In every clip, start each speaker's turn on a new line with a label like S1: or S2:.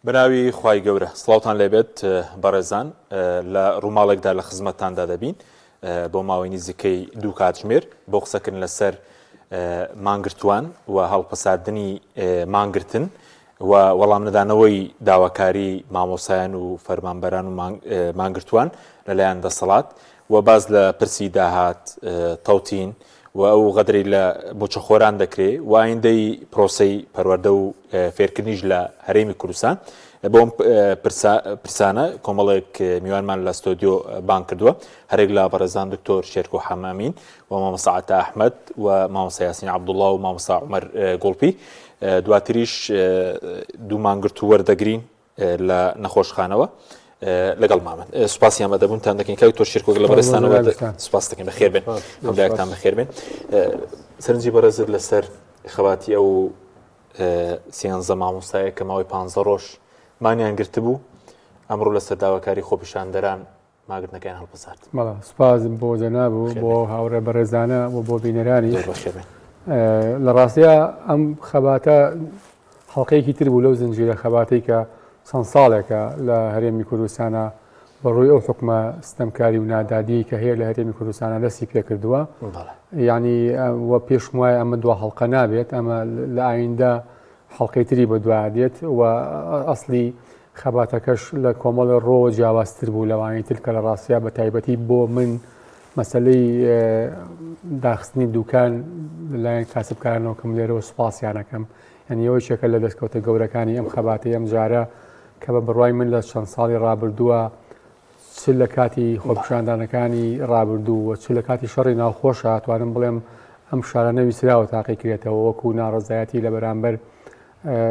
S1: بەناوی خوای گەورە سڵاوتان لێبێت بەڕێزان لە ڕووماڵێکدا لە خزمەتتاندا دەبین بۆ ماوەی نزیکەی دوو کاتژمێر بۆ قسەکردن لەسەر مانگرتووان و هەڵپەساردنی مانگرتن و وەڵامنەدانەوەی داواکاری مامۆسایان و فەرمانبەران و مانگرتووان لەلایەن دەسەڵات و باس لە پرسی داهات تەوتین و ئەو غەدرەی لە مووچەخۆران دەکرێ و ئایندەی پرۆسەی پەروەردە و فێرکردنیش لە هەرێمی کوردستان. بۆ ئەم پرسانە کۆمەڵێک میوانمان لە ستۆدیۆ بانگ کردووە، هەرێک لە بەڕێزان دکتۆر شێرکۆ حەمەئەمین و مامۆستا عەتا ئەحمەد و مامۆستا یاسین عەبدوڵڵا و مامۆستا عومەر گوڵپی. دواتریش دوو مانگرتوو وەردەگرین لە نەخۆشخانەوە لەگەڵ مامن سوپاسی ئامادەبوونتان دەکەین کاک تۆ شێرکۆ لە بەڕێزتانەوە سوپاس دەکەین بەخێر بێن هەموو بەخێر بێن سەرنجی بەڕێزت لەسەر خەباتی ئەو سیانزە مامۆستایە کە ماوەی پ ڕۆژ مانیان گرتبوو ئەمڕۆ لەسەر داواکاری خۆپیشاندەران ماگرتنەکەیان هەڵپەسارد.
S2: بەڵێ سوپاس بۆ جەناب و بۆ هاوڕێ بەڕێزانە و بۆ بینەرانی.
S1: زۆر بەخێر بێن.
S2: لە ڕاستیا ئەم خەباتە حەڵقەیەکی تر بوو لەو زنجیرە خەباتەی کە چەند ساڵێکە لە هەرێمی کوردستانە بە ڕووی ئەو حکومە ستەمکاری و نادادیی کە هەیە لە هەرێمی کوردستانە دەستی پێکردووە. یعنی و پێشم وایە ئەمە دوا حەڵقە نابێت، ئەمە لە ئایندە حەڵقەی تری بەدوا دێت و ئەسڵی خەباتەکەش لە کۆمەڵێ ڕۆوە جیاوازتر بوو لەوانەی تر کە لە ڕاستیا بە تایبەتی بۆ من مەسەلەی داخستنی دوکان لەلایەن کاسبکارانەوە کەم لێرەوە سوپاسیانەکەم یعنی ئەوە یەکێکە لە دەستکەوتە گەورەکانی ئەم خەباتەی ئەم جارە کە بە بڕوای من لە چەند ساڵی ڕابردووە چ لە کاتی خۆپیشاندانەکانی ڕابردوو و چ لە کاتی شەڕی ناوخۆشە توانم بڵێم ئەم شارە نەویستراوە تاقیکرێتەوە وەکو ناڕەزایەتی لە بەرامبەر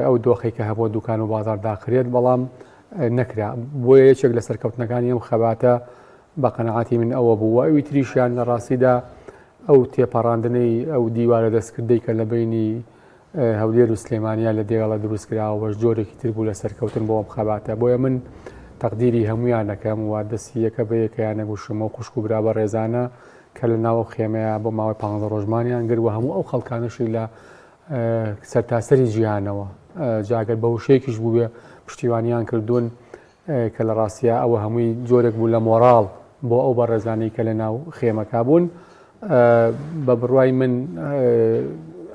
S2: ئەو دۆخەی کە هەبووە دوکان و بازار داخرێت بەڵام نەکرا بۆیە یەکێک لە سەرکەوتنەکانی ئەم خەباتە بە قەنەعاتی من ئەوە بوو و ئەوی تریشیان لە ڕاستیدا ئەو تێپەڕاندنەی ئەو دیوارە دەستکردەی کە لە بینی هەولێر و سلێمانیا لە دێگەڵە دروست کراوە جۆرێکی تر بوو لە سەرکەوتن بۆ ئەم خەباتە بۆیە من تەقدیری هەمویان دەکەم و دەستی یەکە بە یەکەیان نەگوشم و خوشک و برا بەڕێزانە کە لە ناو خێمەیە بۆ ماوەی پ ڕۆژمانیان گر و هەموو ئەو خەڵکانەشی لە سەرتاسەری جیهانەوە جا گەر بە وشەیەکیش بووبێ پشتیوانیان کردوون کە لە ڕاستیا ئەوە هەمووی جۆرێک بوو لە مۆراڵ بۆ ئەو بەڕێزانەی کە لە ناو خێمەکە بوون بە بڕوای من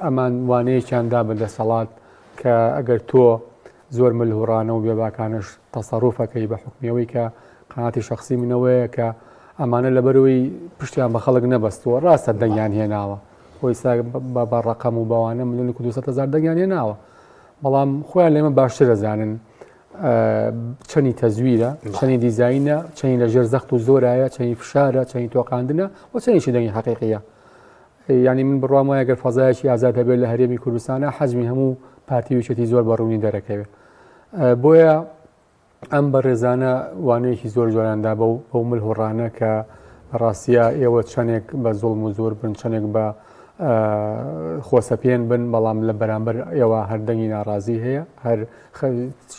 S2: ئەمان وانەیەکیان دا بە دەسەڵات کە ئەگەر تۆ زۆر ملهوڕانە و بێباکانەش تەسەروفەکەی بە حکمیەوەی کە قەناعەتی شخصی منەوەیە کە ئەمانە لەبەرەوەی پشتیان بە خەڵک نەبەستووە ڕاستە دەنگیان هێناوە خۆ ئیستا بە ڕەقەم و بەوانە ملیۆن و 200 هەزار دەنگیان هێناوە بەڵام خۆیان لێمە باشتر دەزانن چەنی تەزویرە چەنی دیزینە چەنی لە ژێر زەخت و زۆرایە چەنی فشارە چەنی تۆقاندنە و چەنیشی دەنگی حەقیقیە یعنی من بڕوام وایە گەر فەزایەکی ئازاد هەبێت لە هەرێمی کوردستانە حەجمی هەموو پارتی وچێتی زۆر بە ڕوونی دەرەکەوێت بۆیە ئەم بەڕێزانە وانەیەکی زۆر جوانیان دا بەو بەو ملهوڕانە کە لە ڕاستیا ئێوە چەندێک بە زوڵم و زۆر بن چەندێک بە خۆسەپێن بن بەڵام لە بەرامبەر ئێوە هەر دەنگی ناڕازی هەیە هەر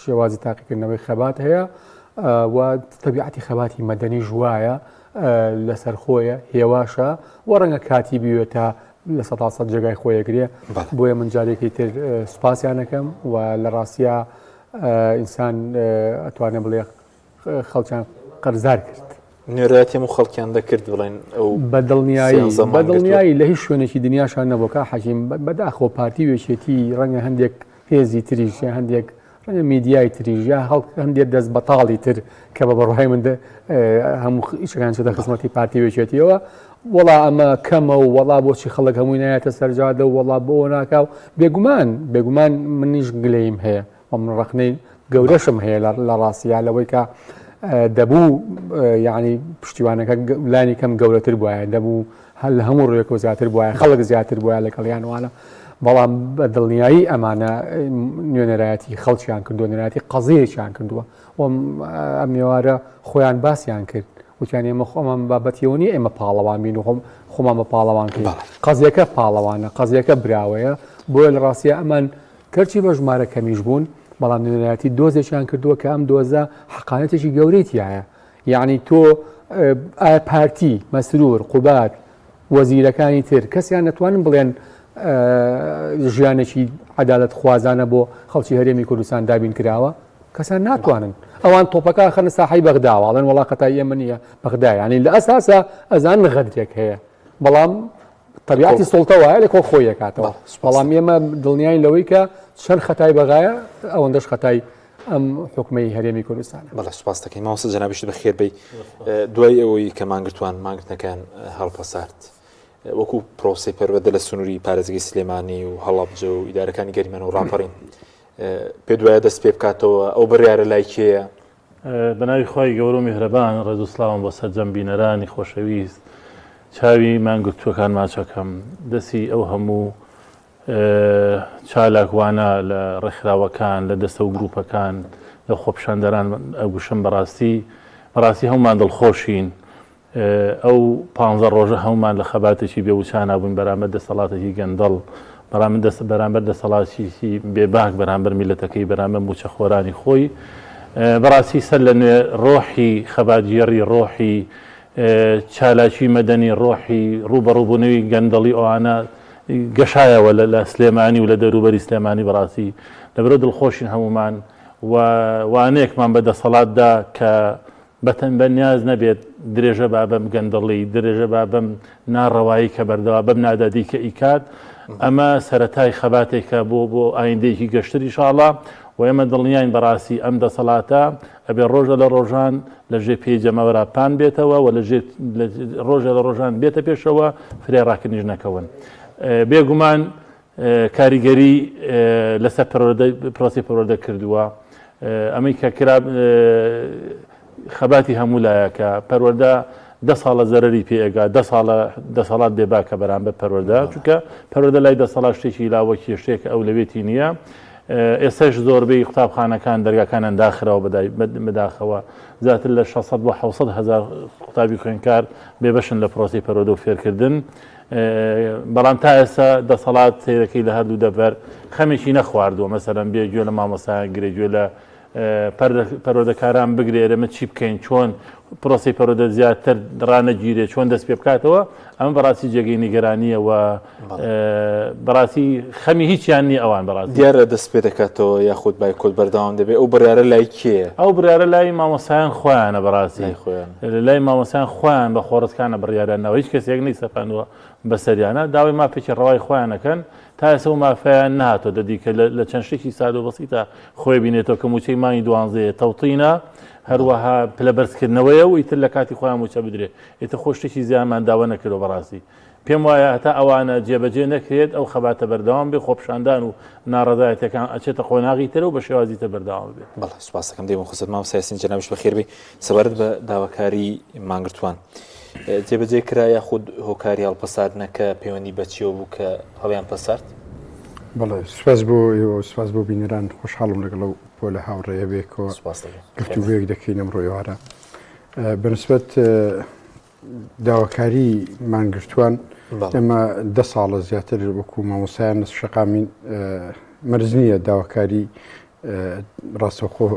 S2: شێوازی تاقیکردنەوەی خەبات هەیە و تەبیعەتی خەباتی مەدەنی ژوایە لەسەر خۆیە هێواشە و ڕەنگە کاتی بوێت تا لە سەدا سەد جێگای خۆیەگرێ بۆیە من جارێکی تر سوپاسیانەکەم و لە ڕاستیا ئینسان ئەتوانێ بڵێ خەڵکیان قەرزار کرد.
S1: نوێنەرایەتی هەموو خەڵکیان دەکرد بڵێن ئەو
S2: بە دڵنیایی بە دڵنیایی لە هیچ شوێنێکی دنیاشان نەبوو کا حەکیم بەداخەوە پارتی و یەکێتی ڕەنگە هەندێک هێزی تریش یا هەندێک ڕەنگە میدیای تریش یا هەڵک هەندێک دەست بەتاڵی تر کە بە بڕوای من هەموو ئیشەکان چێتە خزمەتی پارتی و یەکێتیەوە وەڵا ئەمە کەمە و وەڵا بۆچی خەڵک هەمووی نایەتە سەرجادە و وەڵا بۆ ناکا و بێگومان بێگومان منیش گلەیم هەیە و من ڕەخنەی گەورەشم هەیە لە ڕاستیا لەوەی کە دەبوو یعنی پشتیوانەکە لانی کەم گەورەتر بواە دەبوو هەر لە هەموو ڕوویەکەوە زیاتر بواە خەڵک زیاتر بواە لەگەڵیان وانە بەڵام بە دڵنیایی ئەمانە نوێنەرایەتی خەڵکیان کردووە نوێنەرایەتی قەزیەکیان کردووە و ئەم نێوارە خۆیان باسیان کرد وتیان ئێمە خۆمان بابەتیەوە نیە ئێمە پاڵەوان بین و خۆم خۆمان بە پاڵەوان کەین قەزیەکە پاڵەوانە قەزیەکە براوەیە بۆیە لە ڕاستیا ئەمان کەرچی بە ژمارە کەمیش بوون بەڵام نوێنەرایەتی دۆزێکیان کردووە کە ئەم دۆزە حەقانەتێکی گەورەی تایە یعنی تۆ ئایا پارتی مەسرور قوباد وەزیرەکانی تر کەسیان نەتوانن بڵێن ژیانێکی عەدالەت خوازانە بۆ خەڵکی هەرێمی کوردستان دابین کراوە؟ کەسان ناتوانن ئەوان تۆپەکە خەنە ساحەی بەغداوە ئەڵێن وەڵا خەتای ئێمە نییە بەغدا یانی لە ئەساسا ئەزان غەدرێک هەیە بەڵام تەبیعەتی سوڵتە وایە لە کۆڵ خۆی ئەکاتەوە بەڵام ئێمە دڵنیاین لەوەی کە چەند خەتای بەغایە ئەوەندەش خەتای ئەم حکومەی هەرێمی کوردستانە.
S1: بەڵێ سوپاس دەکەین مامۆستا جەنابیشت بەخێر بێی دوای ئەوەی کە مانگرتوان مانگرتنەکان هەڵپەسارد وەکو پرۆسەی پەروەردە لە سنووری پارێزگەی سلێمانی و هەڵەبجە و ئیدارەکانی گەرمیان و ڕاپەڕین پێ دوایە دەست پێ بکاتەوە ئەو بڕیارە لای کێیە؟
S3: بەناوی خوای گەورە و میهرەبان ڕێز و سڵاوم بۆ سەرجەم بینەرانی خۆشەویست چاوی مانگرتووەکان ماچەکەم دەستی ئەو هەموو چالاکوانە لە ڕێکخراوەکان لە دەستە و گروپەکان لە خۆپیشاندەران ئەگوشم بەڕاستی بەڕاستی هەمومان دڵخۆشین ئەو پانزە ڕۆژە هەموومان لە خەباتێکی بێ وچانا بووین بەرامبەر دەسەڵاتێکی گەندەڵ، بەرامبەر دەسەڵاتێکی بێباک بەرامبەر میللەتەکەی، بەرامبەر مووچەخۆرانی خۆی. بەڕاستی سەر لە نوێ ڕۆحی خەباتگێڕی، ڕۆحی چالاکی مەدەنی، ڕۆحی ڕووبەڕووبوونەوەی گەندەڵی ئەوانە گەشایەوە لە سلێمانی و لە دەوروبەری سلێمانی بەڕاستی لەبەرئەوە دڵخۆشین هەموومان و وانەیەکمان بە دەسەڵات دا کە بەتەن بە نیاز نەبێت درێژە با بەم گەندەڵی، درێژە با بەم ناڕەوایی کە بەردەوا بەم نادادی کە ئیکات، ئەمە سەرەتای خەباتێکە بۆ بۆ ئایندەیەکی گەشتر ئیشاڵا و ئێمە دڵنیاین بەڕاستی ئەم دەسەڵاتە ئەبێ ڕۆژە لە ڕۆژان لە ژێر پێی جەماوەرا پان بێتەوە و لە ژێر ڕۆژە لە ڕۆژان بێتە پێشەوە فریای ڕاکردنیش نەکەون. بێگومان کاریگەری لەسەر پرۆسی پەروەردە کردووە ئەمەی کە کرا خەباتی هەموو لایەکە پەروەردە دە ساڵە زەرری پێگا دە ساڵە دەسەڵات بێباکە بەرامبەر پەروەردە چونکە پەروەردە لای دەسەڵات شتێکی لاوەکی شتێک ئەو لەوێتی نییە ئێستاش زۆربەی قوتابخانەکان دەرگاکانیان داخراوە بەداخەوە زیاتر لە 600 بۆ 600 هزار قوتابی خوێنکار بێبەشن لە پرۆسی پەروەردە و فێرکردن بەڵام تا ئێستا دەسەڵات سەیرەکەی لە هەردوو دەڤەر خەمێکی نەخواردووە مەسەلەن بێ گوێ لە مامۆستایان گرێ گوێ لە پەروەردەکاران بگرێ ئێمە چی بکەین چۆن پرۆسی پەروەردە زیاتر ڕانەگیرێ چۆن دەست پێ بکاتەوە ئەمە بەڕاستی جێگەی نیگەرانییە و بەڕاستی خەمی هیچیان نییە ئەوان بەڕاستی
S1: دیارە دەست پێ دەکاتەوە یاخود بایکۆت بەردەوام دەبێت ئەو بڕیارە لای کێیە؟
S3: ئەو بڕیارە لای مامۆستایان خۆیانە بەڕاستی لای مامۆستایان خۆیان بە خۆڕسکانە بڕیاریان داوە هیچ کەسێک نەیسەپاندووە بەسەریانە داوای مافێکی ڕەوای خۆیان ئەکەن تا ئێستا ئەو مافەیان نەهاتۆتە دی کە لە چەند شتێکی سادە و بەسیتە خۆی بینێتەوە کە مووچەی مانگی دوانزەیە تەوتینە هەروەها پلە بەرزکردنەوەیە و ئیتر لە کاتی خۆیان مووچە بدرێ ئیتر خۆ شتێکی زیانمان داوا نەکردووە بەڕاستی پێم وایە هەتا ئەوانە جێبەجێ نەکرێت ئەو خەباتە بەردەوام بێ خۆپیشاندان و ناڕەزایەتیەکان ئەچێتە قۆناغی ترەوە بە شێوازی تر بەردەوام بێت.
S1: بەڵێ سوپاس دەکەم دەیمە خزمەت مامۆستا یاسین جەنابیش بەخێر بێی سەبارەت بە داواکاری مانگرتووان جێبەجێ کرا یاخود هۆکاری هەڵپەساردنەکە پەیوەندی بە چیەوە بوو کە هەڵیان پەسارد؟
S4: بەڵێ سوپاس بۆ ئێوە و سوپاس بۆ بینەران خۆشحاڵم لەگەڵ ئەو پۆلە هاوڕێیە بێکەوە
S1: سوپاس دەکەم.
S4: گفتوگۆیەک دەکەین ئەمڕۆ ئێوارە بەنسبەت داواکاری مانگرتووان ئێمە دە ساڵە زیاتر وەکو مامۆستایان لە شەقامین مەرج نییە داواکاری ڕاستەوخۆ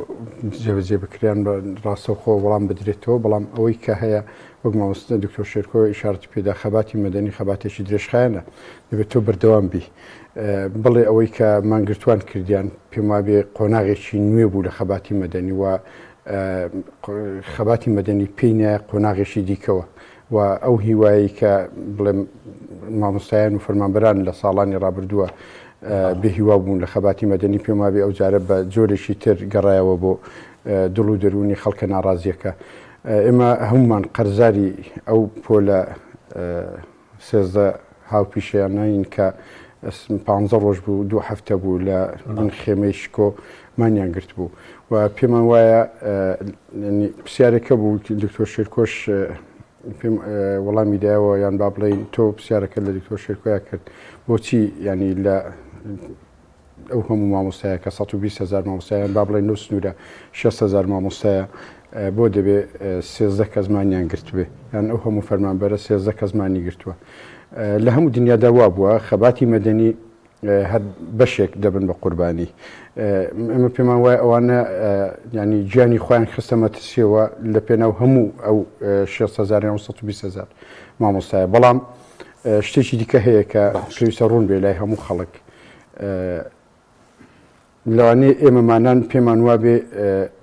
S4: جێبەجێ بکرێن بە ڕاستەوخۆ وەڵام بدرێتەوە بەڵام ئەوەی کە هەیە وەک مامۆستا دکتۆر شێرکۆ ئیشارەتی پێدا خەباتی مەدەنی خەباتێکی درێژخایەنە دەبێت تۆ بەردەوام بی بڵێ ئەوەی کە مانگرتوان کردیان پێم وابێ قۆناغێکی نوێ بوو لە خەباتی مەدەنی و خەباتی مەدەنی پێی نایە قۆناغێکی دیکەوە و ئەو هیوایەی کە بڵێم مامۆستایان و فەرمانبەران لە ساڵانی ڕابردووە بێ هیوا بوون لە خەباتی مەدەنی پێم وابێ ئەو جارە بە جۆرێکی تر گەڕایەوە بۆ دڵ و دەروونی خەڵکە ناڕازیەکە ئێمە هەمومان قەرزاری ئەو پۆلە 13 هاوپیشەیانین کە پانزە ڕۆژ بوو دوو هەفتە بوو لە بن خێمەی شکۆ مانیان گرتبوو و پێمان وایە پرسیارێکە بوو دکتۆر شێرکۆش پێم وەڵامی دایەوە یان با بڵێین تۆ پرسیارەکە لە دکتۆر شێرکۆیا کرد بۆچی ینی لە ئەو هەموو مامۆستایە کە 120 هزار مامۆستایان با بڵێن لەو سنوورە 6 هزار مامۆستایە بۆ دەبێ 13 کەس مانیان گرتبێ یان ئەو هەموو فەرمانبەرە 13 کەس مانی گرتووە لە هەموو دنیادا وا بووە خەباتی مەدەنی هەر بەشێک دەبن بە قوربانی ئێمە پێمان وایە ئەوانە ینی گیانی خۆیان خستە مەترسیەوە لە پێناو هەموو ئەو 620 هزار مامۆستایە بەڵام شتێکی دیکە هەیە کە پێویستە ڕوون بێ لای هەموو خەڵک. لەوانەیە ئێمەمانان پێمان وابێ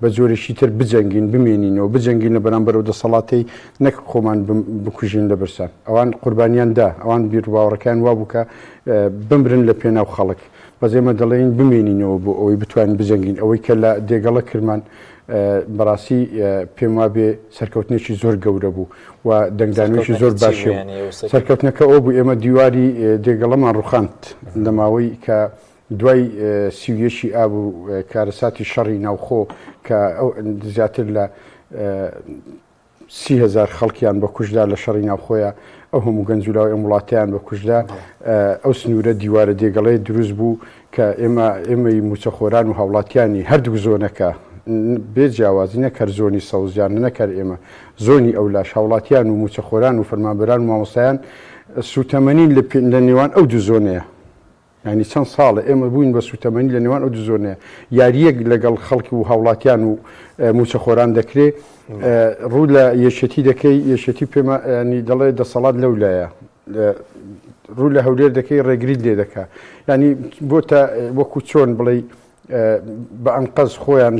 S4: بە جۆرێکی تر بجەنگین، بمێنینەوە، بجەنگین لە بەرامبەر ئەو دەسەڵاتەی نەک خۆمان بکوژین لە برسان. ئەوان قوربانیان دا، ئەوان بیروباوەڕەکەیان وابوو کە بمرن لە پێناو خەڵک. بەس ئێمە دەڵێین بمێنینەوە بۆ ئەوەی بتوانین بجەنگین. ئەوەی کە لە دێگەڵە کردمان بەڕاستی پێم وابێ سەرکەوتنێکی زۆر گەورە بوو و دەنگدانەوەیەکی زۆر باشی بوو. سەرکەوتنەکە ئەوە بوو ئێمە دیواری دێگەڵەمان ڕوخاند لە ماوەی کە دوای 31 ی ئاب و کارەساتی شەڕی ناوخۆ کە زیاتر لە 30هزار خەڵکیان بە کوشدا لە شەڕی ناوخۆیە ئەو هەموو گەنج و لاوی ئەم وڵاتیان بە کوشدا ئەو سنوورە دیوارە دێگەڵەیە دروست بوو کە ئێمە ئێمەی موچەخۆران و هاوڵاتیانی هەردوو زۆنەکە بێ جیاوازی نەک هەر زۆنی سەوزیان نەک هەر ئێمە زۆنی ئەولاش هاوڵاتیان و موچەخۆران و فەرمانبەران و مامۆستایان سوتەمەنین لە نێوان ئەو دوو زۆنەیە یانی چەند ساڵە ئێمە بووین بە سووتەمەنی لە نێوان ئەو دوو زۆنەیە. یارییەک لەگەڵ خەڵک و هاوڵاتیان و مووچەخۆران دەکرێ، ڕوو لە یەکێتی دەکەی، یەکێتی پێما ینی دەڵێ دەسەڵات لەو لایە. ڕوو لە هەولێر دەکەی ڕێگریت لێ دەکا. ینی بۆتە وەکو چۆن بڵێی بە ئەنقەز خۆیان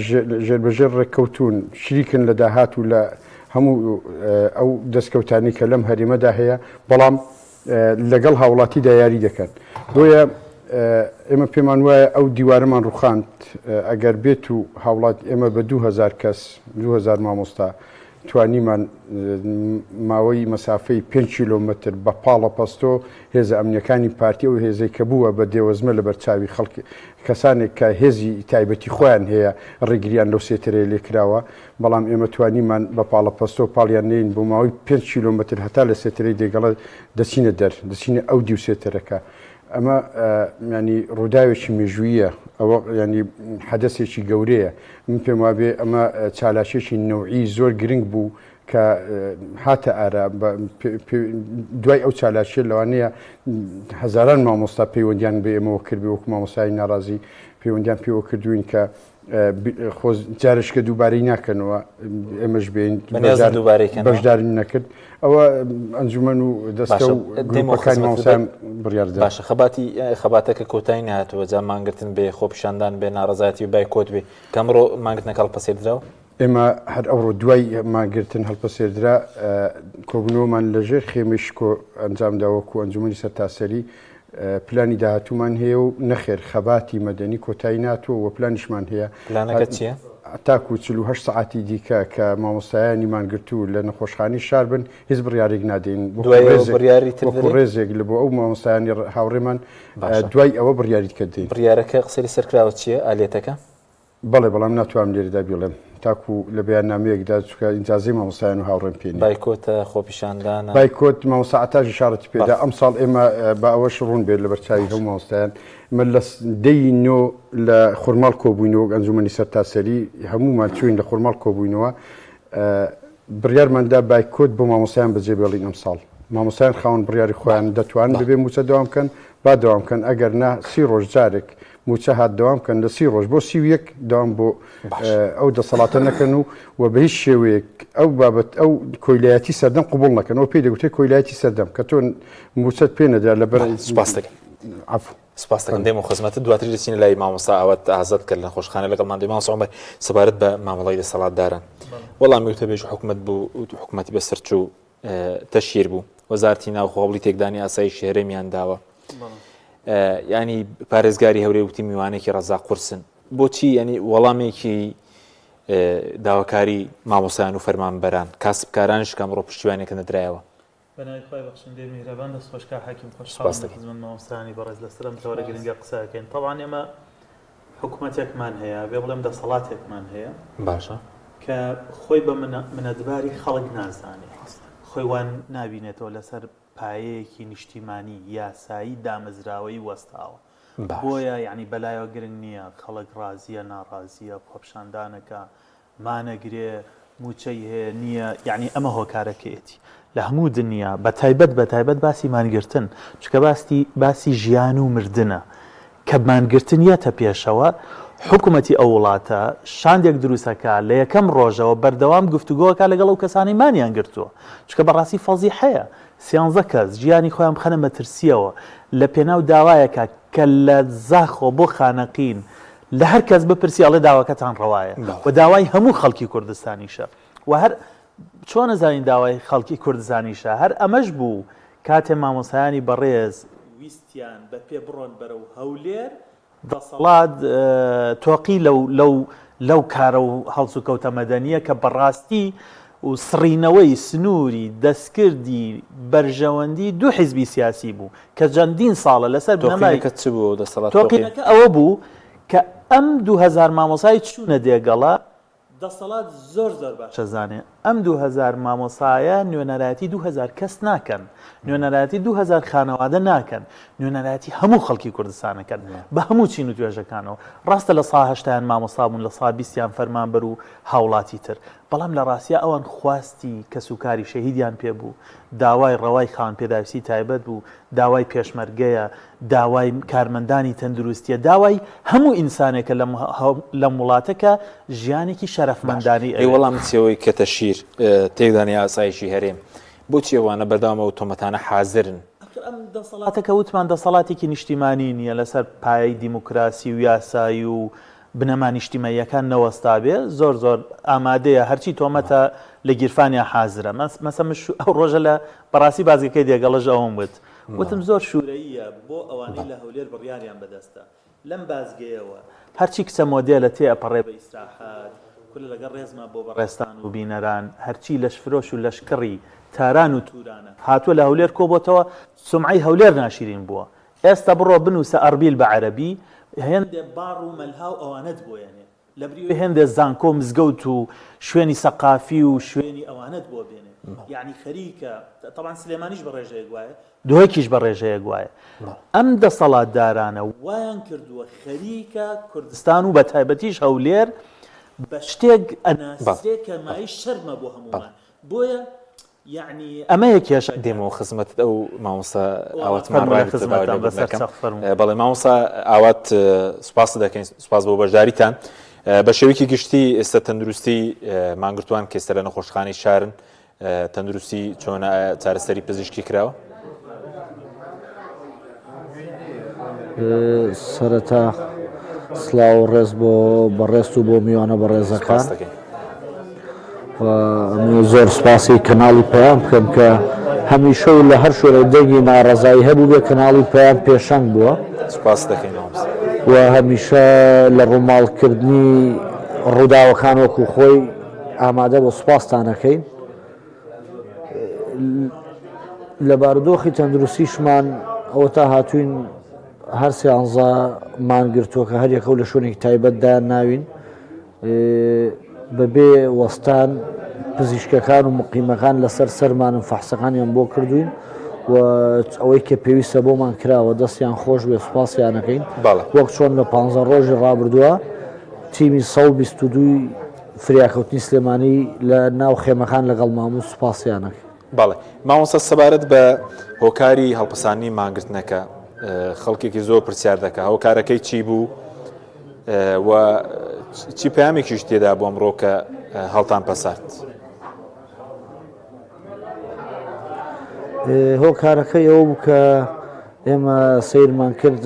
S4: ژێربەژێر ڕێککەوتوون، شریکن لە داهات و لە هەموو ئەو دەستکەوتانی کە لەم هەرێمەدا هەیە، بەڵام لەگەڵ هاوڵاتیدا یاری دەکەن. بۆیە ئێمە پێمان وایە ئەو دیوارەمان ڕوخاند، ئەگەر بێت و هاوڵات ئێمە بە 2000 کەس 2000 مامۆستا توانیمان ماوەی مەسافەی 5 کیلۆمەتر بە پاڵە پەستۆ هێزە ئەمنیەکانی پارتی ئەو هێزەی کە بووە بە دێوەزمە لەبەر چاوی خەڵک کەسانێک کە هێزی تایبەتی خۆیان هەیە ڕێگریان لەو سێتەرەیە لێکراوە بەڵام ئێمە توانیمان بە پاڵەپەستۆ پاڵیان نێین بۆ ماوەی پێنج کیلۆمەتر هەتا لە سێتەرەی دێگەڵە دەچینە دەر، دەچینە ئەو دیو سێتەرەکە. ئەمە یانی ڕووداوێکی مێژوویە، ئەوە یانی حەدەسێکی گەورەیە. من پێم وابێ ئەمە چالاکیەکی نەوعی زۆر گرنگ بوو کە هاتە ئارا. دوای ئەو چالاکیە لەوانەیە هەزاران مامۆستا پەیوەندیان بە ئێمەوە کردبێ وەکو مامۆستای ناڕازی پەیوەندیان پێوە کردوین کە خۆ جارشکە دووبارەی ناکەنەوە ئێمەش بێین بەشداریم نەکرد ئەوە ئەنجومەن و دەستە و گروپەکانی مامۆستایان بڕیاردا
S1: باشە خەباتی خەباتەکە کۆتایی نهاتووە جا مانگرتن بێ خۆپیشاندان بێ ناڕەزایەتی و بایکۆت بێ کە ئەمڕۆ مانگرتنەکە هەڵپەسێردراوە؟
S4: ئێمە هەر ئەوڕۆ دوای مانگرتن هەڵپەسێردرا کۆبوونەوەمان لەژێر خێمەی شکۆ ئەنجامدا وەکو ئەنجومەنی سەرتاسەری پلانی داهاتوومان هەیە و نەخێر خەباتی مەدەنی کۆتایی ناتووە و پلانیشمان هەیە.
S1: پلانەکە چییە؟
S4: تاکو 48 سەعاتی دیکە کە مامۆستایانی مانگرتوو لە نەخۆشخانەی شار بن هیچ بڕیارێک نادەین وەکو ڕێزێک لە بۆ ئەو مامۆستایانی هاوڕێمان دوای ئەوە بڕیاری دیکە دەین.
S1: بڕیارەکە قسەی لەسەر کراوە چییە؟ ئالیەتەکە؟
S4: بەڵێ بەڵام ناتوانم لێرەدا بیڵێم تاکو لە بەیاننامەیەکدا چونکە ئیجازەی مامۆستایان و هاوڕێم پێ نییە.
S1: بایکۆتە، خۆپیشاندانە؟
S4: بایکۆت مامۆستا عەتاش ئیشارەتی پێدا ئەمساڵ ئێمە با ئەوەش ڕوون بێت لەبەر چاوی هەموو مامۆستایان ئێمە لە دەی نۆ لە خورماڵ کۆبووینەوە وەک ئەنجومەنی سەرتاسەری هەموومان چووین لە خورماڵ کۆبووینەوە بڕیارمان دا بایکۆت بۆ مامۆستایان بەجێ بێڵین ئەمساڵ مامۆستایان خاوەن بڕیاری خۆیان دەتوانن بەبێ مووچە دەوام بکەن با دەوام بکەن ئەگەر نا سی ڕۆژ جارێک مووچە هات دەوام بکەن لە سی ڕۆژ بۆ 31 دەوام بۆ ئەو دەسەڵاتە نەکەن و و بە هیچ شێوەیەک ئەو بابەت ئەو کۆیلایەتی سەردەم قبوڵ نەکەن ئەو پێی دەگوترێت کۆیلایەتی سەردەم کە تۆ مووچەت پێ نەدرا لەبەر
S1: سپاس دەکەم.
S4: عەفو.
S1: سپاس دەکەم دێمەوە خزمەتت دواتریش دەچینە لای مامۆستا ئاوات ئازاد کە لە نەخۆشخانە لەگەڵمان دێ مامۆستا عومەر سەبارەت بە مامەڵەی دەسەڵاتداران وەڵامی وتەبێژ حکومەت بوو حکومەتی بەسەرچوو تەشهیر بوو وەزارتی ناوخۆ هەوڵی تێکدانی ئاسایشی هەرێمیان داوە ینی پارێزگاری هەورێ وتی میوانێکی ڕەزا قورسن بۆچی ینی وەڵامێکی داواکاری مامۆسایان و فەرمانبەران کاسبکارانش کەم ڕۆ پشتیوانێکە نەدرایەوە
S5: بەناوی خوای بەخشندەی میهرەبان دەست خۆش کاک حەکیم خۆشحاڵم لە خزمەت مامۆستایانی بەڕێز لەسەر ئەم تەوەرە گرنگە قسە ئەکەین تەبعەن ئێمە حکومەتێکمان هەیە بێ بڵێم دەسەڵاتێکمان هەیە
S1: باشە
S5: کە خۆی بە منەتباری خەڵک نازانێ خۆی وان نابینێتەوە لەسەر پایەیەکی نیشتیمانی یاسایی دامەزراوەیی وەستاوە بۆیە یعنی بەلایەوە گرنگ نییە خەڵک ڕازیە ناڕازیە خۆپشاندانەکە مانەگرێ موچەی هەیە نییە یعنی ئەمە هۆکارەکەیەتی لە هەموو دنیا بە تایبەت بە تایبەت باسی مانگرتن چونکە باستی باسی ژیان و مردنە کە مانگرتن یەتە پێشەوە حکومەتی ئەو وڵاتە شاندێک دروست ئەکا لە یەکەم ڕۆژەوە بەردەوام گفتوگۆ ئەکا لەگەڵ ئەو کەسانەی مانیان گرتووە چونکە بەڕاستی فەزیحەیە سیانزە کەس ژیانی خۆیان بخەنە مەترسیەوە لە پێناو داوایەکا کە لە زاخۆ بۆ خانەقین. لە هەر کەس بپرسی ئەڵێ داواکەتان ڕەوایە و داوای هەموو خەڵکی کوردستانیشە و هەر چۆن ئەزانین داوای خەڵکی کوردستانیشە هەر ئەمەش بوو کاتێ مامۆستایانی بەڕێز ویستیان بە پێ بڕۆن بەرەو هەولێر دەسەڵات تۆقی لەو لەو لەو کارە و هەڵسوکەوتە مەدەنییە کە بەڕاستی و سڕینەوەی سنووری دەستکردی بەرژەوەندی دوو حیزبی سیاسی بوو کە جەندین ساڵە لەسەر بنەمای
S1: تۆقینەکە چ بوو ئەو دەسەڵات تۆقی؟
S5: تۆقینەکە ئەوە بوو کە ئەم 2000 مامۆسای چوونە دێگەڵە دەسەڵات زۆر زۆر باش ئەزانێ ئەم 2000 مامۆسایە نوێنەرایەتی 2000 کەس ناکەن، نوێنەرایەتی 2000 خانەوادە ناکەن، نوێنەرایەتی هەموو خەڵکی کوردستان ئەکەن بە هەموو چین و توێژەکانەوە. ڕاستە لە سا هەشتایان مامۆستا بوون، لە سا بیستیان فەرمانبەر و هاوڵاتی تر، بەڵام لە ڕاستیا ئەوان خواستی کەسوکاری شەهیدیان پێ بوو، داوای ڕەوای خاوەن پێداویستی تایبەت بوو، داوای پێشمەرگەیە، داوای کارمەندانی تەندروستیە، داوای هەموو ئینسانێکە لەم لەم وڵاتە کە ژیانێکی
S1: باش
S5: شەرەفمەندانەی
S1: ئەی
S5: ئەوێت.
S1: وەڵامت چیە ئەوەی کە تەشهیر تێکدانی ئاسایشی هەرێم بۆچی ئەوانە بەردەوام ئەو تۆمەتانە حازرن؟
S5: ئاخر ئەم دەسەڵاتە کە وتمان دەسەڵاتێکی نیشتیمانی نیە لەسەر پایەی دیموکراسی و یاسایی و بنەما نیشتیماییەکان نەوەستابێ زۆر زۆر ئامادەیە هەرچی تۆمەتە لە گیرفانیا حازرە مەسە من ئەو ڕۆژە لە بەڕاستی بازگەکەی دێگەڵەش ئەوەم وت وتم زۆر شورەییە بۆ ئەوانەی لە هەولێر بڕیاریان بەدەستە لەم بازگەیەوە هەرچی کچە مۆدێلە تێ ئەپەڕێ بە ئیسراحەت کورە لەگەڵ ڕێزما بۆ بەڕێزتان و بینەران هەرچی لەشفرۆش و لەشکڕی تاران و تورانە هاتوە لە هەولێر کۆبۆتەوە سومعەی هەولێر ناشیرین بووە ئێستا بڕۆ بنوسە ئەڕبیل بە عەرەبی هێندێ باڕ و مەلها و ئەوانەت بۆ یەنێ لەبری ئەوەی هێندێ زانکۆ و مزگەوت و شوێنی سەقافی و شوێنی ئەوانەت بۆ بێنێ یەعنی خەریکە تەبعەن سلێمانیش بە ڕێژەیەک وایە دهۆکیش بە ڕێژەیەک وایە ئەم دەسەڵاتدارانە وایان کردووە خەریکە کوردستان و بە تایبەتیش هەولێر بە شتێک ئەناسرێ کە مایەی شەرمە بۆ هەموومان بۆیە یەعنی ئەمەیە کێشەکە.
S1: دێمەوە خزمەتت ئەو مامۆستا
S5: وەڵا
S1: ئاواتمان
S5: فەرموو لە
S1: ڕاگرتە داوای
S5: خزمەتتان
S1: لێبوردن
S5: بەسەر
S1: دەکەم
S5: چاو فەرموو.
S1: بەڵێ مامۆستا ئاوات سوپاست دەکەین سوپاس بۆ بەشداریتان بە شێوەیەکی گشتی ئێستا تەندروستی مانگرتووان کە ئێستا لە نەخۆشخانەی شارن تەندروستی چۆنە ئایا چارەسەری پزیشکی کراوە؟
S6: سەرەتا سڵاو و ڕێز بۆ بەڕێزت و بۆ میوانە بەڕێزەکان زۆر سپاسی کەناڵی پەیام بکەم کە هەمیشە و لە هەر شوێنێک دەنگی ناڕەزایی هەبوو بێ کەناڵی پەیام پێشەنگ بووە
S1: سپاس دەکەین
S6: و هەمیشە لە ڕووماڵکردنی ڕووداوەکان وەکو خۆی ئامادە بۆ سپاستانەکەین لە بارودۆخی تەندروستیشمان ئەوە تا هاتوین هەر سیانزە مان گرتووە کە هەر یەکەو لە شوێنێکی تایبەت دایان ناوین بەبێ وەستان پزیشکەکان و مقیمەکان لەسەر سەرمانن فەحسەکانیان بۆ کردوین و ئەوەی کە پێویستە بۆمان کراوە دەستیان خۆش بێ سوپاسیانەکەین وەک چۆن لە پ ڕۆژی ڕابردووە تیمی 122 فریاکەوتنی سلێمانی لە ناو خێمەکان لەگەڵ مامو سوپاسیانەکەین.
S1: بەڵێ مامۆستا سەبارەت بە هۆکاری هەڵپەساندنی مانگرتنەکە خەڵکێکی زۆر پرسیار دەکا هۆکارەکەی چی بوو و چی پەیامێکیش تێدا بۆ ئەمڕۆ کە هەڵتان پەسارد؟
S6: هۆکارەکەی ئەوە بوو کە ئێمە سەیرمان کرد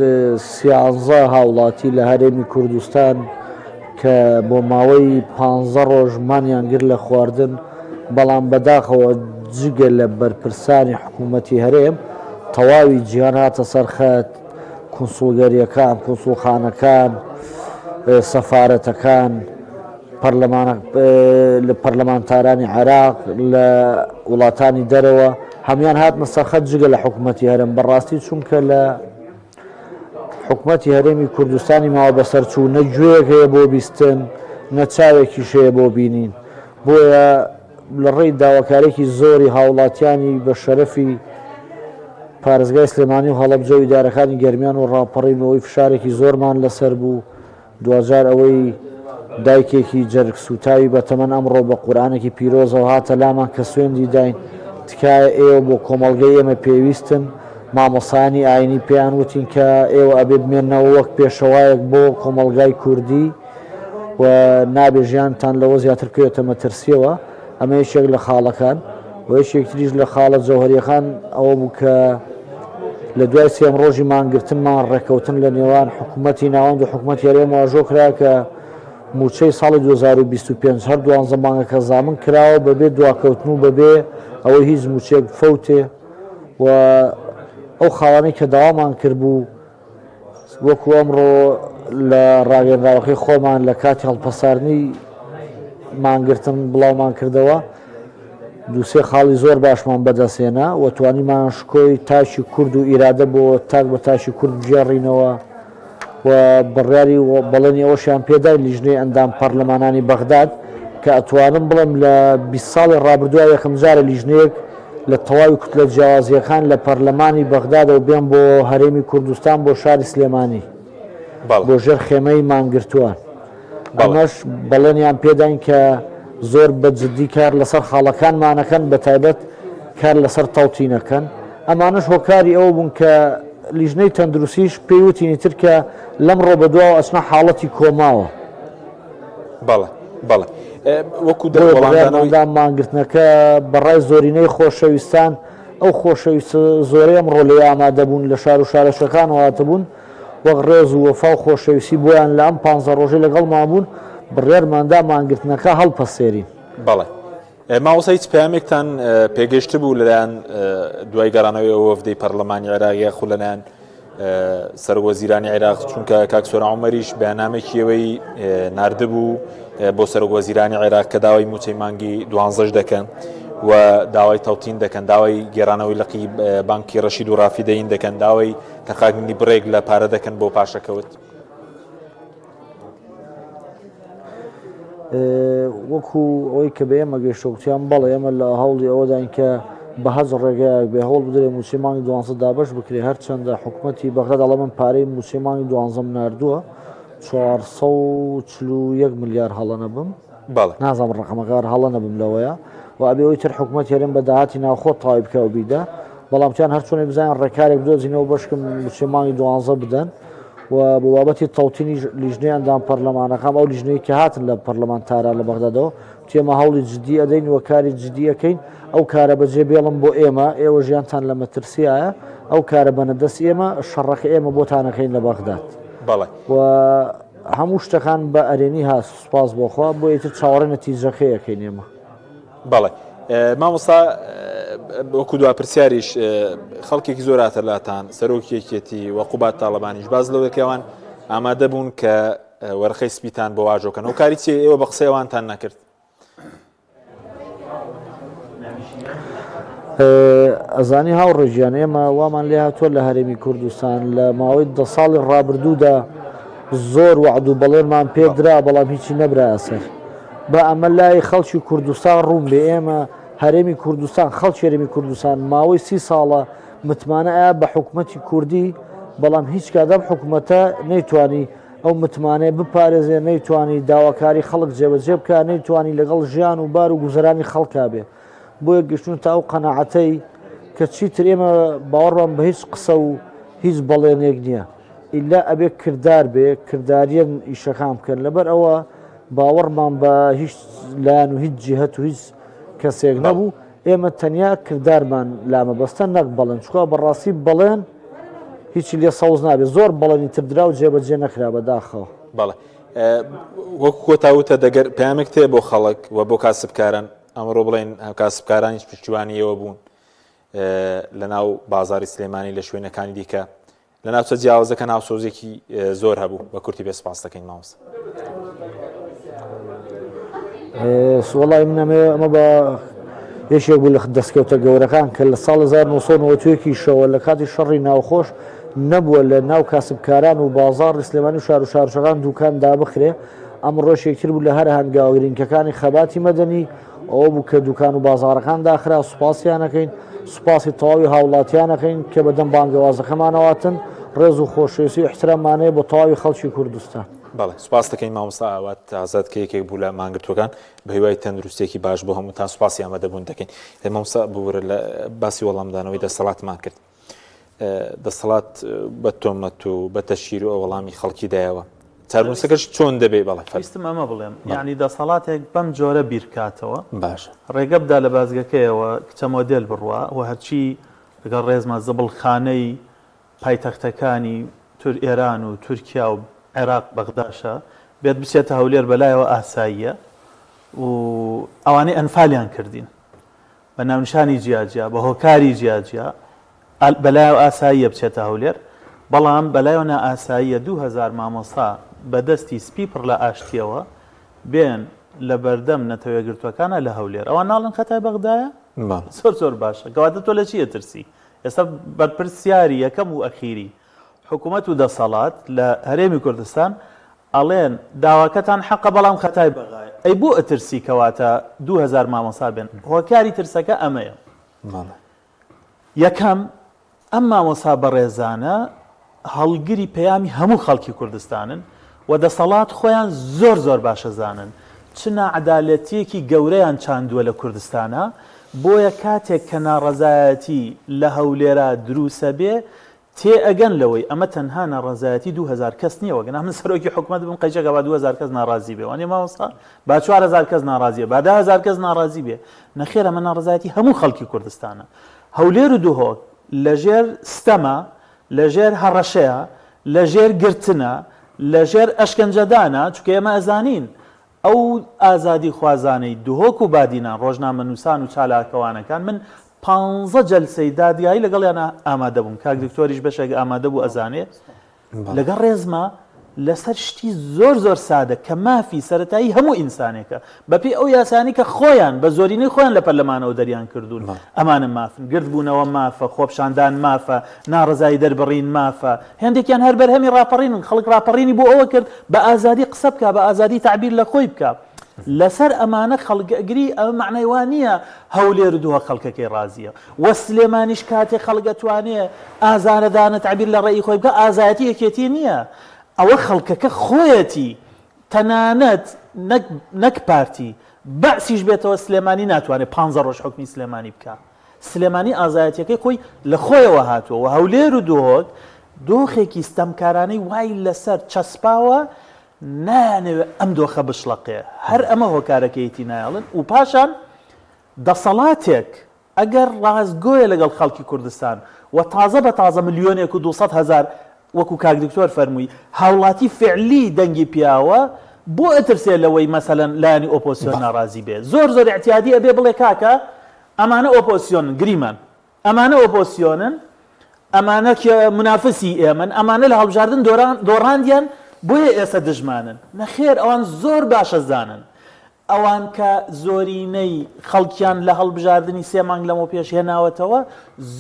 S6: سیانزە هاوڵاتی لە هەرێمی کوردستان کە بۆ ماوەی پ ڕۆژ مانیان گرت لە خواردن بەڵام بەداخەوە جگە لە بەرپرسانی حکوومەتی هەرێم تەواوی جیهان هاتە سەر خەت کونسوڵگەریەکان کونسوڵخانەکان سەفارەتەکان پەرلەمانە لە پەرلەمانتارانی عێراق لە وڵاتانی دەرەوە هەموان هاتنە سەرخەت جگە لە حکوومەتی هەرێم بەڕاستی چونکە لە حکوومەتی هەرێمی کوردستانی ماوە بەسەر چوو نە گوێیەک هەیە بۆ بیستن نە چاوێکیش هەیە بۆ بینین بۆیە لە ڕێی داواکارێکی زۆری هاوڵاتیانی بە شەرەفی پارێزگای سلێمانی و هەڵەبجە و ئیدارەکانی گەرمیان و ڕاپەڕینەوەی فشارێکی زۆرمان لەسەر بوو دواجار ئەوەی دایکێکی جەرگ سووتاوی بەتەمەن ئەمڕۆ بە قورئانێکی پیرۆزەوە هاتە لامان کە سوێندی داین تکایە ئێوە بۆ کۆمەڵگەی ئێمە پێویستن، مامۆستایانی ئاینی پێیان وتین کە ئێوە ئەبێ بمێننەوە وەک پێشەوایەک بۆ کۆمەڵگای کوردی و نابێ ژیانتان لەوە زیاتر بکەوێتە مەترسیەوە، ئەمە یەکێک لە خاڵەکان و یەکێک تریش لە خاڵە جەوهەریەکان ئەوە بوو کە. لە دوای سێم ڕۆژی مانگرتنمان ڕێککەوتن لە نێوان حکوومەتی ناوەند و حکوومەتی هەرێم واژۆ کرا کە مووچەی ساڵی 2025 هەر دوانزە مانگەکە زامن کراوە بەبێ دواکەوتن و بەبێ ئەوەی هیچ مووچەیەک بفەوتێ و ئەو خاڵانەی کە داوامان کردبوو وەکو ئەمڕۆ لە ڕاگەیەنراوەکەی خۆمان لە کاتی هەڵپەساردنی مانگرتن بڵاومان کردەوە دووسێ خاڵی زۆر باشمان بەدەستهێنا و توانیمان شکۆی تاکی کورد و ئیرادە بۆ تاک بە تاکی کورد بگێڕینەوە و بڕیاری و بەڵێنی ئەوەشیان پێداین لیژنەی ئەندام پەرلەمانانی بەغداد کە ئەتوانم بڵێم لە 20 ساڵی ڕابردووە یەکەم جارە لیژنەیەک لە تەواوی کوتلە جیاوازییەکان لە پەرلەمانی بەغدادەوە بێن بۆ هەرێمی کوردستان بۆ شاری سلێمانی بۆ ژێر خێمەی مانگرتووان. ئەمەش بەڵێنیان پێداین کە زۆر بە جدی کار لەسەر خاڵەکانمانەکەن بە تایبەت کار لەسەر تەوتینەکەن. ئەمانەش هۆکاری ئەوە بوون کە لیژنەی تەندروستیش پێی وتین ئیتر کە لەمڕۆ بەدواوە ئەچنە حاڵەتی کۆماوە.
S1: بەڵێ بەڵێ وەکو
S6: بۆیە بڕیارماندا مانگرتنەکە بەڕای زۆرینەی خۆشەویستان ئەو خۆشەویستە زۆرەی ئەمڕۆ لێ ئامادەبوون لە شار و شارۆچکەکانەوە هاتبوون وەک ڕێز و وەفا و خۆشەویستی بۆیان لە ئەم پانزە ڕۆژەی لەگەڵمان بوون بڕیارماندا مانگرتنەکە هەڵپەسێرین.
S1: بەڵێ مامۆستا هیچ پەیامێکتان پێگەشتبوو لەلایەن دوای گەڕانەوەی ئەو وەفدەی پەرلەمانی عێراق یاخود لەلایەن سەرۆک وەزیرانی عێراق چونکە کاک سۆران عومەریش بەیاننامێکی ئەوەی ناردبوو بۆ سەرۆک وەزیرانی عێراق کە داوای موچەی مانگی دوانزەش دەکەن و داوای تەوتین دەکەن داوای گێرانەوەی لقی بانکی ڕەشید و ڕافیدەین دەکەن داوای تەخاکنی بڕێک لە پارە دەکەن بۆ پاشەکەوت.
S6: وەکو ئەوەی کە بە ئێمە گەیشتووە گوتیان بەڵێ ئێمە لە هەوڵی ئەوەداین کە بە هەچ ڕێگایەک بێ هەوڵ بدرێ مووچەی مانگی دوانزە دابەش بکرێ هەرچەندە حکوومەتی بەغدا دەڵێ من پارەی مووچەی مانگی دوانزەم ناردووە 441 ملیار هەڵە نەبم
S1: بەڵێ
S6: نازانم ڕقەمەکە هەر هەڵە نەبم لەوەیە و ئەبێ ئەوی تر حکوومەت هەرێم بە داهاتی ناوخۆ تەواوی بکە و بیدا بەڵام تیان هەرچۆنێک بزانین ڕێکارێک بدۆزینەوە بەشکم مووچەی مانگی دوانزە بدەن و بۆ بابەتی تەوتینیش لیژنەی ئەندام پەرلەمانەکان ئەو لیژنەی کە هاتن لە پەرلەمان تاران لە بەغدادەوە وتی ئێمە هەوڵی جدی ئەدەین و کاری جدی ئەکەین ئەو کارە بەجێ بێڵن بۆ ئێمە ئێوە ژیانتان لە مەترسیایە ئەو کارە بەنە دەست ئێمە شەڕەکە ئێمە بۆتانەکەین لە بەغداد
S1: بەڵێ
S6: و هەموو شتەکان بە ئەرێنی هات سوپاس بۆ خوا بۆ ئیتر چاوەڕێ نەتیجەکەی ئەکەین ئێمە.
S1: بەڵێ مامۆستا وەکو دوا پرسیاریش خەڵکێکی زۆر هاتە لاتان سەرۆکی یەکێتی و قوباد تاڵەبانیش باز لەوە کەوان ئامادە بوون کە وەرقەی سپیتان بۆ واژۆکەن و کاری چی ئێوە بە قسەی ئەوانتان نەکرد
S6: ئەزانی هاوڕێ گیان ئێمە وامان لێ هاتووە لە هەرێمی کوردستان لە ماوەی دە ساڵی ڕابردوودا زۆر وەعد و بەڵێنمان پێدرا بەڵام هیچی نەبرایە سەر با ئەمە لای خەڵکی کوردستان ڕوون بێ ئێمە هەرێمی کوردستان خەڵکی هەرێمی کوردستان ماوەی سی ساڵە متمانە ئایا بە حکومەتی کوردی بەڵام هیچ کات ئەم حکومەتە نەیتوانی ئەو متمانەیە بپارێزێ نەیتوانی داواکاری خەڵک جێبەجێ بکا نەیتوانی لەگەڵ ژیان و بار و گوزەرانی خەڵکا بێ بۆیە گەشتون تا ئەو قەناعەتەی کە چیتر ئێمە باوەڕمان بە هیچ قسە و هیچ بەڵێنێک نییە ئیلا ئەبێ کردار بێ کرداریەن ئیشەکان بکەن لەبەر ئەوە باوەڕمان بە هیچ لایەن و هیچ جیهەت و هیچ کەسێک نەبوو ئێمە تەنیا کردارمان لامەبەستە نەک بەڵێن چکا بەڕاستی بەڵێن هیچی لێ سەوز نابێت زۆر بەڵێنی تر درا و جێبەجێ نەکرا بەداخەوە.
S1: بەڵێ وەکو کۆتا وتە دەگەر پەیامێک تێ بۆ خەڵک و بۆ کاسبکاران ئەمڕۆ بڵێن کاسبکارانیش پشتیوانی ئێوە بوون لە ناو بازاری سلێمانی لە شوێنەکانی دیکە لە ناوچە جیاوازەکان هاوسۆزێکی زۆر هەبوو بە کورتی بێ سپاس دەکەین مامۆستا.
S6: وەڵی من ئەمەوێ ئەمە بە یەکێک بوو لە دەستکەوتە گەورەکان کە لە ساڵ 1990 شەوە لە کاتی شەڕی ناوخۆش نەبووە لە ناو کاسبکاران و بازاڕی سلێمانی و شار و شارۆچکەکان دوکان دابخرێ ئەمڕۆش یەکتر بوو لە هەر هەنگاوە گرنگەکانی خەباتی مەدەنی ئەوە بوو کە دوکان و بازاڕەکان داخرا، سوپاسیان ئەکەین، سوپاسی تەواوی هاوڵاتیان ئەکەین کە بەدەم بانگەوازەکەمانەوە هاتن، ڕێز و خۆشەویستی و ئیحتراممان هەیە بۆ تەواوی خەڵکی کوردستان.
S1: بەڵێ سوپاست دەکەین مامۆستا ئاوات ئازاد کە یەکێک بوو لە مانگرتووەکان، بە هیوای تەندروستییەکی باش بۆ هەمووتان سوپاسی ئامادەبوون دەکەین. مامۆستا ببورە لە باسی وەڵامدانەوەی دەسەڵاتمان کرد. دەسەڵات بە تۆمەت و بە تەشهیر و وەڵامی خەڵکی دایەوە چارنووسەکەش چۆن دەبێ بەڵێ فەرموو.
S5: ویستم ئەمە بڵێم یانی دەسەڵاتێک بەم جۆرە بیر بکاتەوە
S1: باشە
S5: ڕێگە بدا لە بازگەکەیەوە کچە مۆدێل بڕوا و هەرچی لەگەڵ ڕێزما زبڵخانەی. پایتەختەکانی تور ئێران و تورکیا و عێراق بەغداشە بێت بچێتە هەولێر بەلایەوە ئاساییە و ئەوانەی ئەنفالیان کردین بە ناونیشانی جیاجیا بە هۆکاری جیاجیا بەلایەوە ئاساییە بچێتە هەولێر بەڵام بەلایەوە نائاساییە 2000 مامۆستا بە دەستی سپی پڕ لە ئاشتیەوە بێن لە بەردەم نەتەوە یەکگرتووەکانە لە هەولێر ئەوان ناڵێن خەتای بەغدایە زۆر زۆر باشە کەواتە تۆ لە چی ئەترسی ئێستا بەرپرسیاری یەکەم و ئەخیری حکوومەت و دەسەڵات لە هەرێمی کوردستان ئەڵێن داواکەتان حەقە بەڵام خەتای بەغایە ئەی بۆ ئەترسی کەواتە 2000 مامۆسا بێن هۆکاری ترسەکە ئەمەیە یەکەم ئەم مامۆسا بەڕێزانە هەڵگری پەیامی هەموو خەڵکی کوردستانن و دەسەڵات خۆیان زۆر زۆر باش ئەزانن چ ناعەدالەتیەکی گەورەیان چاندووە لە کوردستانا، بۆیە کاتێک کە ناڕەزایەتی لە هەولێرا دروسەبێ تێئەگەن لەوەی ئەمە تەنها ناڕەزایەتی 2000 کەس نییە وەگەنا من سەرۆکی حکومەت بم قەیچەکە با 2000 کەس ناڕازی بێ وانیە مامۆستا با 4000 کەس ناڕازیە با 10000 کەس ناڕازی بێ نەخێر ئەمە ناڕەزایەتی هەموو خەڵکی کوردستانە هەولێر و دهۆک لەژێر ستەمە، لەژێر هەڕەشەیە، لەژێر گرتنە، لەژێر ئەشکەنجەدانە، چونکە ئێمە ئەزانین ئەو ئازادیخوازانەی دهۆک و بادینان، ڕۆژنامەنووسان و چالاکەوانەکان، من پانزە جەلسەی دادگایی لەگەڵیانا ئامادە بووم، کاک دکتۆریش بەشێک ئامادە بوو ئەزانێ، لەگەڵ ڕێزما لەسەر شتی زۆر زۆر سادە کە مافی سەرەتایی هەموو ئینسانێکە بەپێی ئەو یاسایانەی کە خۆیان بە زۆرینەی خۆیان لە پەرلەمانەوە دەریان کردوون ئەمانە مافن گردبوونەوە مافە خۆپشاندان مافە ناڕەزایی دەربڕین مافە هێندێکیان هەر بەرهەمی ڕاپەڕینن خەڵک ڕاپەڕینی بۆ ئەوە کرد بە ئازادی قسە بکا بە ئازادی تەعبیر لە خۆی بکا لەسەر ئەمانە خەڵک ئەگری ئەمە مەعنای وا نییە هەولێر و دهۆک خەڵکەکەی ڕازییە وە سلێمانیش کاتێ خەڵک ئەتوانێ ئازارەدانە تەعبیر لە ڕەئی خۆی بکا ئازایەتی یەکێتی نییە ئەوە خەڵکەکە خۆیەتی تەنانەت نەک نەک پارتی بەعسیش بێتەوە سلێمانی ناتوانێ پانزە ڕۆژ حوکمی سلێمانی بکا سلێمانی ئازایەتیەکەی خۆی لە خۆیەوە هاتووە و هەولێر و دهۆک دۆخێکی ستەمکارانەی وای لەسەر چەسپاوە نایانەوێ ئەم دۆخە بشڵەقێ هەر ئەمە هۆکارەکەیەتی نایەڵن و پاشان دەسەڵاتێک ئەگەر ڕاستگۆیە لەگەڵ خەڵکی کوردستان و تازە بە تازە ملیۆنێک و 200 هەزار وەکو کاک دکتۆر فەرمووی هاوڵاتی فعلی دەنگی پیاوە بۆ ئەترسێ لەوەی مەسەلەن لایەنی ئۆپۆزسیۆن ناڕازی بێ زۆر زۆر ئیعتیادی ئەبێ بڵێ کاکە ئەمانە ئۆپۆزسیۆنن گریمان ئەمانە ئۆپۆزسیۆنن، ئەمانە مونافسی ئێمەن، ئەمانە لە هەڵبژاردن دۆڕاندیان بۆیە ئێستا دژمانن. نەخێر ئەوان زۆر باش ئەزانن ئەوان کە زۆرینەی خەڵکیان لە هەڵبژاردنی سێ مانگ لەمەوپێش هێناوەتەوە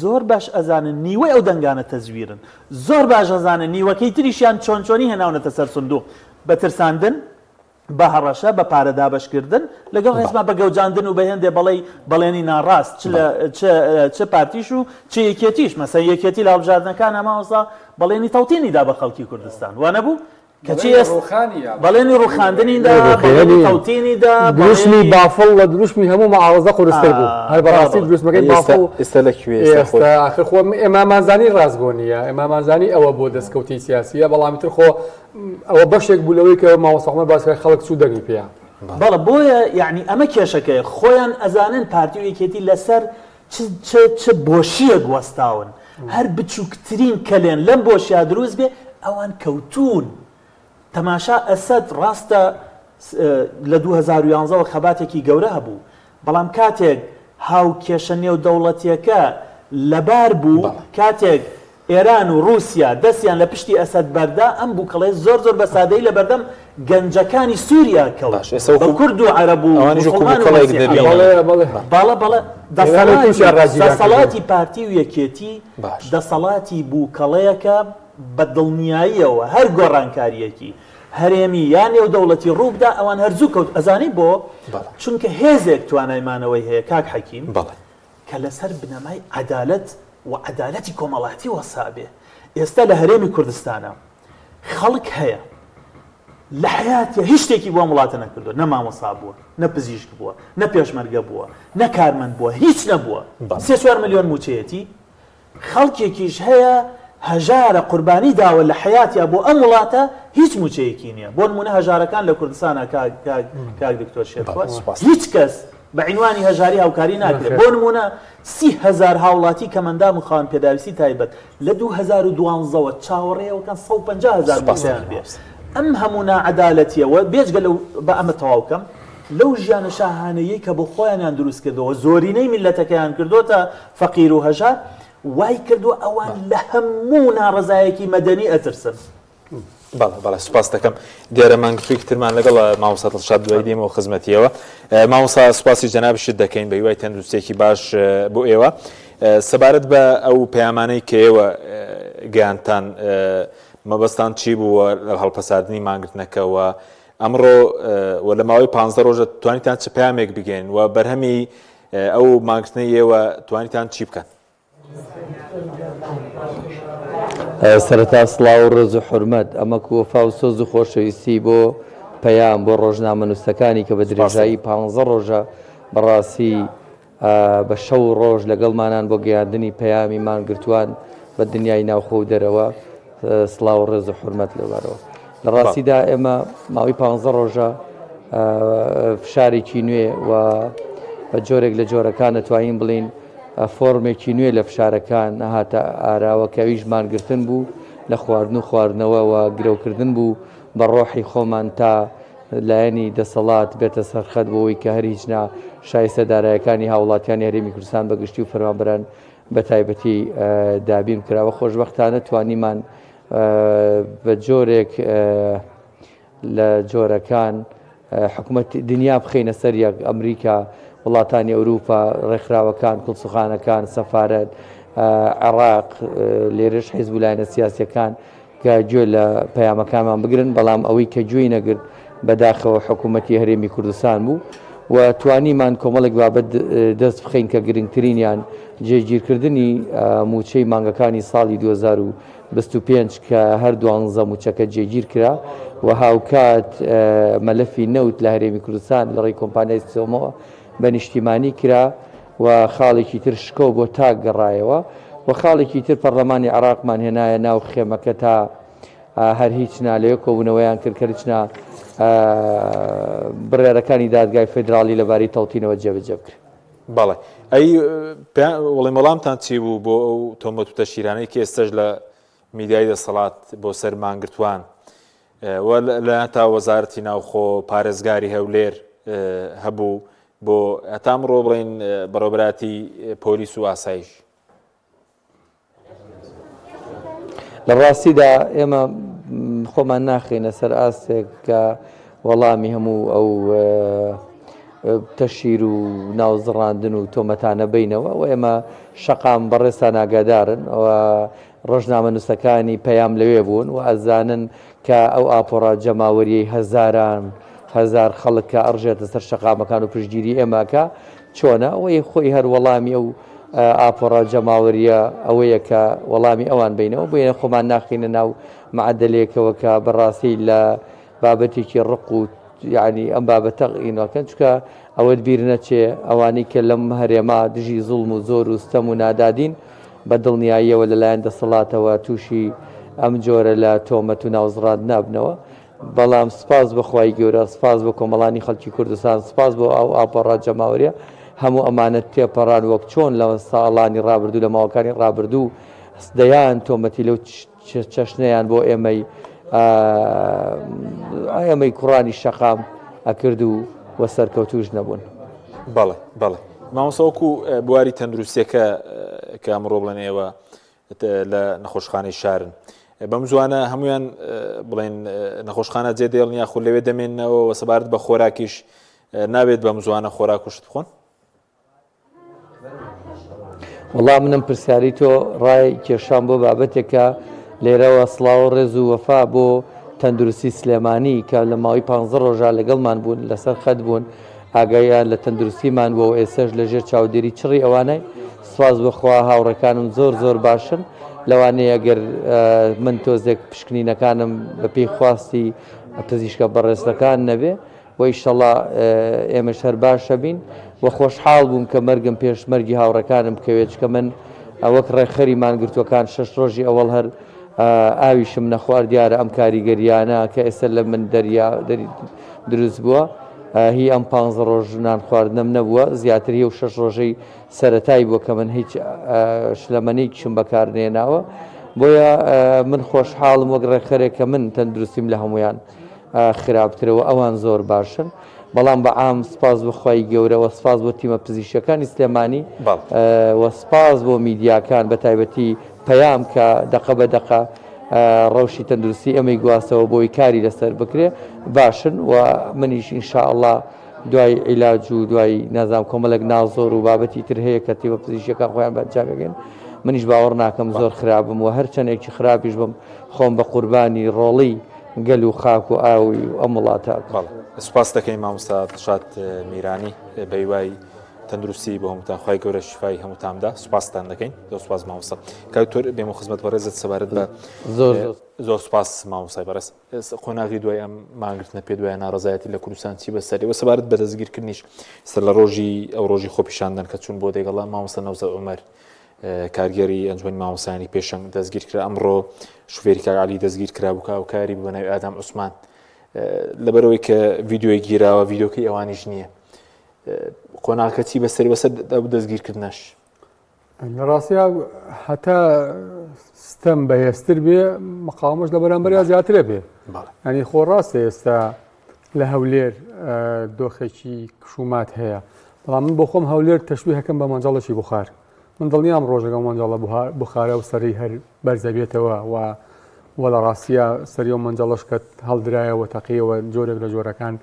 S5: زۆر باش ئەزانن نیوەی ئەو دەنگانە تەزویرن، زۆر باش ئەزانن نیوەکەی تریشیان چۆن چۆنی هێناونەتە سەر سندوق بە ترساندن، بە هەڕەشە، بە پارە دابەشکردن، لەگەڵ ڕێزما بە گەوجاندن و بە هێندێ بەڵێی بەڵێنی ناڕاست چ لە چ چ پارتیش و چ یەکێتیش، مەسەن یەکێتی لە هەڵبژاردنەکانا مامۆستا بەڵێنی تەوتینی دا بە خەڵکی کوردستان وا نەبوو؟ کەچی
S2: بەڵێنی
S5: ئێست
S2: ڕووخانی یا
S5: بەڵێنی ڕووخاندنی دا، بەڵێنی
S2: ڕووخێنی
S5: تەوتینی دا،
S2: دروشمی
S5: بەڵێنی
S2: بافڵ لە دروشمی هەموو معارەزە قورستر بوو هەر
S5: بەڵێ
S2: بەڕاستی
S5: بەڵێ.
S2: دروشمەکەی
S1: ئەی ئێستا
S2: بافڵ
S1: ئێستا لە کوێ ئێستا خۆی
S2: ئێستا ئاخر خۆ ئێمامانزانی ڕاستگۆ نییە ئێمامانزانی ئەوە بۆ دەستکەوتی سیاسیە بەڵام تر خۆ ئەوە بەشێک بوو لەوەی کە مامۆستا عومەر باس کرد خەڵک چوو دەنگی پێیا.
S5: بەڵێ بۆیە یەعنی ئەمە کێشەکەیە خۆیان ئەزانن پارتی و یەکێتی لەسەر چ چ چ بۆشیەک وەستاون هەر بچوکترین کەلێن لەم بۆشیا دروست بێ ئەوان کەوتوون تەماشا ئەسەد ڕاستە لە 2011 وە خەباتێکی گەورە هەبوو بەڵام کاتێک هاوکێشە نێودەوڵەتیەکە لەبار بوو، کاتێک ئێران و ڕووسیا دەستیان لە پشتی ئەسەد بەردا، ئەم بووکەڵەیە زۆر زۆر بە سادەیی لە بەردەم گەنجەکانی سووریا کەوت،
S1: باش ئێستا
S5: بە
S1: وەکو
S5: کورد و عەرەب و
S1: ئەوانیش وەکو
S5: موسڵمان و
S1: بووکەڵێک
S5: مەسیحیەوە.
S1: دەبینن.
S2: بەڵێ بەڵێ.
S5: بەڵێ بەڵێ
S2: ئێران و
S5: دەسەڵاتی
S2: تورکیا ڕاگیران کردوون.
S5: دەسەڵاتی پارتی و یەکێتی
S1: باش.
S5: دەسەڵاتی بووکەڵەیەکە بە دڵنیاییەوە هەر گۆڕانکارییەکی هەرێمی یا نێودەوڵەتی ڕووبدا ئەوان هەر زوو کەوت ئەزانی بۆ؟
S1: بەڵێ.
S5: چونکە هێزێک توانای مانەوەی هەیە کاک حەکیم
S1: بەڵێ.
S5: کە لەسەر بنەمای عەدالەت و عەدالەتی کۆمەڵایەتی وەستابێ ئێستا لە هەرێمی کوردستانا خەڵک هەیە لە حەیاتیا هیچ شتێکی بۆ ئەم وڵاتە نەکردووە نە مامۆستا بووە نە پزیشک بووە نە پێشمەرگە بووە نە کارمەند بووە هیچ نەبووە
S1: بەڵێ.
S5: سێ چوار ملیۆن مووچەیەتی خەڵکێکیش هەیە هەژارە قوربانی داوە لە حەیاتیا بۆ ئەم وڵاتە هیچ مووچەیەکی نیە بۆ نمونە هەژارەکان لە کوردستانا کاک کاک کاک دکتۆر شێرکۆ
S1: بەڵێ سوپاس.
S5: هیچ کەس. بە عینوانی هەژاری هاوکاری ناکرێت. بۆ نموونە 30,000 هاوڵاتی کەمئەندام و خاوەن پێداویستی تایبەت لە 2012 وە چاوەڕێی ئەوەکەن 150,000 مووچەیان بێ. ئەم هەموو ناعەدالەتیە و بێجگە لەو با ئەمە تەواو کەم لەو ژیانە شاهانەیەی کە بۆ خۆیانیان دروست کردووە و زۆرینەی میللەتەکەیان کردۆتە فەقیر و هەژار وای کردووە ئەوان لە هەموو ناڕەزایەکی مەدەنی ئەترسن.
S1: بەڵێ بەڵێ سوپاس دەکەم دیارە مانگرتوویەکی ترمان لەگەڵ مامۆستا دڵشاد دوای دێمەوە خزمەتیەوە مامۆستا سوپاسی جەنابشت دەکەین بە هیوای تەندروستێکی باش بۆ ئێوە سەبارەت بە ئەو پەیامانەی کە ئێوە گەیانتان مەبەستان چی بووە لە هەڵپەساردنی مانگرتنەکەوە ئەمڕۆ و لە ماوەی پ ڕۆژە توانیتان چ پامێک بگەین و بەرهەمی ئەو مانگرتنەی ئێوە توانیتان چی بکەن؟
S7: سەرەتا سڵاو و ڕێز و حورمەت، ئەمەک وەفا و سۆز و خۆشەویستی بۆ پەیام، بۆ ڕۆژنامەنووسەکانی کە بە درێژایی پانزە ڕۆژە بەڕاستی بە شەو و ڕۆژ لەگەڵمانان بۆ گەیاندنی پەیامی مانگرتووان بە دنیای ناوخۆ و دەرەوە، سڵاو و ڕێز و حورمەت لەوبارەوە. لە ڕاستیدا ئێمە ماوەی پانزە ڕۆژە فشارێکی نوێ و بە جۆرێک لە جۆرەکان دەتوانین بڵێین فۆرمێکی نوێ لە فشارەکان هاتە ئاراوە کە ئەویش مانگرتن بوو لە خواردن و خواردنەوە و گرەوکردن بوو بە ڕۆحی خۆمان تا لایەنی دەسەڵات بێتە سەرخەت بۆ ئەوەی کە هەر هیچ نا شایستە دارایەکانی هاوڵاتیانی هەرێمی کوردستان بە گشتی و فەرمانبەران بە تایبەتی دابین بکرا و خۆشبەختانە توانیمان بە جۆرێک لە جۆرەکان حکومەت دنیا بخەینە سەر یەک، ئەمریکا، وڵاتانی ئەوروپا، ڕێکخراوەکان، کونسوڵخانەکان، سەفارەت، عێراق، لێرەش حیزب و لایەنە سیاسیەکان کە گوێ لە پەیامەکانمان بگرن، بەڵام ئەوەی کە گوێی نەگرت بەداخەوە حکوومەتی هەرێمی کوردستان بوو و توانیمان کۆمەڵێک بابەت دەست بخەین کە گرنگترینیان جێگیرکردنی مووچەی مانگەکانی ساڵی 25 کە هەر دوانزە مووچەکە جێگیر کرا و هاوکات مەلەفی نەوت لە هەرێمی کوردستان لە ڕێی کۆمپانیای سۆمۆوە بە نیشتیمانی کرا و خاڵێکی تر شکۆ بۆ تاک گەڕایەوە و خاڵێکی تر پەرلەمانی عێراقمان هێنایە ناو خێمەکە تا هەر هیچ نا لەوێ کۆبوونەوەیان کرد کە هیچ نا بڕیارەکانی دادگای فیدراڵی لەبارەی تەوتینەوە جێبەجێ بکرێت.
S1: بەڵێ ئەی وڵێم وەڵامتان چی بوو بۆ ئەو تۆمەت و تەشیرانەی کە ئێستاش لە میدیای دەسەڵات بۆ سەر مانگرتووان و لە تا وەزارەتی ناوخۆ پارێزگاری هەولێر هەبوو بۆ هەتا ئەمڕۆ بڵێن بەڕێوەبەرایەتی پۆلیس و ئاسایش؟
S7: لە ڕاستیدا ئێمە خۆمان ناخەینە سەر ئاستێک کە وەڵامی هەموو ئەو تەشیر و ناوزڕاندن و تۆمەتانە بینەوە و ئێمە شەقام بەڕێزتان ئاگادارن و ڕۆژنامەنووسەکانی پەیام لەوێ بوون و ئەزانن کە ئەو ئاپۆڕا جەماوەریەی هەزاران هەزار خەڵک کە ئەڕژێتە سەر شەقامەکان و پشتگیری ئێمە ئەکا چۆنە؟ ئەوەی خۆی هەر وەڵامی ئەو ئاپۆڕا جەماوەریە ئەوەیە کە وەڵامی ئەوان بینەوە بۆیە خۆمان ناخینە ناو معەدەلێکەوە کە بەڕاستی لە بابەتێکی ڕق و یعنی ئەم بابەتە ئینەکەن چکە ئەوەت بیر نەچێ ئەوانەی کە لەم هەرێما دژی زوڵم و زۆر و ستەم و نادادین بە دڵنیاییەوە لەلایەن دەسەڵاتەوە تووشی ئەم جۆرە لە تۆمەت و ناوزڕاند نابنەوە بەڵام سپاس بۆ خوای گەورە، سپاس بۆ کۆمەڵانی خەڵکی کوردستان، سپاس بۆ ئەو ئاپۆڕا جەماوەریە، هەموو ئەمانە تێپەڕان وەک چۆن لە ساڵانی ڕابردوو لە ماوەکانی ڕابردوو دەیان تۆمەتی لەو چەشنەیان بۆ ئێمەی ئێمەی کوڕانی شەقام ئەکرد و وە سەرکەوتوش نەبوون.
S1: بەڵێ بەڵێ مامۆستا وەکو بواری تەندروستیەکە کە ئەمڕۆ بڵێن ئێوە لە نەخۆشخانەی شارن بەم زوانە هەمویان بڵێن نەخۆشخانە جێ دێڵن یاخود لەوێ دەمێنەوە و سەبارەت بە خۆراکیش نابێت بەم زوانە خۆراک و شت بخۆن؟
S7: وەڵا منم پرسیاری تۆ ڕای کێشام بۆ بابەتێکە لێرەوە سڵاو و ڕێز و وەفا بۆ تەندروستی سلێمانی کە لە ماوەی پ ڕۆژە لەگەڵمان بوون لەسەر خەت بوون ئاگایان لە تەندروستیمان بووە و ئێستەش لە ژێر چاودێری چڕی ئەوانەین، سوپاس بۆ خوا هاوڕێکانم زۆر زۆر باشن، لەوانەیە گەر من تۆزێک پشکنینەکانم بە پێی خواستی پزیشکە بەڕێزەکان نەبێ و ئیشەڵا ئێمەش هەر باشە بین و خۆشحاڵ بووم کە مەرگم پێش مەرگی هاوڕێکانم بکەوێت، چونکە من وەک ڕێکخەری مانگرتووەکان شەش ڕۆژی ئەوەڵ هەر ئاویشم نەخوارد، دیارە ئەم کاریگەرییانە کە ئێستا لە من دەریا دروست بووە. هی ئەم پانزە ڕۆژ نان خواردنەم نەبووە زیاتر هی ئەو شەش ڕۆژەی سەرەتای بووە کە من هیچ شلەمەنیکشم بەکار نێناوە بۆیە من خۆشحاڵم وەک ڕێکخەرێک کە من تەندروستیم لە هەمویان خراپترە و ئەوان زۆر باشن بەڵام بە عام سپاس بۆ خوای گەورە و سپاس بۆ تیمە پزیشکەکانی سلێمانی و سپاس بۆ میدیاکان بە تایبەتی پەیام کە دەقە بە دەقە ڕەوشی تەندروستی ئێمەی گواستەوە بۆی کاری لەسەر بکرێ باشن و منیش ئینشاءاللە دوای عیلاج و دوای نازام کۆمەڵێک نازۆر و بابەتی تر هەیە کە تیمە پزیشکەکان خۆیان بە ئەنجامێگەن منیش باوەڕ ناکەم زۆر خراپم و هەر چەندێکی خراپیش بم خۆم بە قوربانی ڕۆڵی گەل و خاک و ئاوی و ئەم وڵاتە
S1: بەڵێ سوپاست دەکەین مامۆستا دڵشاد میرانی بەهیوای تەندروستی بۆ هەمووتان خوای گەورە شفای هەمووتان بدا سوپاستان دەکەین زۆر سوپاس مامۆستا کاک دکتۆر بێمە خزمەت بەڕێزت سەبارەت بە
S7: زۆر
S1: زۆر سوپاس مامۆستای بەڕێز قۆناغی دوای ئەم مانگرتنە پێ دوای ناڕەزایەتی لە کوردستان چی بەسەری و سەبارەت بە دەستگیرکردنیش سەر لە ڕۆژی ئەو ڕۆژی خۆپیشاندان کە چوون بۆ دێگەڵە مامۆستا نەوزاد عومەر کارگێری ئەنجومەنی مامۆستایانی پێشەنگ دەستگیر کرا ئەمڕۆ شوفێری کاک عەلی دەستگیر کرا بوو کە هاوکاری بوو بە ناوی ئادام عوسمان لەبەرەوەی کە ڤیدیۆی گیراوە ڤیدیۆکەی ئەوانیش نییە قۆناغەکە چی بەسەری بەسەر دەستگیرکردنەش
S2: لە ڕاستیا هەتا ستەم بەهێزتر بێ مقاومەش لە بەرامبەریا زیاترە بێ ینی خۆ ڕاستە ئێستا لە هەولێر دۆخێکی کشومات هەیە بەڵام من بۆ خۆم هەولێر تەشبیهەکەم بە مەنجەڵێکی بخار من دڵنیام ڕۆژەکە مەنجەڵە بخارە و سەری هەر بەرزەبێتەوە و و لە ڕاستیە سەری و مەنجەڵەش کە هەڵدرایەوە تەقیەوە جۆرێک لە جۆرەکان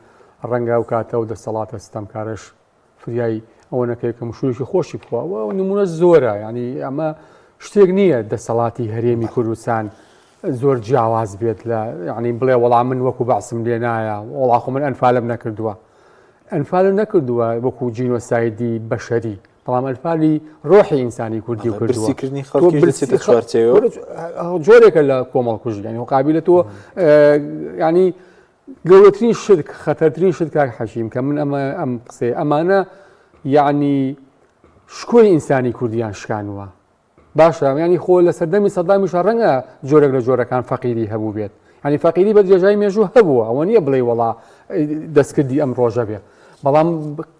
S2: ڕەنگە ئەو کاتە و دەسەڵاتە ستەمکارەش فریای ئەوە نەکەوێت کە مشوورێکی خۆشی بخوا و نمونە زۆرە ینی ئەمە شتێک نییە دەسەڵاتی هەرێمی کوردستان زۆر جیاواز بێت لە ینی بڵێ وەڵام من وەکو بەعسم لێ نایە وەڵا خۆ من ئەنفالم نەکردووە ئەنفالم نەکردووە وەکو جینۆسایدی بەشەری بەڵام ئەنفالی ڕۆحی ئینسانی کوردی کردووە
S1: برسیکردنی خەڵکیش دەچێتە چوارچێوە
S2: جۆرێکە لە کۆمەڵکوژی یعنی قابلە تۆ ینی گەورەترین شت خەتەرترین شت کاک حەکیم کە من ئەمە ئەم قسەیە ئەمانە یعنی شکۆی ئینسانی کوردیان شکانوە باشە ینی خۆ لە سەردەمی سەدامیشە ڕەنگە جۆرێک لە جۆرەکان فەقیری هەبوو بێت ینی فەقیری بە درێژای مێژوو هەبووە ئەوە نییە بڵێ وەڵا دەستکردی ئەم ڕۆژە بێ بەڵام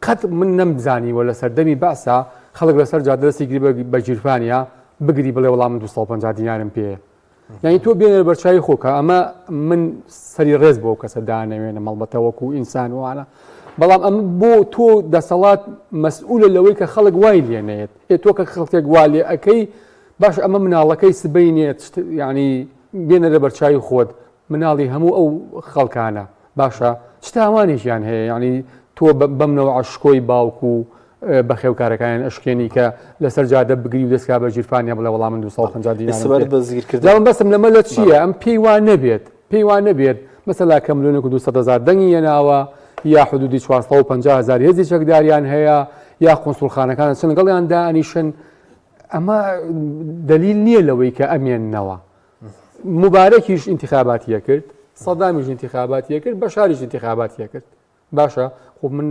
S2: قەت من نەمزانیوە لە سەردەمی بەعسا خەڵک لەسەر جادە دەستی گری بە گیرفانیا بگری بڵێ وەڵام من 250 دینارم پێیە یانی تۆ بێنەر بەرچوی خۆ کە ئەمە من سەری ڕێز بۆ کەسە دانەوێنم هەڵبەتە وەکو ئینسان وانە بەڵام ئەم بۆ تۆ دەسەڵات مەسئولە لەوەی کە خەڵک وای لێ نەیەت ئێ تۆ کە خەڵکێک وا لێ ئەەکەی باش ئەمە مناڵەکەی سبەینێت ینی بێنەرە بەرچوی خۆت مناڵی هەموو ئەو خەڵکانە باشە چ تاوانێکیان هەیە یانی تۆ بەم نەوعە شکۆی باوک و بەخێوکارەکانیان ئەشکێنی کە لەسەر جادە بگری و دەستکا بە ژیرفانیا بڵێ وەڵام من 250 دینارم
S1: سەبارەت
S2: پێ.
S1: بە زگیرکردن
S2: جا مەبەستم لەمە لە چییە ئەم پێی وا نەبێت پێی وا نەبێت مەسەلا کە ملیۆنێک و 200 هەزار دەنگی هێناوە یا حدودی 450 هەزار هێزی چەکداریان هەیە یا قونسوڵخانەکان چەند لەگەڵیان دانیشن ئەمە دەلیل نییە لەوەی کە ئەمێننەوە موبارەکیش ئینتخاباتی ئەکرد، سەدامیش ئینتخاباتی ئەکرد، بەشاریش ئینتخاباتی ئەکرد. باشە خۆ من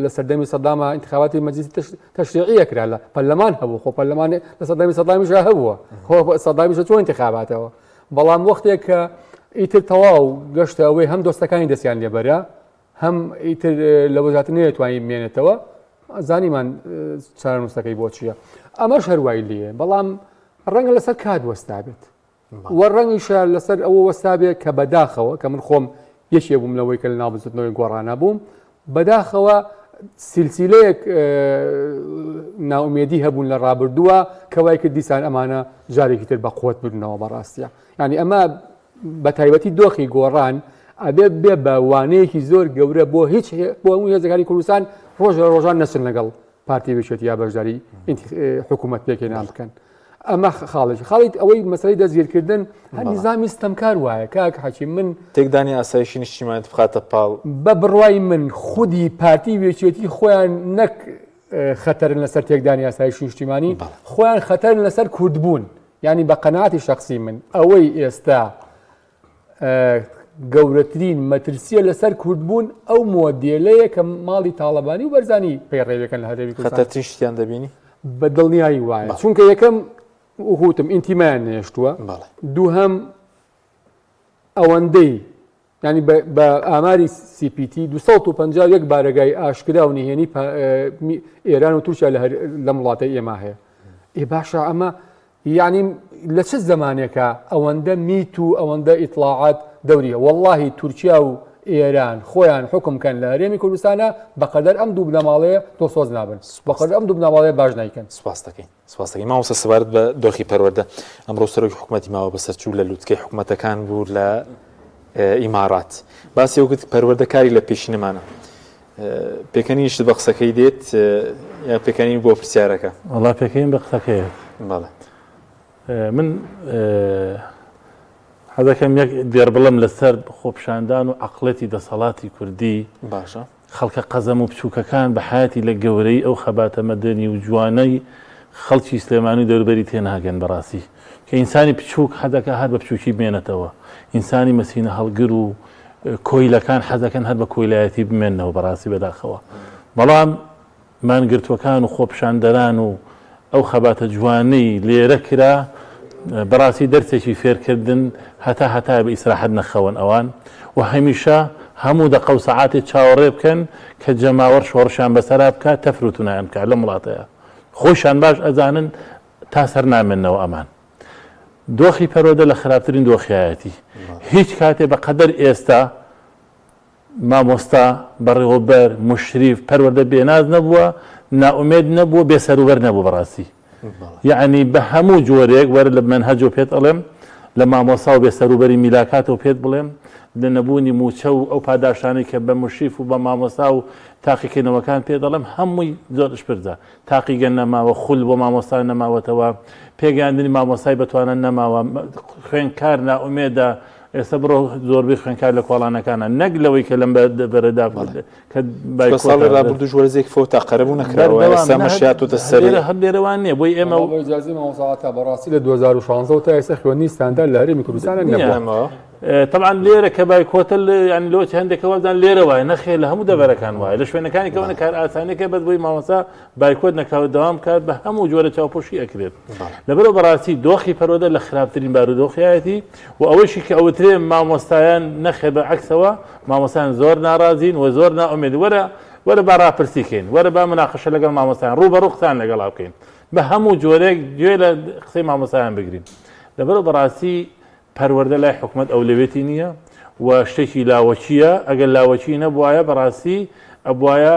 S2: لە سەردەمی سەداما ئینتخاباتی مەجلیسی تەشریعی ئەکرا لە پەرلەمان هەبوو خۆ پەرلەمان لە سەردەمی سەدامیشا هەبووە خۆ سەدامیشە چۆن ئینتخاباتەوە بەڵام وەختێک کە ئیتر تەواو گەشتە ئەوەی هەم دۆستەکانی دەستیان لێبەرە هەم ئیتر لەوە زیاتر نەیەتوانی بمێنێتەوە زانیمان چارەنووسەکەی بۆ چییە ئەمەش هەروای لێ بەڵام ڕەنگە لەسەر کات وەستابێت و ڕەنگیشە لەسەر ئەوە وەستابێت کە بەداخەوە کە من خۆم یەکێ بووم لەوەی کە لە ناو بزوتنەوەی گۆڕانە بووم بەداخەوە سلسلەیەک ناومێدی هەبوون لە ڕابردووە کە وای کرد دیسان ئەمانە جارێکی تر بە قوت ببنەوە بەڕاستە یعنی ئەمە بە تایبەتی دۆخی گۆڕان ئەبێ بێ بە وانەیەکی زۆر گەورە بۆ هیچ بۆ هەموو هێزەکانی کوردستان ڕۆژ لە ڕۆژان نەچن لەگەڵ پارتی ویشێت یا بەشداری حکوومەت پێکهێنان بکەن ئەمە خاڵێکی خاڵیت ئەوەی مەسەلەی دەستگیرکردن هەر نیزامی ستەمکار وایە کاک حەکیم من
S1: تێکدانی ئاسایشی نیشتیمانت بخاتە پاڵ
S2: بە بڕوای من خودی پارتی وێچێتی خۆیان نەک خەتەرن لەسەر تێکدانی ئاسایشی نیشتیمانی خۆیان خەتەرن لەسەر کوردبوون یانی بە قەناعەتی شەخسی من ئەوەی ئێستا گەورەترین مەترسیە لەسەر کوردبوون ئەو مۆدێلەیە کە ماڵی تاڵەبانی و بەرزانی پەیڕەویەکەن لە هەرێمی کوردستان.
S1: خەتەرترین شتیان دەبینی؟
S2: بە دڵنیایی وایە چونکە یەکەم وتم ئینتیمایان نێشتووە دووهەم ئەوەندەی. یانی بە ئاماری سی پی تی 251 بارەگای ئاشکرا و نهێنی ئێران و تورکیا لەم وڵاتەی ئێمە هەیە. ئێ باشە ئەمە یعنی لە چ زمانێکە ئەوەندە میت و ئەوەندە ئیتلاعات دەوریە واللهی تورکیا و ئێران خۆیان حکم کەن لە هەرێمی کوردستانە بەقەدەر ئەم دوو بنەماڵەیە دڵسۆز نابن بەقەدەر ئەم دوو بنەماڵەیە باش نایکەن.
S1: سپاس دەکەین. سپاس دەکەین مامۆستا. سەبارەت بە دۆخی پەروەردە ئەمڕۆ سەرۆکی حکوومەتی ماوە بەسەرچوو لە لوتکەی حکوومەتەکان بوو لە ئیمارات باسی ئەو کرد پەروەردە کاری لە پێشینەمانە پێکەنینیشت بە قسەکەی دێت یا پێکەنین بۆ پرسیارەکە؟
S3: وەڵا پێکەنین بە قسەکەیت.
S1: بەڵێ.
S3: من حەزەکەم یەک دێڕ بڵێم لەسەر خۆپیشاندان و عەقڵێتی دەسەڵاتی کوردی.
S1: باشە.
S3: خەڵکە قەزەم و بچووکەکان بە حەیاتی لە گەورەیی ئەو خەباتە مەدەنی و جوانەی خەڵکی سلێمانی و دەوروبەری تێناگەن بەڕاستی کە ئینسانی بچووک حەزەکا هەر بە بچووکی بمێنێتەوە ئینسانی مەسینە هەڵگر و کۆیلەکان حەزەکەن هەر بە کۆیلایەتی بمێنەوە بەڕاستی بەداخەوە بەڵام مانگرتووەکان و خۆپیشاندەران و ئەو خەباتە جوانەی لێرە کرا بەڕاستی دەرسێکی فێرکردن هەتا هەتایە بە ئیسراحەت نەخەون ئەوان و هەمیشە هەموو دەقە و سەعاتێ چاوەڕێ بکەن کە جەماوەر شۆڕشیان بەسەرا بکات تەفر و تونایان بکات لەم وڵاتەیا خۆیشان باش ئەزانن تا سەر نامێننەوە ئەمان دۆخی پەروەردە لە خراپترین دۆخیایەتی هیچ کاتێ بە قەدەر ئێستا مامۆستا، بەڕێوەبەر، موشریف، پەروەردە بێناز نەبووە، نائومێد نەبووە، بێ سەروبەر نەبووە بەڕاستی. یەعنی بە هەموو جۆرێک، وەرە لە مەنهەجەوە پێت ئەڵێم، لە مامۆستا و بێ سەروبەری میلاکاتەوە پێت بڵێم، لە نەبوونی مووچە و ئەو پاداشتانەی کە بە موشریف و بە مامۆستا و تاقیکردنەوەکان پێت ئەڵێم، هەمووی زۆر ئشپرزە. تاقیگە نەماوە، خول بۆ مامۆستا نەماوەتەوە، پێگەیاندنی مامۆستای بەتوانا نەماوە، خوێندکار نائومێدە، ئێستا بڕۆ زۆربەی خوێندکار لە کۆڵانەکانە نەک لەوەی کە لەم بەرەدا
S1: کە ساڵی ڕابردووش وەرزێک فەوتا قەرەبوو نەکراوە ئێستا مەشیاتۆتە سەر
S3: هەر لێرەوان نییە بۆی ئێمە
S2: و ئیجازەی مامۆستا عەتا بەڕاستی لە 2016 تا ئێستا خوێندنی ستاندار لە هەرێمی کوردستان نەبووە.
S3: طبعا لێرە کە بایکۆتە یعنی لۆ هەندێک وازان لێرە وایە نەخێر لە هەموو دەڤەرەکان وایە لە شوێنەکانی کەونە کار ئاسانەکە بەس بۆی مامۆستا بایکۆت نەکاوە دەوام بکات بە هەموو جۆرە چاوپۆشی ئەکرێت لەبەرەوە بەڕاستی دۆخی پەروەردە لە خراپترین بارودۆخیایەتی و ئەوەیشی کە ئەوترێ مامۆستایان نەخێر بە عەکسەوە مامۆستایان زۆر ناڕازین و زۆر نائومێد وەرە وەرە با ڕاپرسی کەین وەرە با مناقەشە لەگەڵ مامۆستایان ڕوو بە ڕوو قسان لەگەڵا بکەین بە هەموو جۆرێک گوێ لە قسەی مامۆستایان بگرین لەبەرەوە بەڕاستی پەروەردە لای حکومەت ئەولەوێتی نییە و شتێکی لاوەکییە، ئەگەر لاوەکی نەبوایە بەڕاستی ئەبوایە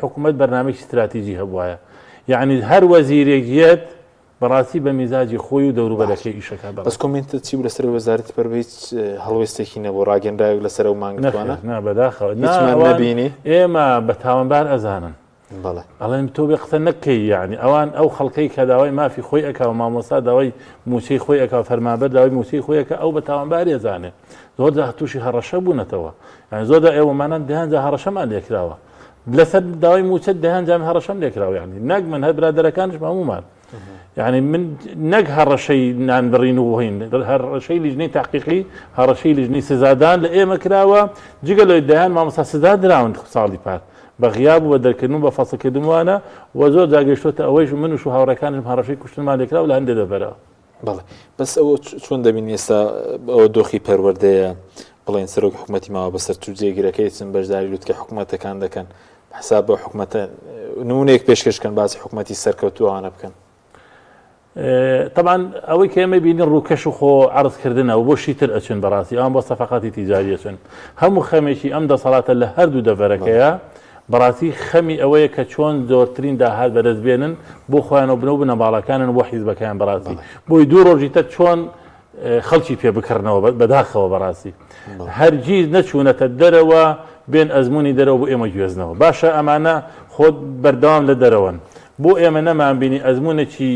S3: حکومەت بەرنامەیەکی ستراتیجی هەبوایە. یەعنی هەر وەزیرێک یەت بەڕاستی بە میزاجی خۆی و دەوروبەرەکەی
S1: ئیش ئەکات بەڕاستی. بەس کۆمێنتت چی بوو لەسەر وەزارەتی پەروەردە هیچ هەڵوێستێکی نەبوو ڕاگەنراوێک لەسەر ئەو مانگرتوانە؟
S3: نەخێر نا بەداخەوە
S1: نا هیچمان نەبینی؟
S3: ئێمە بە تاوانبار ئەزانن.
S1: بەڵێ.
S3: ئەڵێن تۆ بێ قسە نەکەی یەعنی ئەوان ئەو خەڵکەی کە داوای مافی خۆی ئەکا و مامۆستا داوای مووچەی خۆی ئەکا و فەرمانبەر داوای مووچەی خۆی ئەکا ئەو بە تاوانباری ئەزانێ زۆر جار تووشی هەڕەشە بوونەتەوە یانی زۆر جار ئێوەمانان دەیان جار هەڕەشەمان لێکراوە لەسەر داوای مووچە دەیان جار هەڕەشەم لێکراوە یانی نەک من هەر برادەرەکانیشم هەموومان یعنی من نەک هەڕەشەی نانبڕین و هین هەڕەشەی لیژنەی تحقیقی هەڕەشەی لیژنەی سزادان لە ئێمە کراوە جگە لەوەی دەیان مامۆستا سزا دراون ساڵی پار بە غیاب و بە دەرکردن و بە فەسڵکردن وانە و زۆر جار گەیشتۆتە ئەوەیش منیش و هاوڕێکانیشم هەڕەشەی کوشتنمان لێکراوە لە هەندێ دەڤەرەوە.
S1: بەڵێ بەس ئەوە چۆن دەبینی ئێستا ئەوە دۆخی پەروەردەیە بڵێن سەرۆکی حکوومەتی ماوە بەسەر چوو جێگرەکەی چن بەشداری لوتکە حکوومەتەکان دەکەن حساب بە حکوومەتە نمونەیەک پێشکەش کەن باسی حکوومەتی سەرکەوتوو ئەوانە بکەن.
S3: تەبعەن ئەوەی کە ئێمە بینی ڕووکەش و خۆ عەرز کردنە و بۆ شتی تر ئەچن بەڕاستی ئەوان بۆ سەفەقاتی تیجاری ئەچن هەموو خەمێکی ئەم دەسەڵاتە لە هەردوو دەڤەرەکەیە بەڕاستی خەمی ئەوەیە کە چۆن زۆرترین داهات بەدەست بێنن بۆ خۆیان و بنە و بنەماڵەکانن بۆ حیزبەکەیان بەڕاستی بۆی دوو ڕۆژی تر چۆن خەڵکی پێ بکڕنەوە بەداخەوە بەڕاستی هەرگیز نەچوونەتە دەرەوە بێن ئەزمموی دەرەوە بۆ ئێمە گوێزنەوە باشە ئەمانە خۆت بەردەوام لە دەرەوەن بۆ ئێمە نەمانبینی ئەزموونێکی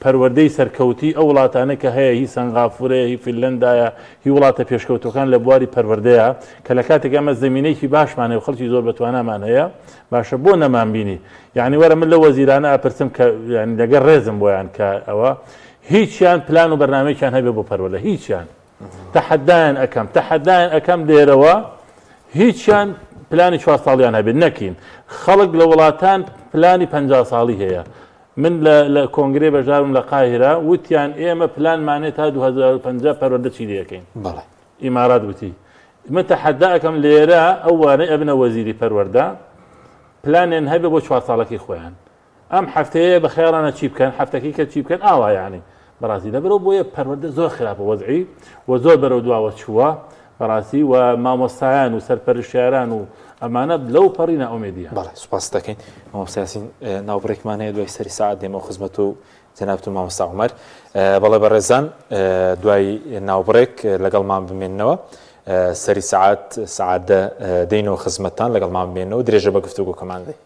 S3: پەروەردەی سەرکەوتی ئەو وڵاتانەی کە هەیە هی سەنغافورەیە هی فینلەندایە هی وڵاتە پێشکەوتوەکان لە بواری پەروەردەیە کە لە کاتێک ئەمە زمینەیەکی باشمان هەیە و خەڵکی زۆر بەتوانامان هەیە باشە بۆ نەمانبینی یعنی وەرە من لە وەزیرانە ئەپرسم کە یعنی لەگەڵ ڕێزم بۆیان کە ئەوە هیچیان پلان و بەرنامەیەکیان هەبێ بۆ پەروەردە هیچیان تەحەدایان ئەکەم تەحەدایان ئەکەم لێرەوە هیچیان پلانی چوار ساڵیان هەبێت نەکین خەڵک لە وڵاتان پلانی پ ساڵی هەیە من لە کۆنگرێ بەشدارم لە قاهرە وتیان ئێمە پلانمانێ تا 2050 پەروەردە چی لەکەین
S1: بەڵێ
S3: ئیمارات وتی. من تەحەدا ئەکەم لێرە ئەو وانەی ئەبنە وەزیری پەروەردە پلانیان هەبێ بۆ چوار ساڵەکەی خۆیان ئەم هەفتەیە بە خەیاڵانە چی بکەن هەفتەکەی کە چی بکەن ئاوا یعنی بەڕاستی لەبەرەوە بۆیە پەروەردە زۆر خراپە وەزعی و زۆر بەرەو دواوە چووە بەڕاستی و مامۆستایان و سەرپەرشتیاران و ئەمانە لەو پەڕی نائومێدیە.
S1: بەڵێ سوپاست دەکەین مامۆستا یاسین ناوبڕێکمان هەیە دوای سەری سەعات دێمەوە خزمەت و جەنابت و مامۆستا عومەر. بەڵێ بەڕێزان دوای ناوبڕێک لەگەڵمان بمێننەوە سەری سەعات سەعات دە دێینەوە خزمەتتان لەگەڵمان بمێنەوە درێژە بە گفتوگۆکەمان دەین.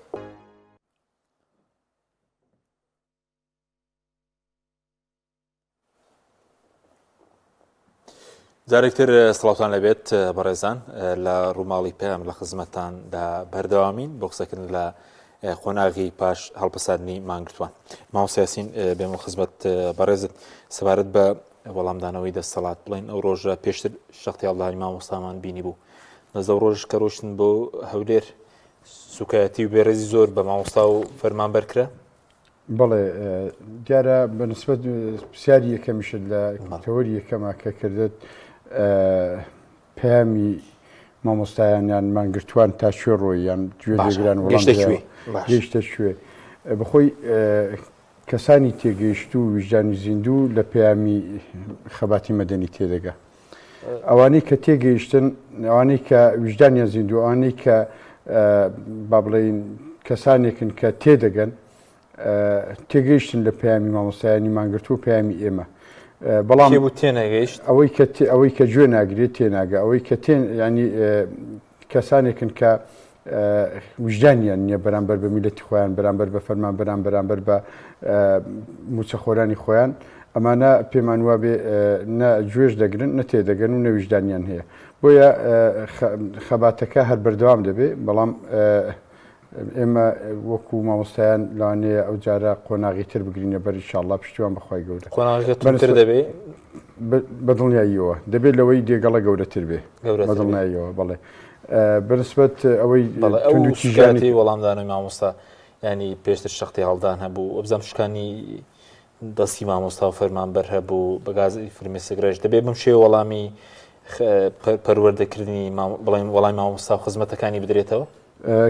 S1: جارێکتر سڵاوتان لەبێت بەڕێزان لە ڕووماڵی پەیام لە خزمەتتاندا بەردەوامین بۆ قسەکردن لە قۆناغی پاش هەڵپەساردنی مانگرتووان. مامۆستا یاسین بێمە خزمەت بەڕێزت سەبارەت بە وەڵامدانەوەی دەسەڵات بڵێن ئەو ڕۆژە پێشتر شەختی هەڵدانی مامۆستامان بینی بوو بەس ئەو ڕۆژ کە ڕۆشتن بۆ هەولێر سوکایەتی و بێڕێزی زۆر بە مامۆستا و فەرمانبەر کرا.
S4: بەڵێ دیارە بە نسبەت پرسیاری یەکەمیشت لە تەوەری یەکەما کە کردت پەیامی مامۆستایان یان مانگرتووان تا کوێ ڕۆی یان گوێ لێگران وەڵام گەیشتە کوێ بەخۆی کەسانی تێگەیشتوو و ویژدانی زیندوو لە پەیامی خەباتی مەدەنی تێدەگا ئەوانەی کە تێگەیشتن ئەوانەی کە ویژدانیان زیندوو ئەوانەی کە با بڵێین کەسانێکن کە تێدەگەن تێگەیشتن لە پەیامی مامۆستایانی مانگرتوو و پەیامی ئێمە بەڵام
S1: کێ بوو تێنەگەیشت؟
S4: ئەوەی کە ئەوەی کە گوێ ناگرێت تێناگە ئەوەی کە تێ ینی کەسانێکن کە ویژدانیان نییە بەرامبەر بە میلەتی خۆیان بەرامبەر بە فەرمانبەران بەرامبەر بە موچەخۆرانی خۆیان ئەمانە پێمان وابێ نە گوێش دەگرن نە تێدەگەن و نە ویژدانیان هەیە بۆیە خەباتەکە هەر بەردەوام دەبێ بەڵام ئێمە وەکو مامۆستایان لەوانەیە ئەو جارە قۆناغی تر بگرینە بەر ئینشاڵڵا پشتیوان بەخوای گەورە.
S1: قۆناغەکە توندتر دەبێ؟
S4: بە دڵنیاییەوە دەبێت لەوەی دێگەڵە گەورەتر بێ.
S1: گەورەتر بێ.
S4: بە دڵنیاییەوە بەڵێ. بەنسبەت ئەوەی
S1: بەڵێ ئەو سوکایەتی وەڵامدانەوەی مامۆستا ینی پێشتر شەختی هەڵدان هەبوو وەبزانم شکانی دەستی مامۆستا و فەرمانبەر هەبوو بە گازی فرمێسک ڕێژ دەبێت بەم شێوە وەڵامی پەروەردەکردنی بڵێن وەڵامی مامۆستا و خزمەتەکانی بدرێتەوە؟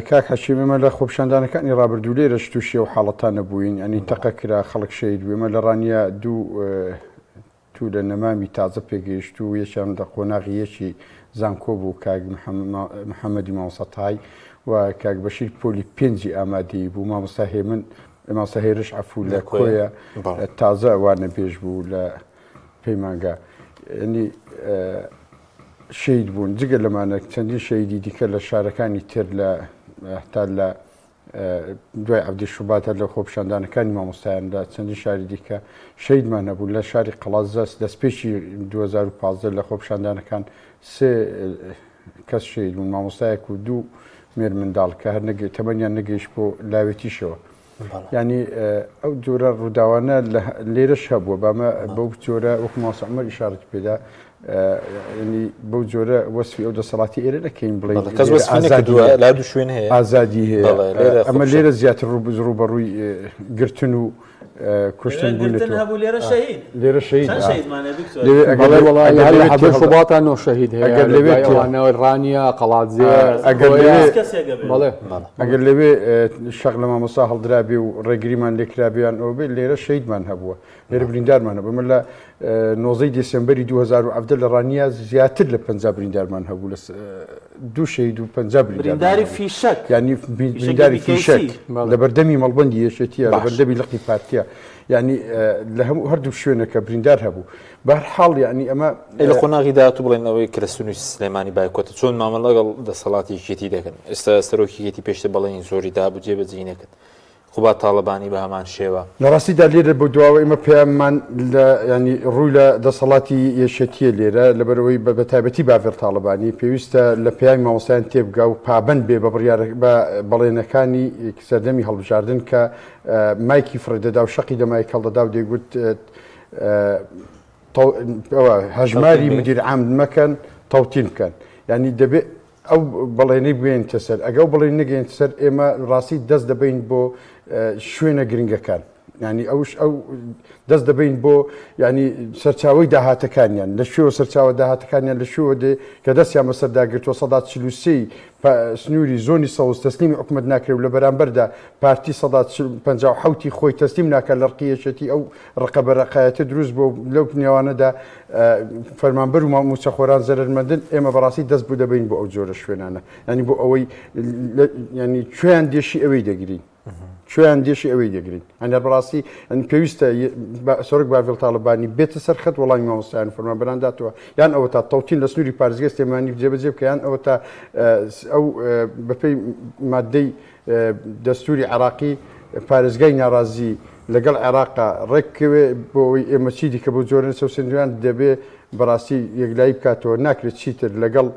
S4: کاک حەکیم ئێمە لە خۆپیشاندانەکانی ڕابردوو لێرەش تووشی ئەو حاڵەتانە بووین ئەنی تەقە کرا خەڵک شەهید بوو ئێمە لە ڕانیە دوو توولە نەمامی تازە پێگەیشتوو یەکیان لە قۆناغی یەکی زانکۆ بوو کاک محەممەدی مامۆستا تای و کاک بەشیر پۆلی پێنجی ئامادەیی بوو مامۆستا هێمن مامۆستا هێرش عەفوو لە کۆیە تازە وانەبێژ بوو لە پەیمانگا یعنی شەهید بوون جگە لەمانە چەندین شەهیدی دیکە لە شارەکانی تر لە هەتا لە دوای عەبدی شوبات هەر لە خۆپیشاندانەکانی مامۆستایان لە چەندین شاری دیکە شەهیدمان هەبوو لە شاری قەڵادزە دەستپێکی 2015 لە خۆپیشاندانەکان سێ کەس شەهید بوون مامۆستایەک و دوو مێرمنداڵ کە هەر نەگەی تەمەنیان نەگەیشت بۆ لاوێتیشەوە ینی ئەو جۆرە ڕووداوانە لێرەش هەبووە بامە بەو جۆرە وەک مامۆستا عومەر ئیشارەتی پێدا ینی بەو جۆرە وەسفی ئەو دەسەڵاتی ئێرە نەکەین بڵێین
S1: کەس وەسفی نەکردووە لا دوو شوێن هەیە
S4: ئازادی هەیە ئەمە لێرە زیاتر ڕووبەڕووی گرتن و کوشتن
S5: بوونەتەوە هەبوو لێرە شەهید
S4: لێرە شەهید
S5: چەند شەهیدمان هەیە دکتۆر
S4: لەوێ ئەگەر
S2: بەڵێ وەڵا
S4: ئەگەر
S2: هەر لە
S4: لەوێ
S2: حەڤدەی
S4: تێهەڵدا
S2: شوباتا نۆ شەهید هەیە
S4: ئەگەر
S2: لە
S4: لەوێ
S2: دوای
S4: تێ
S2: ئەوانەوە ڕانیە قەڵادزێ
S4: ئەگەر
S2: کۆیە
S4: لەوێ
S5: هیچ کەسێک ئەبێ
S2: بەڵێ
S4: ئەگەر لەوێ شەق لە مامۆستا هەڵدرابێ و ڕێگریمان لێکرابێ یان ئەوە بێ لێرە شەهیدمان هەبووە لێرە بریندارمان هەبوو ئێمە لە نۆزدەی دێسێمبەری 2017 لە ڕانیە زیاتر لە 50 بریندارمان هەبوو لە دوو شەهید و 50 بریندارمان
S5: برینداری
S4: هەبوو.
S5: فیشەک
S4: یعنی
S5: فیشەکی
S4: برینداری
S5: BKC.
S4: فیشەک
S2: بەڵێ.
S4: لە بەردەمی مەڵبەندی یەکێتیە لە
S1: باش.
S4: بەردەمی لقی پارتیە یعنی لە هەموو هەردوو شوێنەکە بریندار هەبوو بە هەر حاڵ یعنی ئەمە
S1: ئەی لە قۆناغی داهاتوو بڵێن ئەوەی کە لە سنووری سلێمانی بایکۆتە چۆن مامەڵە لەگەڵ دەسەڵاتی یەکێتی دەکەن ئێستا سەرۆکی یەکێتی پێشتر بەڵێنی زۆری دابوو جێبەجێی نەکرد قوباد تاڵەبانی بە هەمان شێوە.
S4: لە ڕاستیدا لێرە بۆ دواوە ئێمە پەیاممان لە یانی ڕووی لە دەسەڵاتی یەکێتییە لێرە، لەبەرئەوەی بە تایبەتی باڤێڵ تاڵەبانی پێویستە لە پەیامی مامۆستایان تێبگا و پابەند بێ بە بڕیارە بە بەڵێنەکانی سەردەمی هەڵبژاردن کە مایکی فڕێ دەدا و شەقی دە مایک هەڵدەدا و دەیگوت هەژماری مدیر عام مەکەن تەوتین بکەن یانی دەبێ ئەو بەڵێنەی بگەینتە سەر، ئەگە ئەو بەڵێنی نەگەینتە سەر ئێمە ڕاستی دەست دەبەین بۆ شوێنە گرنگەکان. ینی ئەوش ئەو دەست دەبین بۆ ینی سەرچاوی داهاتەکانیان لە شوێوە سەرچاوە داهاتەکانیان لە شوێوە دێ کە دەستیان بەسەردا گرتووە 143 سنووری زۆنی سەوز تەسلیمی حکومت ناکرێ و لە بەرامبەردا پارتی 57 خۆی تەسلیم ناکات لە ڕقی یەکێتی ئەو ڕقە بەرەقایەتە دروست بۆ لەو نێوانەدا فەرمانبەر و مووچەخۆران زەرەرمەندن ئێمە بەڕاستی دەست بوو دەبین بۆ ئەو جۆرە شوێنانە ینی بۆ ئەوەی ینی کوێیان دێشی ئەوەی دەگرین کوێیان دێشی ئەوەی دەگرین ئەگەر بەڕاستی پێویستە سەرۆک باڤڵ تاڵەبانی بێتە سەر خەت وەڵامی مامۆستایان و فەرمانبەران داتەوە یان ئەوە تا تەوتین لە سنووری پارێزگای سلێمانی جێبەجێ بکە یان ئەوە تا ئەو بەپێی مادەی دەستوری عێراقی پارێزگای ناڕازی لەگەڵ عێراقا ڕێککەوێ بۆ ئەوەی ئێمە چی دیکە بۆ جۆرە چەوسێنران دەبێ بەڕاستی یەکلایی بکاتەوە ناکرێت چیتر لەگەڵ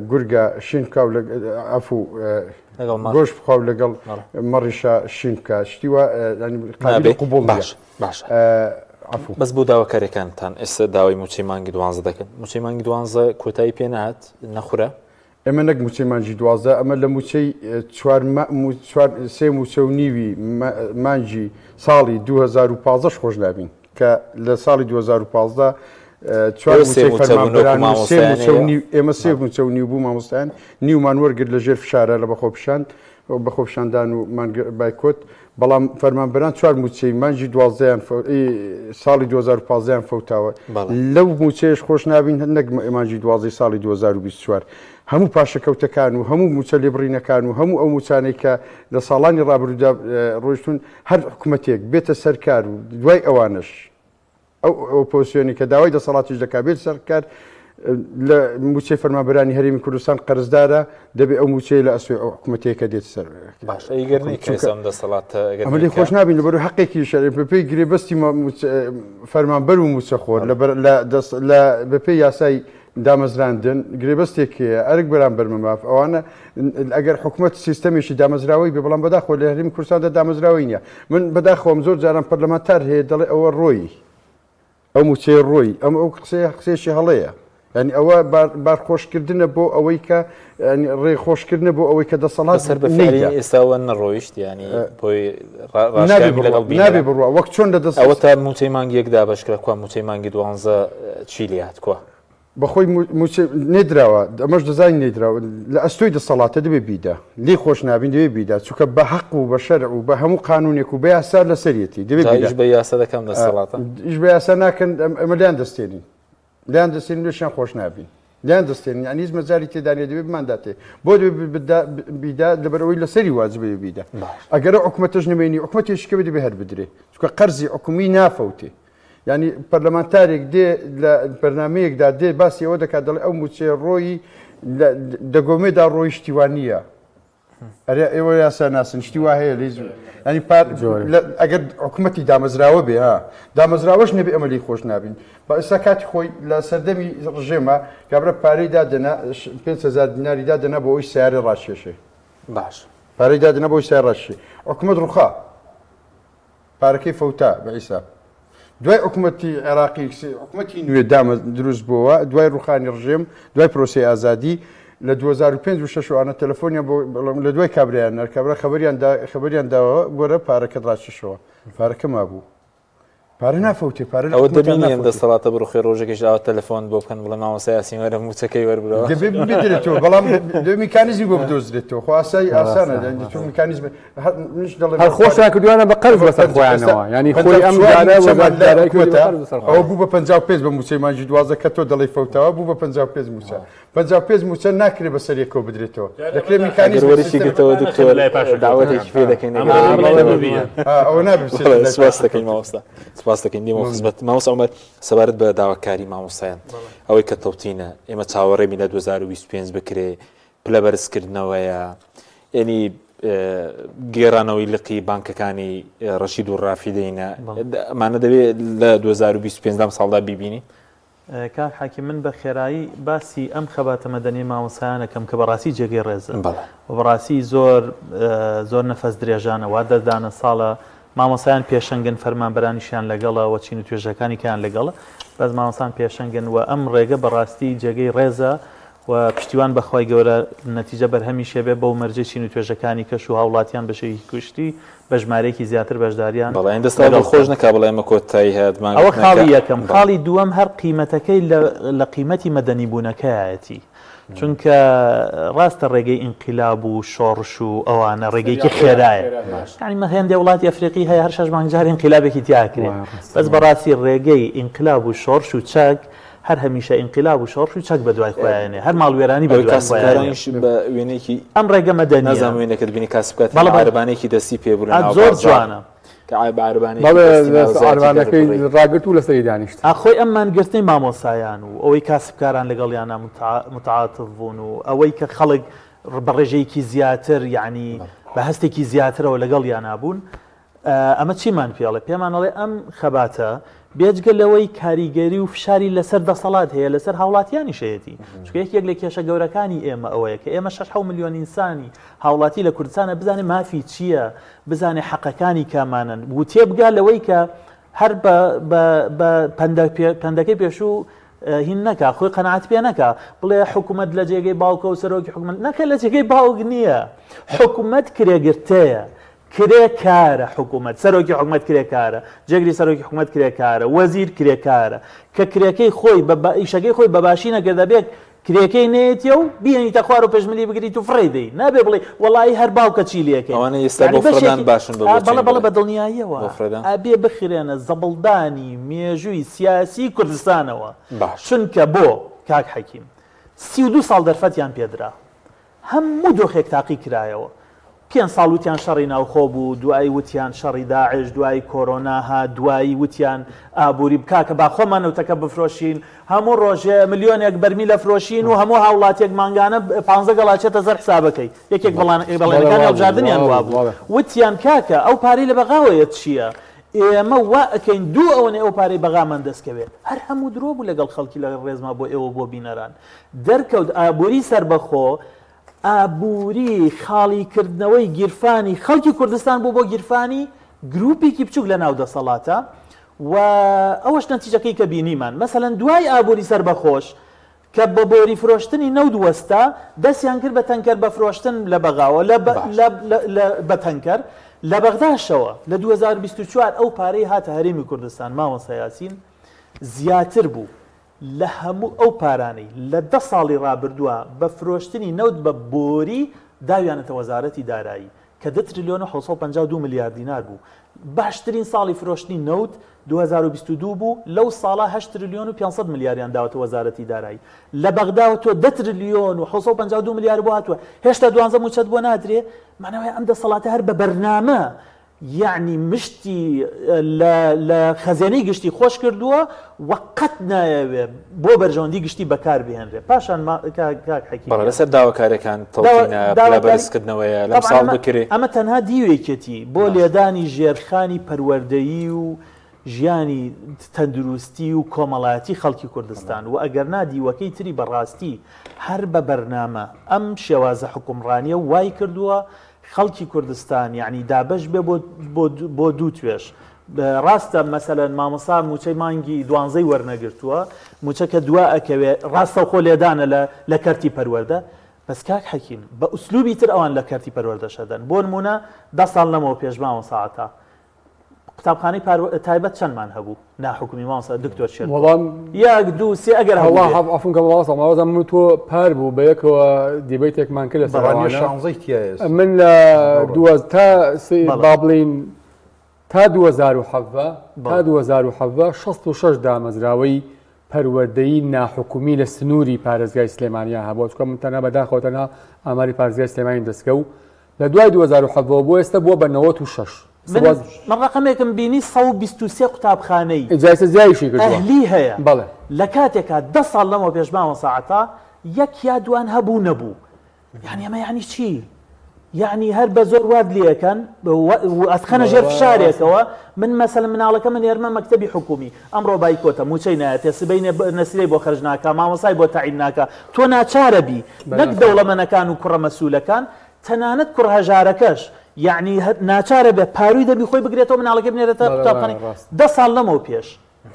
S4: گورگە شین بکا و عەفو گۆشت بخوا و لەگەڵ مەڕیشا شین بکا شتی وا قابلی قبوڵ
S1: باش باشە عەفو بەس بۆ داواکاریەکانتان ئێستا داوای موچەی مانگی دوانزە دەکەن موچەی مانگی دوانزە کۆتایی پێ نەهات نەخورا
S4: ئێمە نەک مووچەی مانگی 12 ئەمە لە مووچەی چوار چوار سێ مووچە و نیوی مانگی ساڵی 2015 خۆش نابین کە لە ساڵی 2015 چوار مووچەی فەرمانبەران و سێ مووچە و نیو ئێمە سێ مووچە و نیو بوو مامۆستایان نیومان وەرگرت لە ژێر فشارە لە بەخۆپیشان بەخۆپیشاندان و بایکۆت بەڵام فەرمانبەران چوار مووچەی مانگی دوازدەیان ساڵی 2015 یان فەوتاوە لەو مووچەیەش خۆش نابین نەک مانگی دوازدەی ساڵی 2024 هەموو پاشەکەوتەکان و هەموو مووچە لێبڕینەکان و هەموو ئەو مووچانەی کە لە ساڵانی ڕابردوودا ڕۆیشتون هەر حکومەتێک بێتە سەرکار و دوای ئەوانش ئەو ئۆپۆزسیۆنی کە داوای دەسەڵاتیش دەکات بێت سەر کار لە مووچەی فەرمانبەرانی هەرێمی کوردستان قەرزدارە دەبێ ئەو مووچەیە لە ئەسۆی ئەو حکوومەتەیە کە دێت سەر
S1: باش ئەگەر نەیکەم دەسەڵات
S4: ئەمە لێ خۆش نابین لەبەر حەقێکی شەرعی بەپێی گرێبەستی فەرمانبەر و مووچەخۆر لە بەپێی یاسای دامەزراندن گرێبەستێک هەیە ئەرک بەرامبەر بە ماف ئەوانە ئەگەر حکومەت سیستەمێکی دامەزراوەی بێ بەڵام بەداخەوە لە هەرێمی کوردستاندا دامەزراوەی نییە من بەداخەوەم زۆر جاران پەرلەمانتار هەیە دەڵێ ئەوە ڕۆی ئەو موچەیە ڕۆی ئەم ئەو قسەیە قسەیەکی هەڵەیە یعنی ئەوە بارخۆشکردنە بۆ ئەوەی کە ڕێ خۆشکردنە بۆ ئەوەی کە دەسەڵات
S1: سەر بە ئێستاوە نەڕۆیشت ینی بۆی
S4: لەگەڵ نابێ بڕوا وەک چۆن لە دەست
S1: ئەوە تا موچەی مانگی یەک دابەشکرا کوا موچەی مانگی دوانزە چی لێهات کوا
S4: بەخۆی موچە نێدراوە ئەمەش دەزانین نێدراوە لە ئەستۆی دەسەڵاتە دەبێ بیدا لێی خۆش نابین دەبێ بیدا چونکە بە حەق و بە شەرع و بە هەموو قانونێک و بە یاسا لەسەریەتی دەبێ
S1: بیدا ئیش بە یاسا دەکەم دەسەڵاتە
S4: ئیش بە یاسا ناکەن ئەمە لێیان دەستێنین لێیان دەستێنین لێشیان خۆش نابین لێیان دەستێنین یعنی هیچ مەجالی تێدا نیە دەبێ بمانداتێ بۆ دەبێ بیدا لەبەرئەوەی لەسەری واجبە بیدا ئەگەر ئەو حکومەتەش نمێنی حکومەتێکی کە دەبێ هەر بدرێ چونکە قەرزی حکومی نافەوتێ یانی پەرلەمانتارێک دێ لە بەرنمەیەکدا دێ باسی ئەوە دەکات دەڵێ ئەو موچەیە ڕۆیی دەگۆمێدا ڕۆی شتی وا نییە ئەرێ ئێوە یاسا ناسن شتی وا هەیە لێ ینی پار ئەگەر حکوومەتی دامەزراوە بێ ها دامەزراوەش نەبێ ئەمە لی خۆش نابین بە ئێستا کاتی خۆی لە سەردەمی ڕژێمە کابرا پارەی دادەنا 5هزار دیناری دادەنا بۆ ئەوی سیارە ڕاکێشێ
S1: باش
S4: پارەی دادەنا بۆی سیارە ڕاکێشێ حکوومەت ڕوخا پارەکەی فەوتا بە حیساب. دوای حکومەتی عێراقی حکومەتی نوێ دامە دروست بۆوە دوای ڕوخانی ڕژێم دوای پرۆسەی ئازادی لە 2005 و 6 وانە تەلەفۆنیان بۆ لە دوای کابرایان نار کابرا خەبەریان دا خەبەریان داوە وەرە پارەکەت ڕاکێشەوە پارەکە مابوو پارە نافەوتێ پارە
S1: ئەوە دەبینی ئەم دەسەڵاتە بڕوخێ ڕۆژێکیش ئاوا تەلەفۆن بۆ بکەن بڵێ مامۆستا یاسین وەرە مووچەکەی وەربرەوە
S4: دەبێ بدرێتەوە بەڵام دەبێ میکانیزمی بۆ بدۆزرێتەوە خۆ ئاسایی ئاسانە دەنگی تۆ میکانیزم
S2: هەر خۆشیان کردویانە بە قەرز بەسەر خۆیانەوە ینی خۆی ئەم جارە وەزارەتی دارایی کردی بە قەرز بەسەر
S4: ئەوە
S2: خۆیان
S4: بوو بە 55 بە مووچەی مانگی 12 کە تۆ دەڵێی فەوتاوە بوو بە 55 مووچە 55 مووچە ناکرێ بەسەر یەکەوە بدرێتەوە دەکرێ
S1: ئەگەر
S4: میکانیزم
S1: وەریشی
S4: سیستەم
S1: گرتەوە دکتۆر داوەتێکی پێ دەکەین
S3: ئەمە
S1: ئەگەر
S3: بەڵێ
S1: وەریگرتەوە.
S3: ببینە.
S4: ئا، ئەوە نابێ بچێتە
S1: بەڵێ
S4: لای
S1: سپاس
S4: پاشەکەوت.
S1: دەکەین مامۆستا سپاس دەکەین دێمەوە خزمەت مامۆستا عومەر سەبارەت بە داواکاری مامۆستایان ئەوەی کە تەوتینە ئێمە چاوەڕێبین لە 2025 بکرێ پلە بەرزکردنەوەیە یعنی گێڕانەوەی لقی بانکەکانی ڕەشید و ڕافیدەینە ئەمانە دەبێت لە 2025 دام ساڵدا بیبینی
S5: کاک حاکم من بە خێرایی باسی ئەم خەباتە مەدەنیە مامۆستایانە کەم کە بەڕاستی جێگەی ڕێزە و بەڕاستی زۆر زۆر نەفەس درێژانە وا دەردانە ساڵە مامۆستایان پێشەنگن فەرمانبەرانیشیان لەگەڵە و چین و توێژەکانی کەیان لەگەڵە بەس مامۆستان پێشەنگن و ئەم ڕێگە بەڕاستی جێگەی ڕێزە و. و پشتیوان بە خوای گەورە نەتیجە بەرهەمیش هەبێ بەو مەرجەی چین و توێژەکانی کەش و هاوڵاتیان بە شێوەیەکی گشتی بە ژمارەیەکی زیاتر بەشداریان
S1: بەڵێ ئەین دەستان
S5: لەگەڵ
S1: دڵخۆش
S5: بکەن.
S1: نەکا بڵێ ئێمە کۆتایی هات
S5: ئەوە
S1: مانگرتنەکە
S5: خاڵی یەکەم.
S1: بەڵێ.
S5: خاڵی دووەم هەر قیمەتەکەی لە لە قیمەتی مەدەنی بوونەکەیایەتی. چونکە ڕاستە ڕێگەی ئینقیلاب و شۆڕش و ئەوانە ڕێگەیەکی خێرایە. یانی مە هێندێ وڵاتی ئەفریقی هەیە هەر شەش مانگ جار ئینقیلابێکی تیا ئەکرێ. بەس بەڕاستی ڕێگەی ئینقلاب و شۆڕش و چەک هەر هەمیشە ئینقیلاب و شۆڕش و چەک بەدوای خۆیانێ، هەر ماڵوێرانی
S1: ئەوەی
S5: بەدوای خۆیانێ.
S1: کاسبکارانیش بە وێنەیەکی
S5: ئەم ڕێگە مەدەنییە.
S1: نازانم وێنەکەت بینی کاسبکار
S5: بەڵێ
S1: تەنها
S5: بەڵێ.
S1: عەرەبانەیەکی دەستی پێ بوو لە
S5: ئا
S1: ناو
S5: زۆر
S1: بازاڕ
S5: جوانە.
S1: کە عە بە عەرەبانەیەکی
S2: بەڵێ
S1: دەستی
S2: دەست
S1: ناوزایەتی
S2: عەرەبانەکەی
S1: دەردەبڕی.
S2: ڕاگرت و لەسەری دانیشت.
S5: ئا خۆی ئەم مانگرتنەی مامۆستایان و ئەوەی کاسبکاران لەگەڵیانا متعاتف بوون و ئەوەی کە خەڵک بە ڕێژەیەکی زیاتر یەعنی بە هەستێکی زیاترەوە لەگەڵیانا بوون ئەمە چیمان پێ ئەڵێ؟ پێمان ئەڵێ ئەم خەباتە بێجگە لەوەی کاریگەری و فشاری لەسەر دەسەڵات هەیە لەسەر هاوڵاتیانیش هەیەتی چونکە یەکێک لە کێشە گەورەکانی ئێمە ئەوەیە کە ئێمە شەش حەو ملیۆن ئینسانی هاوڵاتی لە کوردستانە بزانێ مافی چییە بزانێ حەقەکانی کامانەن و تێبگا لەوەی کە هەر بە بە بە پەندەکەی پێشوو هین نەکا خۆی قەناعەت پێ نەکا بڵێ حکوومەت لە جێگەی باوکە و سەرۆکی حکوومەت نەکە لە جێگەی باوک نییە حکوومەت کرێگرتەیە کرێکارە حکومەت، سەرۆکی حکومەت کرێکارە، جێگری سەرۆکی حکومەت کرێکارە، وەزیر کرێکارە، کە کرێکەی خۆی بە ئیشەکەی خۆی بە باشی نەکرد ئەبێ کرێکەی نەیەتیە و بیهێنیتە خوار و پێشملی بگریت و فڕێی دەی، نابێ بڵێی وەڵایی هەر باوکە چی لێکەین.
S1: ئەوانەی ئێستا
S5: یانی
S1: بۆ فڕێدان
S5: بەشێکی
S1: باشن بە
S5: ئا
S1: بۆچوونی
S5: بەڵێ بەڵێ
S1: بەڵێ
S5: بە دڵنیاییەوە
S1: بۆ فڕێدان.
S5: ئەبێ بخرێنە زبڵدانی مێژووی سیاسی کوردستانەوە،
S1: باش.
S5: چونکە بۆ کاک حەکیم 32 ساڵ دەرفەتیان پێدرا هەموو دۆخێک تاقی کرایەوە. پێنج ساڵ وتیان شەڕی ناوخۆ بوو، دوایی وتیان شەڕی داعش، دوایی کۆرۆنا هات، دوایی وتیان ئابووری کاکە با خۆمان نەوتەکە بفرۆشین، هەموو ڕۆژێ ملیۆنێک بەرمیل ئەفرۆشین و هەموو هاوڵاتیەک مانگانە پانزە گەڵا ئەچێتە سەر حسابەکەی. یەکێک بەڵێنەکانی هەڵبژاردنیان وابوو. وتیان کاکە ئەو پارەی لە بەغاوەیە چییە؟ ئێمە وا ئەکەین دوو ئەوەنەی ئەو پارەی بەغامان دەستکەوێ. هەر هەموو درۆ بوو لەگەڵ خەڵکی لە ڕێزما بۆ ئێوە و بۆ بینەران. دەرکەوت ئابووری سەربەخۆ ئابووری خاڵی کردنەوەی گیرفانی خەڵکی کوردستان بوو بۆ گیرفانی گروپێکی بچوک لە ناو دەسەڵاتە و ئەوەش نەتیجەکەی کە بینیمان مەسەلەن دوای ئابووری سەربەخۆش کە بە بۆری فرۆشتنی نەوت وەستا دەستیان کرد بە تەنکەر بە فرۆشتن لە بەغاوە لە بە تەنکەر لە بەغداشەوە لە 2024 ئەو پارەی هاتە هەرێمی کوردستان مامۆستا یاسین زیاتر بوو لە هەموو ئەو پارانەی لە دە ساڵی ڕابردووە بە فرۆشتنی نەوت بە بۆری داویانەتە وەزارەتی دارایی کە دە ترلیۆن و 752 ملیار دینار بوو، باشترین ساڵی فرۆشتنی نەوت 2022 بوو، لەو ساڵە هەشت ترلیۆن و 500 ملیاریان داوەتە وەزارەتی دارایی. لە بەغداوە تۆ دە ترلیۆن و 752 ملیار بۆ هاتووە، هێشتا دوانزە مووچەت بۆ نادرێ؟ مانای وایە ئەم دەسەڵاتە هەر بە بەرنامە یەعنی مشتی لە لە خەزێنەی گشتی خۆش کردووە و قەت نایەوێ بۆ بەرژەوەندی گشتی بەکار بهێنرێ پاشان ما کاک کاک حەکیم
S1: بەڵێ لەسەر داواکاریەکان
S5: داوا
S1: تەوتینە پلە
S5: داواکاری
S1: بەرزکردنەوەیە لەم
S5: تەبعەن
S1: ساڵ
S5: ئەمە
S1: بکرێ
S5: ئەمە تەنها دیوێکێتی بۆ
S1: باشە.
S5: لێدانی ژێرخانی پەروەردەیی و ژیانی تەندروستی و کۆمەڵایەتی خەڵکی کوردستان و ئەگەرنا دیوەکەی تری بەڕاستی هەر بە بەرنامە ئەم شێوازە حوکمڕانیە وای کردووە خەڵکی کوردستان یەعنی دابەش بێ بۆ بۆ بۆ دوو توێژ ڕاستە مەسەلەن مامۆستا موچەی مانگی دوانزەی وەرنەگرتووە موچە کە دوا ئەکەوێ ڕاستەوخۆ لێدانە لە لە کەرتی پەروەردە بەس کاک حەکیم بە ئوسلوبی تر ئەوان لە کەرتی پەروەردەش ئەدەن بۆ نمونە دە ساڵ لەمەوە پێش مامۆستا عەتا قوتابخانەی تایبەت چەندمان هەبوو ناحکومی مامۆستا دکتۆر شێرکۆ
S2: وەڵام
S5: یەک دوو سێ ئەگەر
S2: وەڵا
S5: هەبوو
S2: حەف عەفوم کە مامۆستا مامۆستا من و تۆ پار بوو بە یەکەوە دیبەیتێکمان کرد لەسەر
S4: بەڵام
S2: ئەوانە
S4: شانزەی تیایە
S2: من لە دووە تا سێ
S5: بەڵێ.
S2: با بڵێین تا 2017 تا
S5: بەڵێ.
S2: 2017 66 دامەزراوەی پەروەردەیی ناحکومی لە سنووری پارێزگای سلێمانیا هەبووە چونکە من تەنها بەداخەوە تەنها ئاماری پارێزگای سلێمانیم دەستکەوت لە دوای 2017 بۆ ئێستا بووە بە 96
S5: من من ڕەقەمێکم بینی 123 قوتابخانەی
S2: ئینجا ئێستا زیایشی کردووە
S5: ئەهلی هەیە
S2: بەڵێ
S5: لە کاتێکا دە ساڵ لەمەوە پێش مامۆستا عەتا یەک یا دوان هەبوو نەبوو یعنی ئەمە یعنی چی؟ یعنی هەر بە زۆر وات لێکەن و ئەتخەنە ژێر فشارێکەوە من مەسەلەن مناڵەکەم ئەنێرمە مەکتەبی حکومی ئەمڕۆ بایکۆتە موچەی نایەتێ سبەینێ نەسرەی بۆ خەرج ناکا مامۆسای بۆ تەعین ناکا تۆ ناچارە بی نەک دەوڵەمەنەکان و کوڕە مەسولەکان تەنانەت کوڕ هەژارەکەش یەعنی ناچارە بێ پاروی دەمی خۆی بگرێتەوە مناڵەکەی بنێرێتە قوتابخانەی دە ساڵ لەمەو پێش.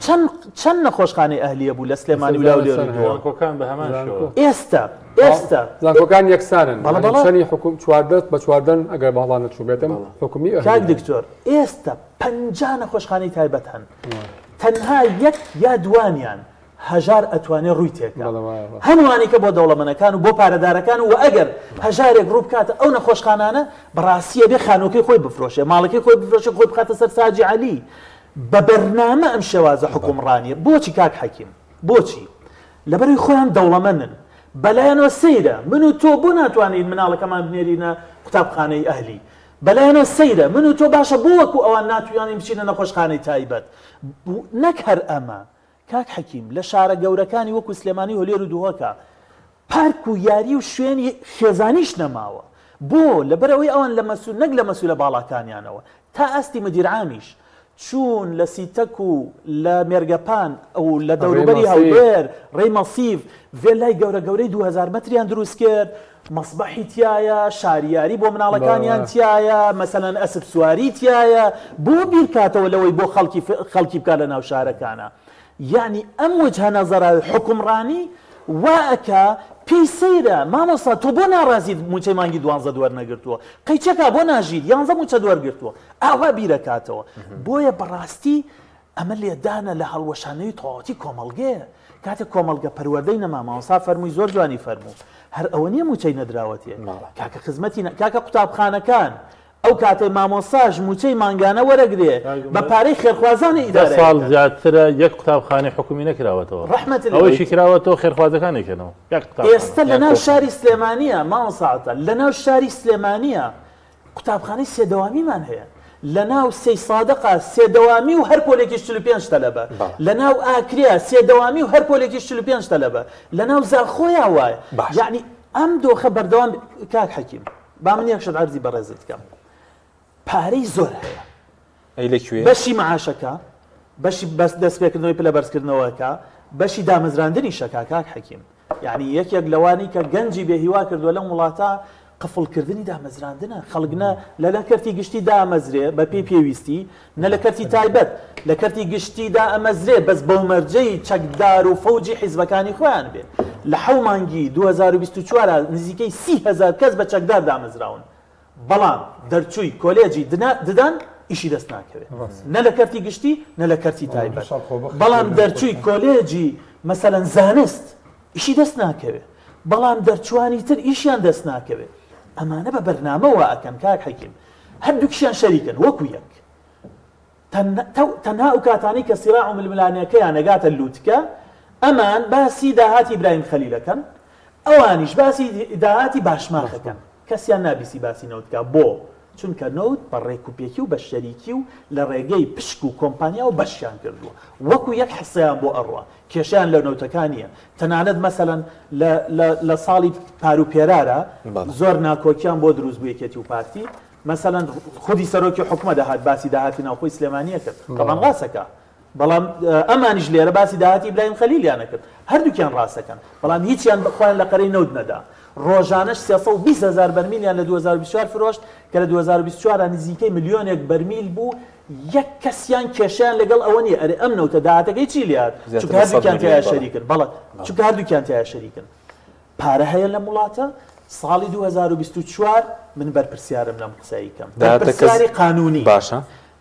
S5: چەند چەند نەخۆشخانەی ئەهلیە بوو لە سلێمانی و لاولێر و دهۆک؟
S3: زانکۆکان بە هەمان شێوە.
S5: ئێستا ئێستا
S2: زانکۆکان یەکسانن
S5: بەڵێ بەڵێ.
S2: چەنی حکوم 14 بە چواردەن ئەگەر بە هەڵا نەچووبێتم حکومی ئەهلی
S5: کاک دکتۆر ئێستا 50 نەخۆشخانەی تایبەت هەن تەنها یەک یا دوانیان هەژار ئەتوانێ ڕووی تێکا
S2: بەڵێ وایە ڕاست.
S5: هەمووانی کە بۆ دەوڵەمەنەکان و بۆ پارەدارەکان و ئەگەر هەژارێک ڕوو بکاتە ئەو نەخۆشخانانە بەڕاستی ئەبێ خانووەکەی خۆی بفرۆشێ ماڵەکەی خۆی بفرۆشێ خۆی بخاتە سەر ساجی عەلی بە بەرنامە ئەم شێوازە حوکمڕانیە بۆچی کاک حەکیم بۆچی؟ لەبەرئەوەی خۆیان دەوڵەمەنن بەلایانەوە سەیرە من و تۆ بۆ ناتوانین مناڵەکەمان بنێرینە قوتابخانەی ئەهلی بەلایانەوە سەیرە من و تۆ باشە بۆ وەکو ئەوان ناتوانین بچینە نەخۆشخانەی تایبەت نەک هەر ئەمە کاک حەکیم لە شارە گەورەکانی وەکو سلێمانی و هەولێر و دهۆکا پارک و یاری و شوێنی خێزانیش نەماوە بۆ؟ لەبەرئەوەی ئەوان لە مەسول نەک لە مەسولە باڵاکانیانەوە تا ئاستی مدیر عامیش چوون لە سیتەک و لە مێرگەپان و لە دەوروبەری هەولێر ڕێی مەسیف ڤێلای گەورە گەورەی 2000 مەتریان دروست کرد مەسبەحی تیایە شاریاری بۆ مناڵەکانیان تیایە مەسەلەن ئەسپ سواری تیایە بۆ بیرکاتەوە لەوەی بۆ خەڵکی خەڵکی بکات لە ناو شارەکانە یەعنی ئەم وجهە نەزەرە حوکمڕانی وا ئەکا پێی سەیرە مامۆستا تۆ بۆ ناڕازیت موچەی مانگی دوانزەت وەرنەگرتووە قەیچەکا بۆ ناژیت یانزە موچەت وەرگرتووە ئاوا بیرەکاتەوە بۆیە بەڕاستی ئەمە لێدانە لە هەڵوەشانەوەی تەواوەتی کۆمەڵگەیە کاتێک کۆمەڵگە پەروەردەی نەما مامۆستا فەرمووی زۆر جوانی فەرموو هەر ئەوە نییە موچەی نەدراوەتێ کاکە خزمەتی کاکە قوتابخانەکان ئەو کاتەی مامۆستاش مووچەی مانگانە وەرەگرێ بە پارەی خێرخوازانی ئیدارە
S3: دە ساڵ زیاترە یەک قوتابخانەی حکومی نەکراوەتەوە
S5: ڕەحمەت لێ
S3: ئەوەیشی کراوەتەوە خێرخوازەکان ئەیکەنەوە یەک قوتابخانە
S5: ئێستە لەناو شاری سلێمانیە مامۆستا عەتا لەناو شاری سلێمانیە قوتابخانەی سێ دەوامیمان هەیە لەناو سەی سادقا سێ دەوامی و هەر پۆلێکیش 45 تەلەبە لەناو ئاکریا سێ دەوامی و هەر پۆلێکیش 45 تەلەبە لەناو زاخۆیا وایە یعنی ئەم دۆخە بەردەوام کاک حەکیم با من یەک شت عەرزی بەڕێزت کەم پارەی زۆر هەیە
S1: ئەی لە کوێ؟
S5: بەشی معاشەکە بەشی بەس دەستپێکردنەوەی پلە بەرزکردنەوەکە بەشی دامەزراندنی شەکا کاک حەکیم یعنی یەکێک لەوانی کە گەنجی بێهیوا کردووە لەم وڵاتە قفڵکردنی دامەزراندنە خەڵک نە لە لە کەرتی گشتی دامەزرێ بە پێی پێویستی نە لە کەرتی تایبەت لە کەرتی گشتی دائەمەزرێ بەس بەو مەرجەی چەکدار و فەوجی حیزبەکانی خۆیان بێ. لە حەو مانگی 2024 نزیکەی 30 هەزار کەس بە چەکدار دامەزراون. بەڵام دەرچووی کۆلێجی ددان ئیشی دەست ناکەوێ. نە لە کەرتی گشتی نە لە کەرتی تایبەت. بەڵام دەرچووی کۆلێجی مەسەلەن زانست ئیشی دەست ناکەوێ. بەڵام دەرچووانی تر ئیشیان دەست ناکەوێ. ئەمانە بە بەرنامە وا ئەکەن کاک حەکیم. هەردووکیشیان شەریکن وەکو یەک. تەنها ئەو کاتانەی کە سیراع و ململانێکەیان ئەگاتە لوتکە، ئەمان باسی داهاتی ئیبراهیم خەلیل ئەکەن، ئەوانیش باسی داهاتی باشماخ ئەکەن. کەسیان نابیستی باسی نەوت بکا. بۆ؟ چونکە نەوت بە ڕێکوپێکی و بە شەریکی و لە ڕێگەی پشک و کۆمپانیاوە بەشیان کردووە. وەکو یەک حسەیان بۆ ئەڕوا. کێشەیان لە نەوتەکە نییە. تەنانەت مەسەلەن لە لە لە ساڵی پار و پێرارا زۆر ناکۆکیان بۆ دروست بوو یەکێتی و پارتی. مەسەلەن خودی سەرۆکی حکومەت دەهات باسی داهاتی ناوخۆی سلێمانی ئەکرد. تەبعەن ڕاست ئەکا. بەڵام ئەمانیش لێرە باسی داهاتی ئیبراهیم خەلیلیان ئەکرد. هەردووکیان ڕاست ئەکەن. بەڵام هیچیان خۆیان لە قەرەی نەوت نەدا. ڕۆژانەش 320 هەزار بەرمیلیان لە 2024 فرۆشت کە لە 2024 نزیکەی ملیۆنێک بەرمیل بوو یەک کەسیان کێشەیان لەگەڵ ئەوە نییە ئەرێ ئەم نەوتە داهاتەکەی چی لێهات چونکە هەردووکیان تیایا شەریکن بەڵێ چونکە هەردووکیان تیایا شەریکن پارە هەیە لەم وڵاتە ساڵی 2024 من بەرپرسیارم لەم قسەی کەم بەرپرسیاری قانونی
S1: باشە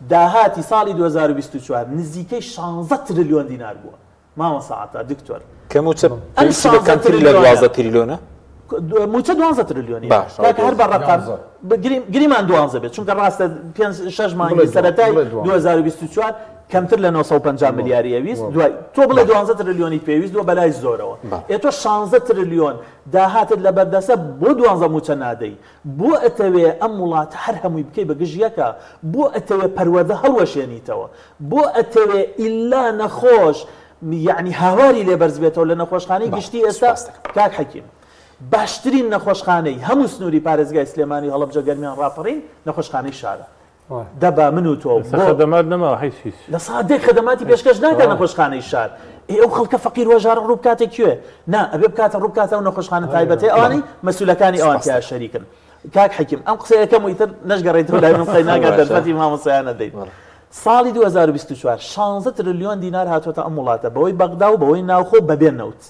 S5: داهاتی ساڵی 2024 نزیکەی 16 ترلیۆن دینار بووە مامۆستا عەتا دکتۆر.
S1: کە موچە پێویستی بە کەمتر لە 12 تریلۆنە؟
S5: موچە 12 تریلیۆنی باشە کاکە هەر بە ڕەقەم گریمان 12 بێت چونکە ڕاستە پێنج شەش مانگی سەرەتای 2024 کەمتر لە 950 ملیاری ئەویست دوای تۆ بڵێ 12 تریلیۆنی پێویست بووە بەلای زۆرەوە ئێ تۆ 16 تریلیۆن داهاتت لەبەردەسە بۆ 12 موچە نادەی بۆ ئەتەوێ ئەم وڵاتە هەر هەمووی بکەی بە گژ یەکا؟ بۆ ئەتەوێ پەروەردە هەڵوەشێنیتەوە؟ بۆ ئەتەوێ ئیلا نەخۆش یەعنی هاواری لێ بەرز بێتەوە لە نەخۆشخانەی گشتی ئێستا کاک حەکیم باشترین نەخۆشخانەی هەموو سنووری پارێزگای سلێمانی هەڵەبجە گەرمیان ڕاپەڕین نەخۆشخانەی شارە دەبا من و تۆ
S3: ئێستا خەدەمات نەماوە هیچ هیچ.
S5: لە سادەی خەدەماتی پێشکەش ناکا نەخۆشخانەی شار ئێ ئەو خەڵکە فەقیر وەژارە ڕوو بکاتە کوێ نا ئەبێ بکاتە ڕوو بکاتە ئەو نەخۆشخانە تایبەتەی ئەوانەی مەسولەکانی ئەوان تیا شەریکن کاک حەکیم ئەم قسەیەکەم و ئیتر نەشگەڕێیتەوە لای من قەی ناکات دەرفەتی مامۆستایان نەدەیت. ساڵی 2024 شانزە ترلیۆن دینار هاتووەتە ئەم وڵاتە بەوەی بەغدا و بەوەی ناوخۆ بەبێ نەوت.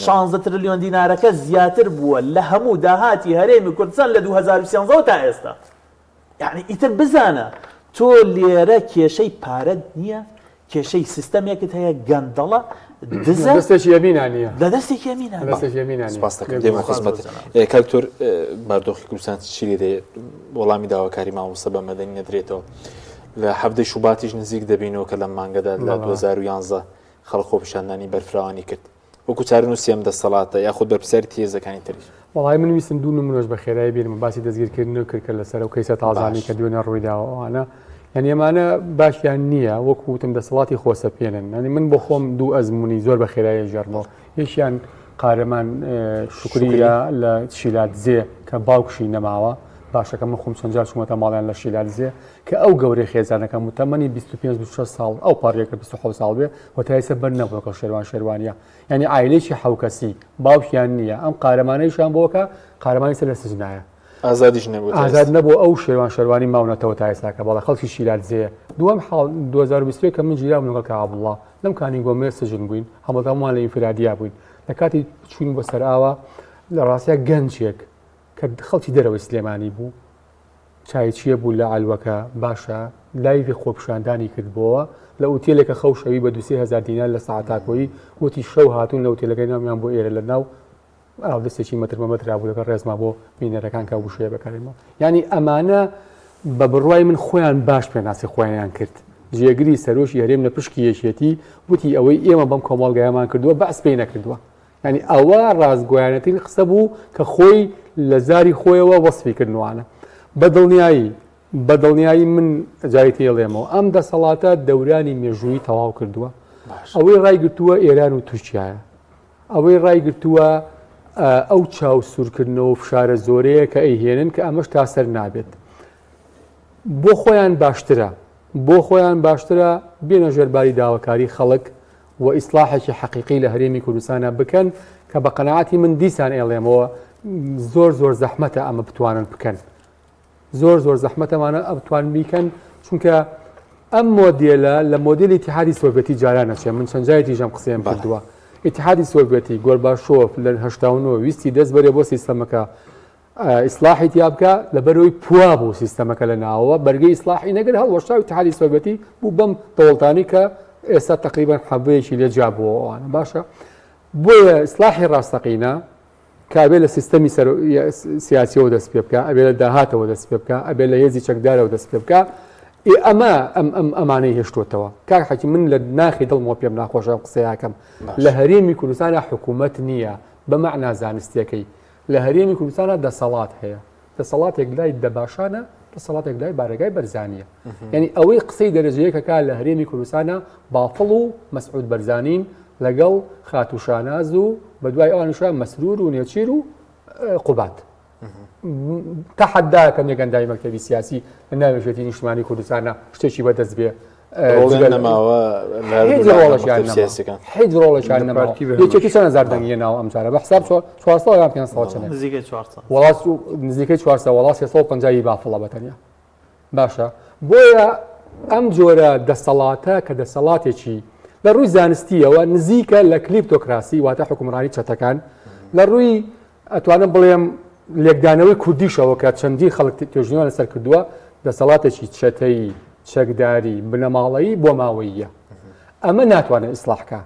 S5: شانزە ترلیۆن دینارەکە زیاتر بووە لە هەموو داهاتی هەرێمی کوردستان لە 2013 ەوە تا ئێستا. یەعنی ئیتر بزانە تۆ لێرە کێشەی پارەت نییە، کێشەی سیستەمێکت هەیە گەندەڵە، دزە.
S2: لە دەستێکی یەمینا نییە.
S5: لە دەستێکی یەمینا
S2: نییە. لە دەستێکی یەمینا نییە.
S1: سپاس دەکەم. دێمە خزمەتت. کاک دکتۆر باردۆخی کوردستان چی لێ دێ؟ وەڵامی داواکاری مامۆستا بە مەدەنی نەدرێتەوە. لە حەڤدەی شوباتیش نزیک دەبینەوە کە لەم مانگەدا لە 2011 خەڵک خۆپیشاندانی بەرفراوانی کرد. وەکو چارەنووسی ئەم دەسەڵاتە یاخود بەرپرسیارێتی هێزەکانی تریش.
S2: وەڵایی من ویستم دوو نمونەش بە خێرایی بێنم باسی دەستگیرکردن کرد کە لەسەر ئەو کەیسە تازانەی کە دوێنێ ڕوویداوە ئەوانە یعنی ئەمانە باشیان نییە وەکو وتم دەسەڵاتی خۆسەپێنن یعنی من بۆ خۆم دوو ئەزمموی زۆر بە خێرایی ژێرمەوە یەکیان قارەمان شکریە لە شیلادزێ کە باوکشی نەماوە باشەکە من خۆم چەند جار چوومەتە ماڵیان لە شیلادزێ کە ئەو گەورەی خێزانەکەم و تەمەنی 25 26 ساڵ ئەو پەڕیەکە 27 ساڵ بێ و تا ئێستا بەر نەبووە کە شێروان شێروانیە یعنی عایلەیەکی حەوکەسی باوکیان نییە ئەم قارەمانەیشان بۆکە قارەمانی سەر لە سجنایە
S1: ئازادیش نەبوو
S2: ئازاد نەبوو ئەو شێروان شێروانی ماونەتەوە تا ئێستاکە بەڵێ خەڵکی شیلادزێیە دووەم حاڵ 2021 کە من گیرام لەگەڵ کاک عەبدوڵڵا لەم کانی گۆمێ سجن بووین هەموومان لە ئینفرادیا بووین لە کاتی چوین بۆ سەرئاوا لە ڕاستیا گەنجێک کە خەڵکی دەرەوەی سلێمانی بوو چایچیە بوو لە عەلوەکە باشە لایڤی خۆپیشاندانی کردبۆوە لە ئوتێلێکە خەو شەوی بە دوسێ هەزار دینار لە سەعاتاکۆیی وتی شەو هاتوون لە ئوتێلەکەی ناومیان بۆ ئێرە لە ناو ئاودەستێکی مەتر بە مەترا بوو لەگەڵ ڕێزما بۆ بینەرەکان کە وشەیە بەکارێنمەوە یعنی ئەمانە بە بڕوای من خۆیان باش پێناسی خۆیان کرد جێگری سەرۆکی هەرێم لە پشکی یەکێتی وتی ئەوەی ئێمە بەم کۆمەڵگایەمان کردووە بەعس پێی نەکردووە یانی ئەوە ڕاستگۆیانەترین قسە بوو کە خۆی لە زاری خۆیەوە وەسفی کردنوانە. بە دڵنیایی، بە دڵنیایی من جاری تێڵێمەوە ئەم دەسەڵاتە دەورانی مێژوویی تەواو کردووە. ئەوەی ڕایگرتووە ئێران و تورکیایە. ئەوەی ڕایگرتووە ئەو چاو سوورکردنەوە و فشارە زۆرەیە کە ئەیهێنن کە ئەمەش تا سەر نابێت. بۆ خۆیان باشترە بۆ خۆیان باشترە بێنە ژێر باری داواکاری خەڵک و ئیسڵاحێکی حەقیقی لە هەرێمی کوردستانا بکەن کە بە قەناعەتی من دیسان ئێڵێمەوە زۆر زۆر زەحمەتە ئەمە بتوانن بکەن زۆر زۆر زەحمەتەمانە ئەبتوان بیکەن چونکە ئەم مۆدێلە لە مۆدێلی ئیتیحادی سۆڤێتی جاران نەچێ من چەند جارێکیش ئەم قسەیەم کردووە ئیتیحادی سۆڤێتی گۆرباشۆف لە 89 ویستی دەست بەرێ بۆ سیستەمەکە ئیسلاحی تیا بکا لەبەرئەوەی پوا بوو سیستەمەکە لە ناوەوە بەرگەی ئیسلاحی نەگرت هەڵوەشا و ئیتحادی سۆڤێتی بوو بەم دەوڵەتانەی کە ئێستا تقریبا حەبەیەکی لێ جیا بووەوە ئەوانە باشە بۆیە ئیسلاحی ڕاستەقینە کە ئەبێ لە سیستەمی سیاسیەوە دەست پێ بکە ئەبێ لە داهاتەوە دەست پێ بکە ئەبێ لە هێزی چەکدارەوە دەست پێ بکە ئێ ئەمە ئەم ئەم ئەمانەی هێشتوتەوە کاک حەکیم من لە ناخی دڵمەوە پێم ناخۆشە ئەم قسەیەکەم لە هەرێمی کوردستانە حکوومەت نییە بە مەعنا زانستیەکەی لە هەرێمی کوردستانا دەسەڵات هەیە دەسەڵاتێک لای دەباشانە دەسەڵاتێک لای بارەگای بەرزانیە یعنی ئەوەی قسەی دەرەجەیەکەکە لە هەرێمی کوردستانە بافڵ و مەسعود بەرزانین لەگەڵ خاتو شاناز و بەدوای ئەوانشا مەسرور و نێچیر و قوبات تەحەداکەم یەک ئەندامی مەکتەبی سیاسی لە ناو یەکێتی نیشتمانی کوردستانە شتێکی بەدەست بێ
S1: نەماوە
S2: هیچ ڕۆڵێکیان نەماوە هیچ ڕۆڵێکیان نەماوە یەکێتی چەند هەزار دەنگی ناوە ئەم جارە بە حساب 400 یان 500 چەندە
S5: نزیکەی 400
S2: وڵات نزیکەی 400 وڵات 350 ی بافڵە بە تەنیا باشە بۆیە ئەم جۆرە دەسەڵاتە کە دەسەڵاتێکی لە ڕووی زانستیەوە نزیکە لە کلیپتۆکراسی واتە حکومڕانی چەتەکان لە ڕووی ئەتوانم بڵێم لێکدانەوەی کوردیشەوە کە چەندین خەڵک توێژینەوە لەسەر کردووە دەسەڵاتێکی چەتەیی چەکداری بنەماڵەیی بۆ ماوەییە ئەمە ناتوانێت ئیسلاحکە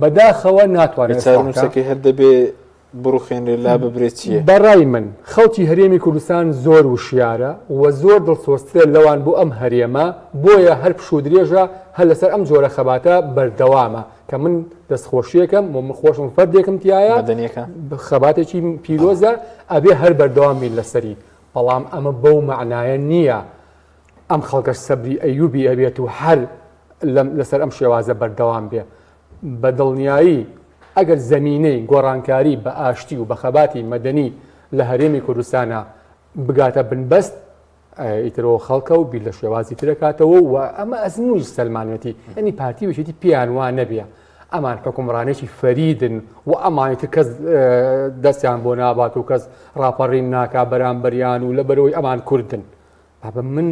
S2: بەداخەوە ناتوانێت
S1: چارەنووسەکەی هەر دەبێ بڕوخێنرێ لا ببرێت چییە؟
S2: بەڕای من خەڵکی هەرێمی کوردستان زۆر وشیارە و زۆر دڵسۆزترە لەوان بۆ ئەم هەرێمە بۆیە هەر پشوو درێژە هەر لەسەر ئەم جۆرە خەباتە بەردەوامە کە من دەستخۆشیەکەم و من خۆشم فەردێکم تایە
S1: مەدەنیەکە
S2: خەباتێکی پیرۆزە ئەبێ هەر بەردەوام بین لەسەری بەڵام ئەمە بەو مەعنایە نییە ئەم خەڵکەش سەبری ئەیوبی ئەبێت و هەر لەسەر ئەم شێوازە بەردەوام بێ بە دڵنیایی ئەگەر زەمینەی گۆڕانکاری بە ئاشتی و بە خەباتی مەدەنی لە هەرێمی کوردستانە بگاتە بنبەست ئیترەوە خەڵکە و بیر لە شێوازی ترەکاتەوە و ئەمە ئەزمونیش سەلمانێتی ئەنی پارتی و یەکێتی پێیان وا نەبێ ئەمان حکومڕانێکی فەریدن و ئەمانی تر کەس دەستیان بۆ نابات و کەس ڕاپەڕین ناکا بەرامبەریان و لەبەرەوەی ئەمان کوردن بابە من.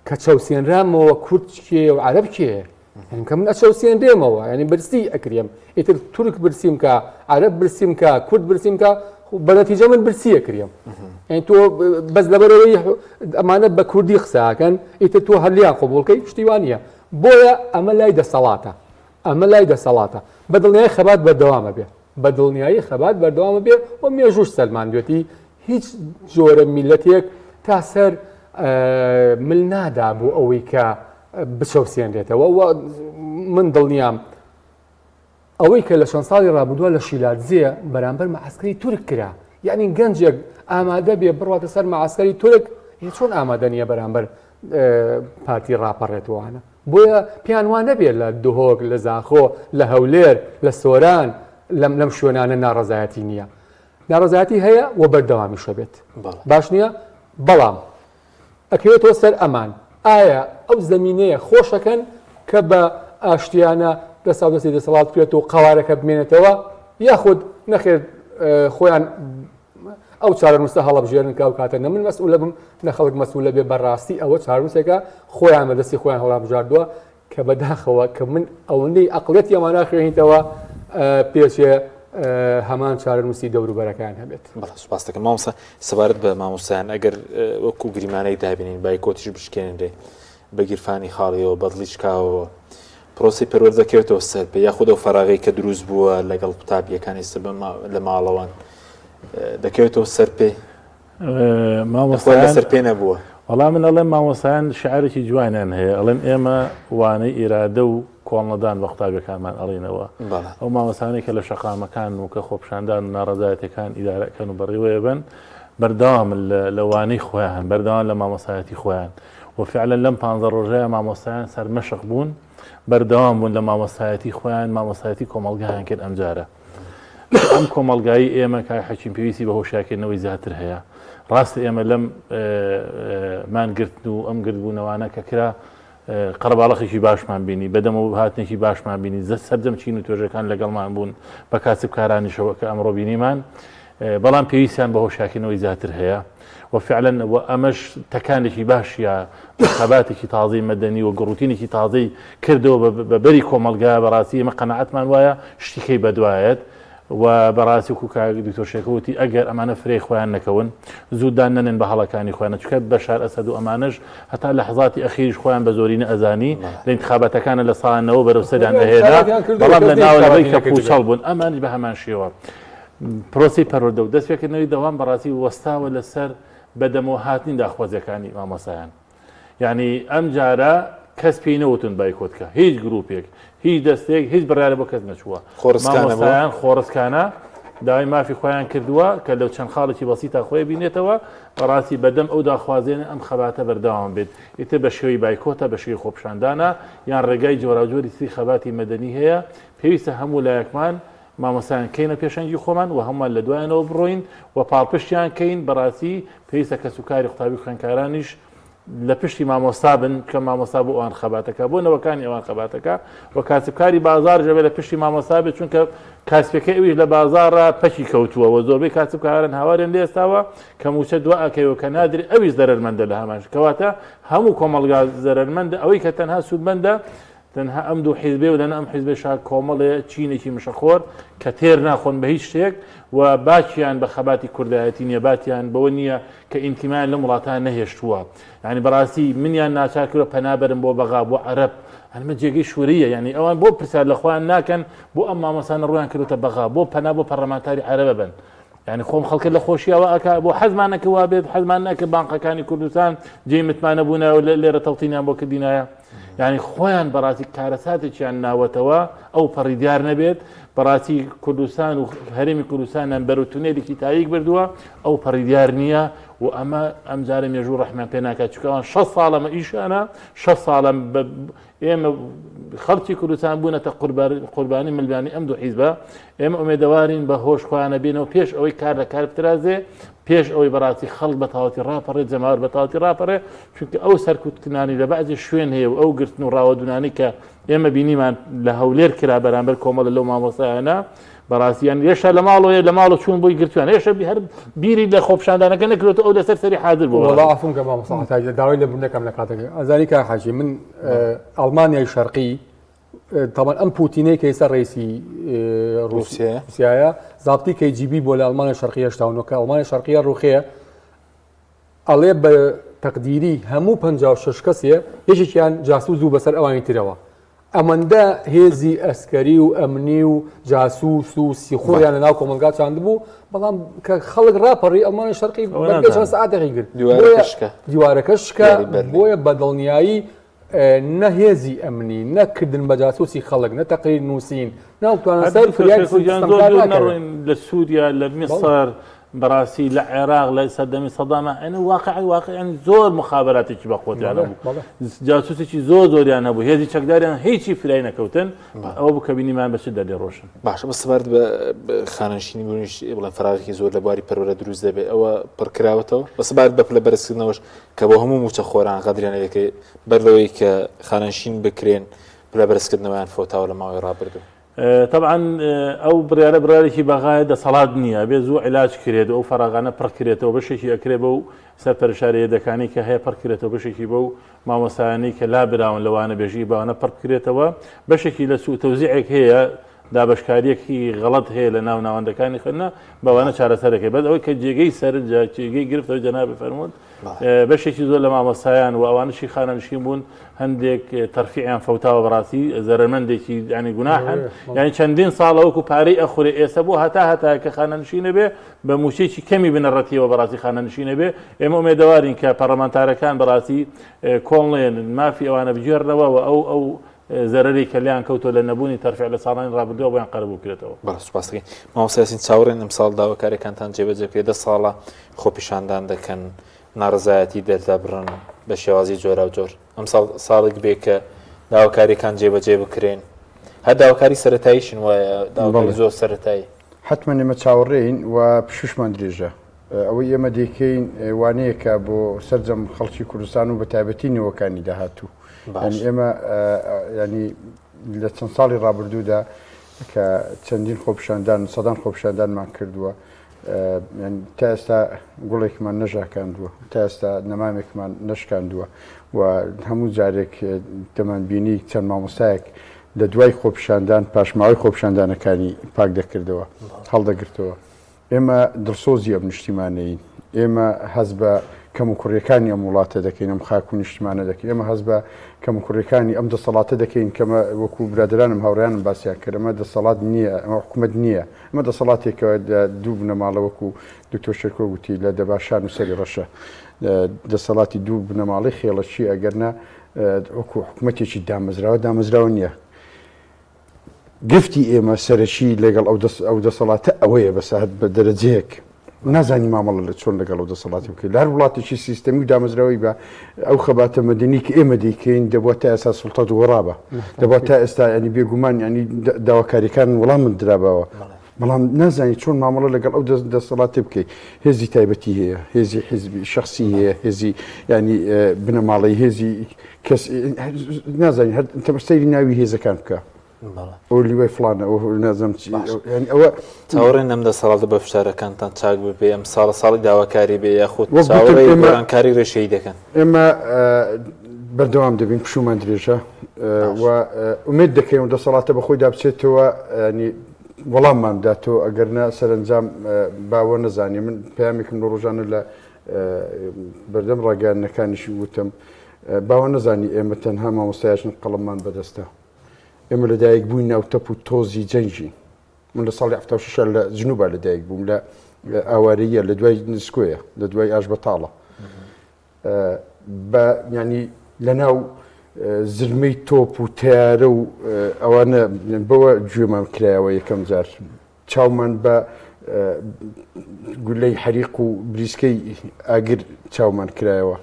S2: کە چەوسێنرامەوە کورد کێیە و عەرەب کێیە؟ یانی کە من ئەچەوسێنرێمەوە یانی برسی ئەکرێم ئیتر تورک برسیم کە عەرەب برسیم کە کورد برسیم کە بە نەتیجە من برسی ئەکرێم یانی تۆ بەس لەبەرەوەی ئەمانە بە کوردی قسەکەن ئیتر تۆ هەر لێیان قبوڵکەی شتی وا نییە بۆیە ئەمە لای دەسەڵاتە ئەمە لای دەسەڵاتە بە دڵنیایی خەبات بەردەوامە بێ بە دڵنیایی خەبات بەردەوامە بێ و مێژووش سەلماندوێتی هیچ جۆرە میلەتێک تا سەر مل نادا بۆ ئەوەی کە بچەوسێنرێتەوە و من دڵنیام ئەوەی کە لە چەند ساڵی ڕابردووە لە شیلادزێ بەرامبەر مەعسکەری تورک کرا یعنی گەنجێک ئامادە بێ بڕاتە سەر مەعسکەری تورک چۆن ئامادە نییە بەرامبەر پارتی ڕاپەڕێتوانە بۆیە پێیان وا نەبێت لە دهۆک لە زاخۆ لە هەولێر لە سۆران لەم لەم شوێنانە ناڕەزایەتی نییە ناڕەزایەتی هەیە و بەردەوامیشە بێت باش نییە بەڵام ئەکەوێتەوە سەر ئەمان ئایا ئەو زەمینەیە خۆشەکەن کە بە ئاشتیانە دەساودەستی دەسەڵات بکرێت و قەوارەکە بمێنێتەوە یاخود نەخێر خۆیان ئەو چارەنووسە هەڵبژێرن کە ئەو کاتە نە من مەسئولە بم نە خەڵک مەسئولە بێ بەڕاستی ئەوە چارەنووسێکە خۆیان بەدەستی خۆیان هەڵابژاردووە کە بەداخەوە کە من ئەوەندەی ئەقڵیەتی ئەمانە خوێنیتەوە پێچێ هەمان چارەنووسی دەوروبەرەکان هەبێت.
S1: بەڵێ سوپاس دەکەم مامۆستا. سەبارەت بە مامۆستایان ئەگەر وەکو گریمانەی دابینین بایکۆتیش بشکێنرێ بە گیرفانی خاڵیەوە بە دڵی شکاوەوە پرۆسی پەروەردە دەکەوێتەوە سەر پێ یاخود ئەو فەراغەی کە دروست بووە لەگەڵ قوتابیەکان ئێستا لە ماڵەوەن دەکەوێتەوە سەر پێ
S3: مامۆستایان
S1: لەسەر پێ نەبووە.
S3: وەڵا من ئەڵێم مامۆستایان شعارێکی جوانیان هەیە ئەڵێن ئێمە وانەی ئیرادە و کۆڵنەدان بە قوتابیەکانمان ئەڵێنەوە ئەو مامۆستانەی کە لە شەقامەکان و کە خۆپیشاندان و ناڕەزایەتەکان ئیدارەکەن و بەڕێوەیەبەن بەردەوامن لە وانەی خۆیان بەردەوام لە مامۆستایەتی خۆیان و فعلا لەم پ ڕۆژەیە مامۆستایان سەرمەشق بوون بەردەوام بوون لە مامۆستایەتی خۆیان مامۆستایەتی کۆمەڵگایان کرد ئەمجارە ئەم کۆمەڵگایی ئێمە کاک حەکیم پێویستی بە هۆشیارکردنەوەی زیاتر هەیە ڕاستە ئێمە لەم مانگرتن و ئەم گردبوونەوانە کە کرا قەرەباڵخێکی باشمان بینی بەدەمەوە هاتنێکی باشمان بینی زە سەرجەم چین و توێژەکان لەگەڵمان بوون بە کاسبکارانیشەوە کە ئەمڕۆ بینیمان بەڵام پێویستیان بە هۆشیارکردنەوەی زیاتر هەیە و فعلا و ئەمەش تەکانێکی باشە خەباتێکی تازەی مەدەنی و گڕوتینێکی تازەی کردەوە بە بەری کۆمەڵگا بەڕاستی ئێمە قەناعەتمان وایە شتیکەی بەدوایەت و بەڕاستی وەکو کاک دکتۆر شێکۆ وتی ئەگەر ئەمانە فرەی خۆیان نەکەون زوو دان نەنێن بە هەڵەکانی خۆیان چونکە بەشار ئەسەد و ئەمانەش هەتا لەحزاتی ئەخیریش خۆیان بە زۆری نەئەزانی لە ئینتخاباتەکانە لە ساڵانەوە بەرەو سەریان ئەهێنا بەڵام لە ناوەوەی کە پوچەڵ بوون ئەمانیش بە هەمان شێوە پرۆسی پەروەردە و دەستپێکردنەوەی دەوام بەڕاستی وەستاوە لەسەر بەدەمەوە هاتنی داخوازیەکانی مامۆستایان یعنی ئەم جارە کەس پێی نەوتون بایکۆت کە هیچ گروپێک هیچ دەستێک هیچ بڕیارە بۆ کەس نەچووە مامۆستایان خۆڕسکانە داوای مافی خۆیان کردووە کە لەو چەند خاڵێکی بەسیتا خۆی بینێتەوە بەڕاستی بەدەم ئەو داخوازێنە ئەم خەباتە بەردەوام بێت ئیتر بە شێوەی بایکۆتە بە شێوەی خۆپیشاندانە یان ڕێگای جۆراوجۆری تری خەباتی مەدەنی هەیە پێویستە هەموو لایەکمان مامۆستایان کەینە پێشەنگی خۆمان و هەموومان لە دوایانەوە بڕۆین و پاڵپشتیان کەین، بەڕاستی پێویستە کەسوکاری قوتابی و خوێندکارانیش لە پشتی مامۆستا بن کە مامۆستا بۆ ئەوان خەباتەکە بۆ نەوەکانی ئەوان خەباتەکە و کاسبکاری بازاڕ ژەبێ لە پشتی مامۆستا بێت چونکە کاسپەکە ئەویش لە بازاڕە پەکی کەوتووە و زۆربەی کاسبکاران هاواریان لێستاوە کە موچە دوا ئەکەوە کە نادرێ ئەویش زەرەرمەندە لە هەمان کەواتە هەموو کۆمەڵگا زەرەرمەندە ئەوەی کە تەنها سوودمەندە تەنها ئەم دوو حیزبەی و لەنە ئەم حیزبەشا کۆمەڵێ چینێکی مشەخۆر کە تێر ناخۆن بە هیچ شتێک و باکیان بە خەباتی کوردایەتی نییە باتیان بەوە نییە کە ئینتیمایان لەم وڵاتان نەهێشتووە یعنی بەڕاستی منیان ناچار کردوە پەنا بەرم بۆ بەغا بۆ عەرەب ئەمە جێگەی شوریە یعنی ئەوان بۆ پرسیار لە خۆیان ناکەن بۆ ئەم مامۆستانە ڕویان کردوتە بەغا بۆ پەنا بۆ پەرلەمانتاری عەرەبە بن یعنی خۆم خەڵکە لە خۆشیەوە ئەک بۆ حەزمانەکە وا بێت حەزمان نەکە بانقەکانی کوردستان جێی متمانە بوونە و لێرە تەوتینیان بۆ کردینایە یعنی خۆیان بەڕاستی کارەساتێکیان ناوەتەوە ئەو پەڕی دیار نەبێت بەڕاستی کوردستان و هەرێمی کوردستانیان بەرەو تونێلێکی تاریک بردووە ئەو پەڕی دیار نییە و ئەمە ئەمجارە مێژوو ڕەحمیان پێ ناکات چونکە ئەوان 6 ساڵەمە ئیشانە 6 ساڵە ئێمە خەڵکی کوردستان بوونەتە قوربانی ململانێی ئەم دوو حیزبە ئێمە ئومێدەوارین بە هۆش خۆیانە بێنەوە پێش ئەوەی کار لە کار بترازێ پێش ئەوەی بەڕاستی خەڵک بە تەواوەتی ڕاپەڕێ جەماوەر بە تەواوەتی ڕاپەڕێ چونکە ئەو سەرکوتکنانی لە بەعزی شوێن هەیە و ئەو گرتن و ڕاوەدونانی کە ئێمە بینیمان لە هەولێر کرا بەرامبەر کۆمەڵە لەو مامۆستایانە. بەڕاستی یان هێشتا لە ماڵەوەیە لە ماڵە چوون بۆی گرتویان هێشتا هەر بیری لە خۆپیشاندانەکە نەکرێتەوە ئەو لەسەر سەری حاضر بوو. وەڵا عەفوم کە
S2: مامۆستا عەتا داوای لێبوردن دەکەم لە کاتەکە ئەزانی کاک حاجی من ئەڵمانیای شەرقی تاوان ئەم پوتینەی کە ئێستا ڕئیسی ڕوسیایە زابتی KGB بۆ لە ئەڵمانیا شەرقی 89 کە ئەڵمانیا شەرقیە ڕوخەیە ئەڵێ بە تەقدیری هەموو 56 کەسێ یەکێکیان جاسوس بوو بەسەر ئەوانی ترەوە ئەمەندە هێزی ئەسکەری و ئەمنی و جاسوس و سیخوڕیان لە ناو کۆمەڵگا چاندبوو بەڵام کە خەڵک ڕاپەڕی ئەڵمانی شەرقی بەرگەی چەند سەعاتێکی گرت دیوارەکە شکا بۆیە بە دڵنیایی نە هێزی ئەمنی نە کردن بە جاسوسی خەڵک نە تەقریر نووسین ناوتوانە سەر فریای
S3: زۆر دوور نەڕۆین لە سووریا لە میسر بەڕاستی لە عێراق لە سەردەمی سەدامە ئەنە واقعی واقعیان زۆر مخابراتێکی بە قوتیان هەبوو جاسوسێکی زۆر زۆریان هەبوو هێزی چەکداریان هیچی فرای نەکەوتن ئەوە بوو کە بینیمان بە چ دەردێ ڕۆشن.
S1: باشە بە سەبارەت بە خانەنشینی بوونیش بڵێن فراغێکی زۆر لە بواری پەروەردە دروست دەبێت ئەوە پڕکراوەتەوە بە سەبارەت بە پلە بەرزکردنەوەش کە بۆ هەموو مووچەخۆران غەدریان لێ بەر لەوەی کە خانەنشین بکرێن پلە بەرزکردنەوەیان فەوتاوە لە ماوەی ڕابردوو.
S3: تەبعەن ئەو بڕیارە بڕیارێکی بەغایە دەسەڵات نییە بێ زوو عیلاج کرێت و ئەو فەراغانە پڕ کرێتەوە بەشێکی ئەکرێ بەو سەرپەرشتیارە یەدەکانەی کە هەیە پڕ کرێتەوە بەشێکی بەو مامۆستایانەی کە لابراون لە وانەبێژی بەوانە پڕ بکرێتەوە بەشێکی لە سوء تەوزیعێک هەیە دابەشکاریەکی غەڵەت هەیە لە ناو ناوەندەکانی خوێندنە بەوانە چارەسەرەکەی بەس ئەوەی کە جێگەی سەرنجە جێگەی گرفتەوە جەنابی فەرمووت بەشێکی زۆر لە مامۆستایان و ئەوانەشی خانەنشین بوون هەندێک تەرفیعیان فەوتاوە بەڕاستی زەرەرمەندێکی ینی گوناحن یعنی چەندین ساڵە وەکو پارەی ئەخورێ ئێستا بۆ هەتا هەتا کە خانەنشینە بێ بە موچەیەکی کەمی بنەڕەتیەوە بەڕاستی خانەنشینە بێ ئێمە ئومێدەوارین کە پەڕلەمانتارەکان بەڕاستی کۆڵنێنن مافی ئەوانە بگێڕنەوە و ئەو ئەو زەرەری کە لیان کەوتووە لە نەبوونی تەرفیع لە ساڵانی ڕابردووە بۆیان قەرەبوو بکرێتەوە.
S1: بەڵێ سوپاس دەکەین. مامۆستا یاسین چاوەڕێن ئەمساڵ داواکاریەکانتان جێبەجێ بکرێت دە ساڵە خۆپیشاندان دەکەن ناڕەزایەتی دەردەبڕن بە شێوازی جۆراوجۆر ئەمساڵ ساڵێک بێ کە داواکاریەکان جێبەجێ بکرێن هەر داواکاری سەرەتاییشن وایە داواکاری زۆر سەرەتایی.
S4: حەتمەن ئێمە چاوەڕێین و پشووشمان درێژە. ئەوەی ئێمە دەیکەین وانەیەکە بۆ سەرجەم خەڵکی کوردستان و بە تایبەتی نەوەکانی داهاتوو. یانی ئێمە ینی لە چەند ساڵی ڕابردوودا کە چەندین خۆپیشاندان سەدان خۆپیشاندانمان کردووە تا ئێستا گوڵێکمان نەژاکاندووە تا ئێستا نەمامێکمان نەشکاندووە و هەموو جارێک دەمانبینی چەند مامۆستایەک لە دوای خۆپیشاندان پاشماوەی خۆپیشاندانەکانی پاک دەکردەوە هەڵدەگرتەوە ئێمە دڵسۆزی ئەم نیشتیمانەین، ئێمە هەست بە کەموکوڕییەکانی ئەم وڵاتە دەکەین، ئەم خاک و نیشتمانە دەکەین، ئێمە هەست بە کەموکوڕییەکانی ئەم دەسەڵاتە دەکەین کە ئەمە وەکو برادەرانم هاوڕێیانم باسیان کرد، ئەمە دەسەڵات نییە، ئەمە حکومەت نییە، ئەمە دەسەڵاتێکە لە دوو بنەماڵە وەکو دکتۆر شێرکۆ گوتی لە دەباشان و سەری ڕەشە، دەسەڵاتی دوو بنەماڵەی خێڵەکی ئەگەرنا وەکو حکومەتێکی دامەزراوە دامەزراوە نییە. گرفتی ئێمە سەرەکی لەگەڵ ئەو دەسەڵاتە ئەوەیە بەسە هەر بە دەرەجەیەک نازانی مامەڵە لە چۆن لەگەڵ ئەو دەسەڵاتی بکەیت لە هەر وڵاتێکی سیستەمی و دامەزراوەی بە ئەو خەباتە مەدەنی کە ئێمە دەیکەین دەبووە تا ئێستا سوڵتە گۆڕابە دەبووە تا ئێستا ینی بێگومان ینی داواکاریەکان وەڵامت درابەوە بەڵام نازانی چۆن مامەڵە لەگەڵ ئەو دەسەڵاتی بکەیت هێزی تایبەتی هەیە هێزی حیزبی شخصی هەیە هێزی ینی بنەماڵەی هێزی کەس نازانین هەر سەیری ناوی هێزەکان بکە ئەو لیوای فلانە ئەو نازم چی ینی ئەوە
S1: چاوەڕێن ئەم دەسەڵاتە بە فشارەکانتان چاک ببێ ئەم ساڵە ساڵی داواکاری بێ یاخود چاوەڕێی گۆڕانکاری ڕێشەیی دەکەن
S4: ئێمە بەردەوام دەبین پشومان درێژە و ئومێد دەکەین و دەسەڵاتە بەخۆیدا بچێتەوە ینی وەڵاممان بداتەوە ئەگەر نا سەرنجام باوە نەزانانی من پامێکم لە ڕۆژانە لە بەردەم ڕاگەیاندنەکانیش وتم باوە نەزانی ئێمە تەنها مامۆستایشن قەڵەممان بەدەستە ئێمە لەدایک بووین ناو تەپ و تۆزی جەنگین من لە ساڵی 76 لە جنوبا لەدایک بووم لە ئاوارەیە لە دوای نسکۆیە لە دوای ئاش بەتاڵە بە ینی لە ناو زرمەی تۆپ و تیارە و ئەوانە بەوە گوێمان کرایەوە یەکەم جار چاومان بە گولەی حەریق و بریسکەی ئاگر چاومان کرایەوە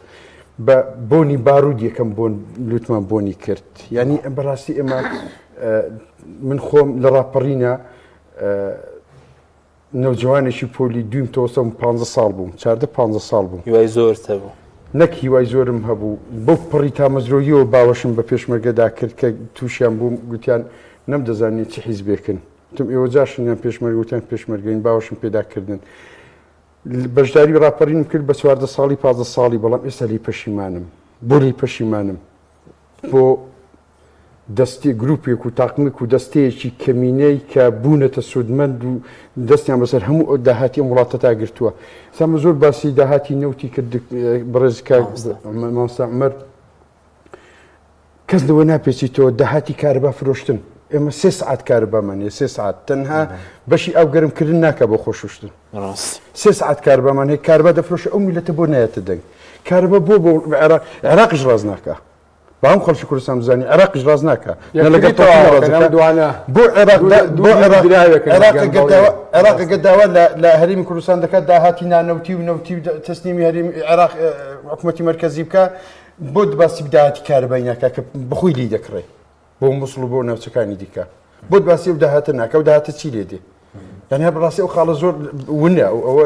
S4: بە بۆنی بارود یەکەم بۆن لوتمان بۆنی کرد یعنی بەڕاستی ئێمە من خۆم لە ڕاپەڕینە نەوجوانێکی پۆلی دویم تۆسەم پ ساڵ بووم چاردە پ ساڵ بووم
S1: هیوای زۆر هەبوو
S4: نەک هیوای زۆرم هەبوو بەو پڕی تامەزرۆییەوە باوەشم بە پێشمەرگەدا کرد کە تووشیان بووم گوتیان نەمدەزانی چ حیزبێکن. وتم ئێوە جاشن یان پێشمەرگە؟ وتیان پێشمەرگەین، باوەشم پێدا کردن. بەشداری ڕاپەڕینم کرد بە 14 ساڵی 15 ساڵی، بەڵام ئێستا لێی پەشیمانم. بۆ لێی پەشیمانم؟ بۆ دەستی گروپێک و تاقمێک و دەستەیەکی کەمینەی کە بوونەتە سوودمەند و دەستیان بەسەر هەموو ئەو داهاتی ئەم وڵاتەتا گرتووە. ئێستا من زۆر باسی داهاتی نەوتی کرد بەڕێز کاک مامۆستا عومەر، کەس لەوە ناپێچیتەوە داهاتی کارەبا فرۆشتن ئێمە سێ سعات کارەبامان هەیە سێ سعات تەنها بەشی ئاو گەرمکردن ناکە بۆ خۆشوشتن سێ سعات کارەبامان هەیە کارەبا دەفرۆشە ئەو میلەتە بۆ نایەتە دەنگ کارەبا بۆ بۆ عێراق عێراقیش ڕاز ناکە با هەم خەڵکی کوردستان بزانانی عێراقیش ڕاز ناکە نە لەگەڵ دوانە بۆ عێراق بۆ عێراق عێراق گە داوا لە هەرێمی کوردستان دەکات داهاتی نانەوتی و نەوتی و تەسلیمی هەرێمی عێراق حکوومەتی مەرکەزی بکە بۆ باسی داهاتی کارەبای ناکا کە بەخۆی لێی دەکڕێ بۆ موسڵ و بۆ ناوچەکانی دیکە بۆت باسی ئەو داهاتە ناکە و داهاتە چی لێ دێ یعنی هەر بەڕاستی ئەو خاڵە زۆر ونە ئەوە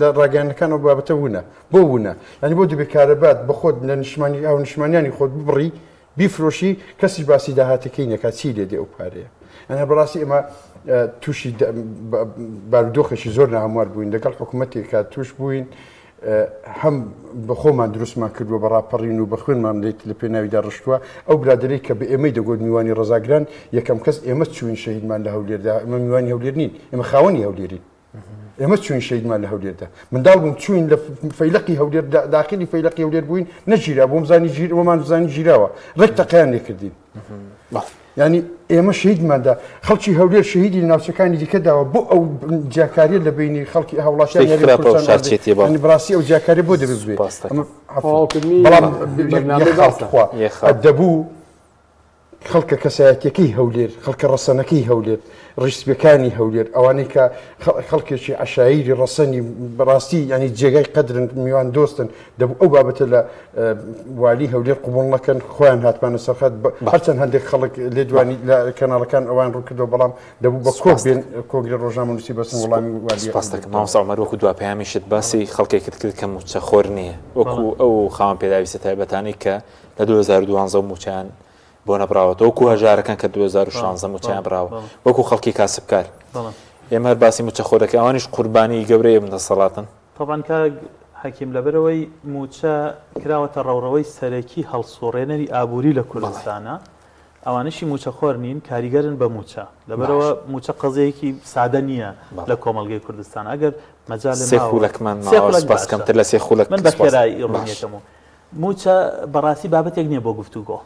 S4: لە ڕاگەیاندنەکان ئەو بابەتە ونە بۆ ونە یعنی بۆ دەبێ کارەبات بە خۆت لە نیشتمانی ئەو نیشتمانیانی خۆت ببڕی بیفرۆشی کەسیش باسی داهاتەکەی نەکات چی لێ دێ ئەو پارەیە یعنی بەڕاستی ئێمە تووشی بارودۆخێکی زۆر ناهەموار بووین لەگەڵ حکوومەتێکا توش بووین هەم بە خۆمان دروستمان کردووە بە ڕاپەڕین و بە خوێنمان لێت لە پێناویدا ڕشتووە، ئەو برادەرەی کە بە ئێمەی دەگۆت میوانی ڕەزاگران، یەکەم کەس ئێمە چووین شەهیدمان لە هەولێردا، ئێمە میوانی هەولێر نین، ئێمە خاوەنی هەولێرین. ئێمە چووین شەهیدمان لە هەولێردا. منداڵ بووم چووین لە فەیلەقی هەولێر داخلی فەیلەقی هەولێر بووین، نەگیرا بۆم زانی گیر وەمان زانی گیراوە، ڕێک تەقەیان لێکردین. یانی ئێمە شەهیدمان دا، خەڵکی هەولێر شەهیدی لە ناوچەکانی دیکە داوە، بۆ ئەو جیاکارییە لە بەینی خەڵکی هاوڵاتیانی
S1: شتێکی
S4: هەرێمی
S1: خراپە و
S4: کوردستان
S1: شارچێتیە بەڵێ.
S4: یانی بەڕاستی ئەو جیاکارییە بۆ دەبێ ببێ؟
S1: سوپاس
S4: ئەمە
S1: دەکەم.
S4: عەفو.
S2: تەواوکردنی
S4: بەڵام
S2: بەرنامەی
S4: یەک خاڵ
S2: باسە.
S4: تخوا
S1: یەک خاڵ.
S4: دەبوو خەڵکە کەسایەتیەکەی هەولێر، خەڵکە ڕەسەنەکەی هەولێر، ڕیشسپیەکانی هەولێر، ئەوانەی کە خەڵکێکی عەشایری ڕەسەنی بەڕاستی یانی جێگای قەدرن، میوان دۆستن، دەبوو ئەو بابەتە لە والی هەولێر قبوڵ نەکەن، خۆیان هاتبانە سەر خەت، هەرچەند هەندێک خەڵک لێدوانی لە کەناڵەکان ئەوان ڕوون کردەوە، بەڵام دەبوو بە کۆ بێن کۆنگرە ڕۆژنامەنووسی بەسن وەڵامی والی
S1: سپاس دەکەم مامۆستا عومەر، وەکو دوا پەیامیشت باسی خەڵکێکت کرد کە مووچەخۆر نییە، وەکو ئەو خاوەن پێداویستە تایبەتانەی کە لە 2012 مووچەیان بۆ نەبراوەتەوە، وەکو هەژارەکان کە 2016 مووچەیان بڕاوە، وەکو خەڵکی کاسبکار. ئێمە هەر باسی مووچەخۆر دەکەین، ئەوانیش قوربانیی گەورەی ئەم دەسەڵاتەن.
S5: تەبعەن کاک حەکیم لەبەرئەوەی مووچە کراوەتە ڕەوڕەوەی سەرەکی هەڵسوڕێنەری ئابووری لە کوردستانا، ئەوانەشی مووچەخۆر نین کاریگەرن بە مووچە، لەبەرئەوە مووچە قەزیەیەکی سادە نییە لە کۆمەڵگەی کوردستان، ئەگەر مەجالێ
S1: سێ
S5: ماوە
S1: خولەکمان
S5: سێ
S1: ماوە
S5: خولەک
S1: سوپاس
S5: باشە
S1: کەمتر لە سێ خولەک
S5: من بە
S1: سوپاس
S5: خێرایی
S1: باش.
S5: ڕوونیەکەم و مووچە بەڕاستی بابەتێک نییە بۆ گفتوگۆ،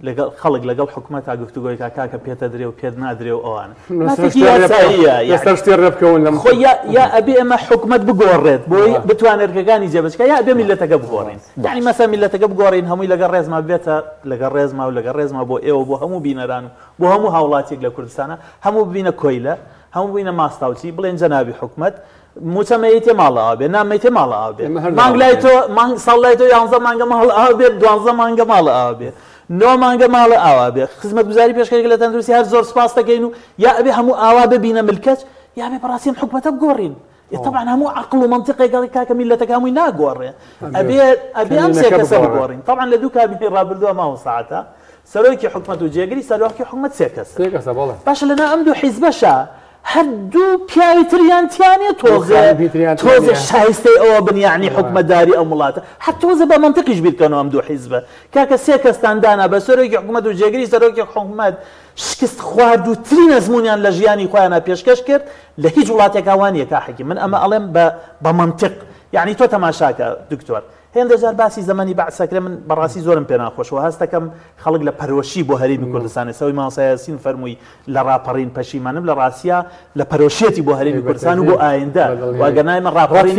S5: لەگەڵ خەڵک لەگەڵ حکومەتا گفتوگۆی کا کاکە پێتە درێ و پێت نادرێ و ئەوانە مافێکی یاساییە
S2: لەسەر شتێ ڕێ بکەون لەم
S5: خۆ یا یا ئەبێ ئێمە حکومەت بگۆڕێت بۆی بتوانێت ئەرکەکانی جێبەجێ کا یا ئەبێ میللەتەکە بگۆڕین یعنی مەسەن میللەتەکە بگۆڕین هەمووی لەگەڵ ڕێزما بێتە لەگەڵ ڕێزما و لەگەڵ ڕێزما بۆ ئێوە بۆ هەموو بینەران و بۆ هەموو هاوڵاتیەک لە کوردستانە هەموو ببینە کۆیلە هەموو ببینە ماستاوچی بڵێن جەنابی حکومەت موچە مەیتێ ماڵە ئاو بێ نان مەیتێ ماڵە ئاو بێ مانگ لای تۆ مانگ ساڵ لای تۆ یانزە مانگە ماڵ ئاو بێت دوانزە مانگە ماڵە ئاو بێ نۆ مانگە ماڵە ئاوا بێ خزمەتگوزاری پێشکەشێک لە تەندروستی هەر زۆر سپاس دەکەین و یا ئەبێ هەموو ئاوا ببینە ملکەچ یا بێ بەڕاستی ئەم حکومەتە بگۆڕین طبعا هەموو عقل و منطقێک ئەڵێ کاکە میلەتەکە هەمووی ناگۆڕێ ئەبێ ئەبێ ئەم سێ کەسە بگۆڕین طبعا لە دوو کابینەی ڕابردووە مامۆستا عەتا سەرۆکی حکومەت و جێگری سەرۆکی حکومەت سێ کەسن
S2: سێ کەسە بەڵێ
S5: باشە لەناو ئەم دوو حیزبەشا هەر دوو پیاوی تریان تیا نیە تۆزێ تۆزێ شایستەی ئەوە بن یەعنی حکومەتداری ئەم وڵاتە هەر تۆزێ بە مەنتقیش بیرکەنەوە ئەم دوو حیزبە کاکە سێ کەستان دانا بە سەرۆکی حکومەت و جێگری سەرۆکی حکومەت شکست خواردووترین ئەزموونیان لە ژیانی خۆیانا پێشکەش کرد لە هیچ وڵاتێکا وا نیە کا حەکیم من ئەمە ئەڵێم بە بە مەنتق یەعنی تۆ تەماشاکە دکتۆر هێندە جار باسی زەمەنی بەعس ئەکرێ من بەڕاستی زۆرم پێ ناخۆشە و هەست دەکەم خەڵک لە پەرۆشی بۆ هەرێمی کوردستان ئێستا ئەوەی مامۆستا یاسین فەرمووی لە ڕاپەڕین پەشیمانم لە ڕاستیا لە پەرۆشیەتی بۆ هەرێمی کوردستان و بۆ ئایندە و ئەگەر نا ئێمە ڕاپەڕین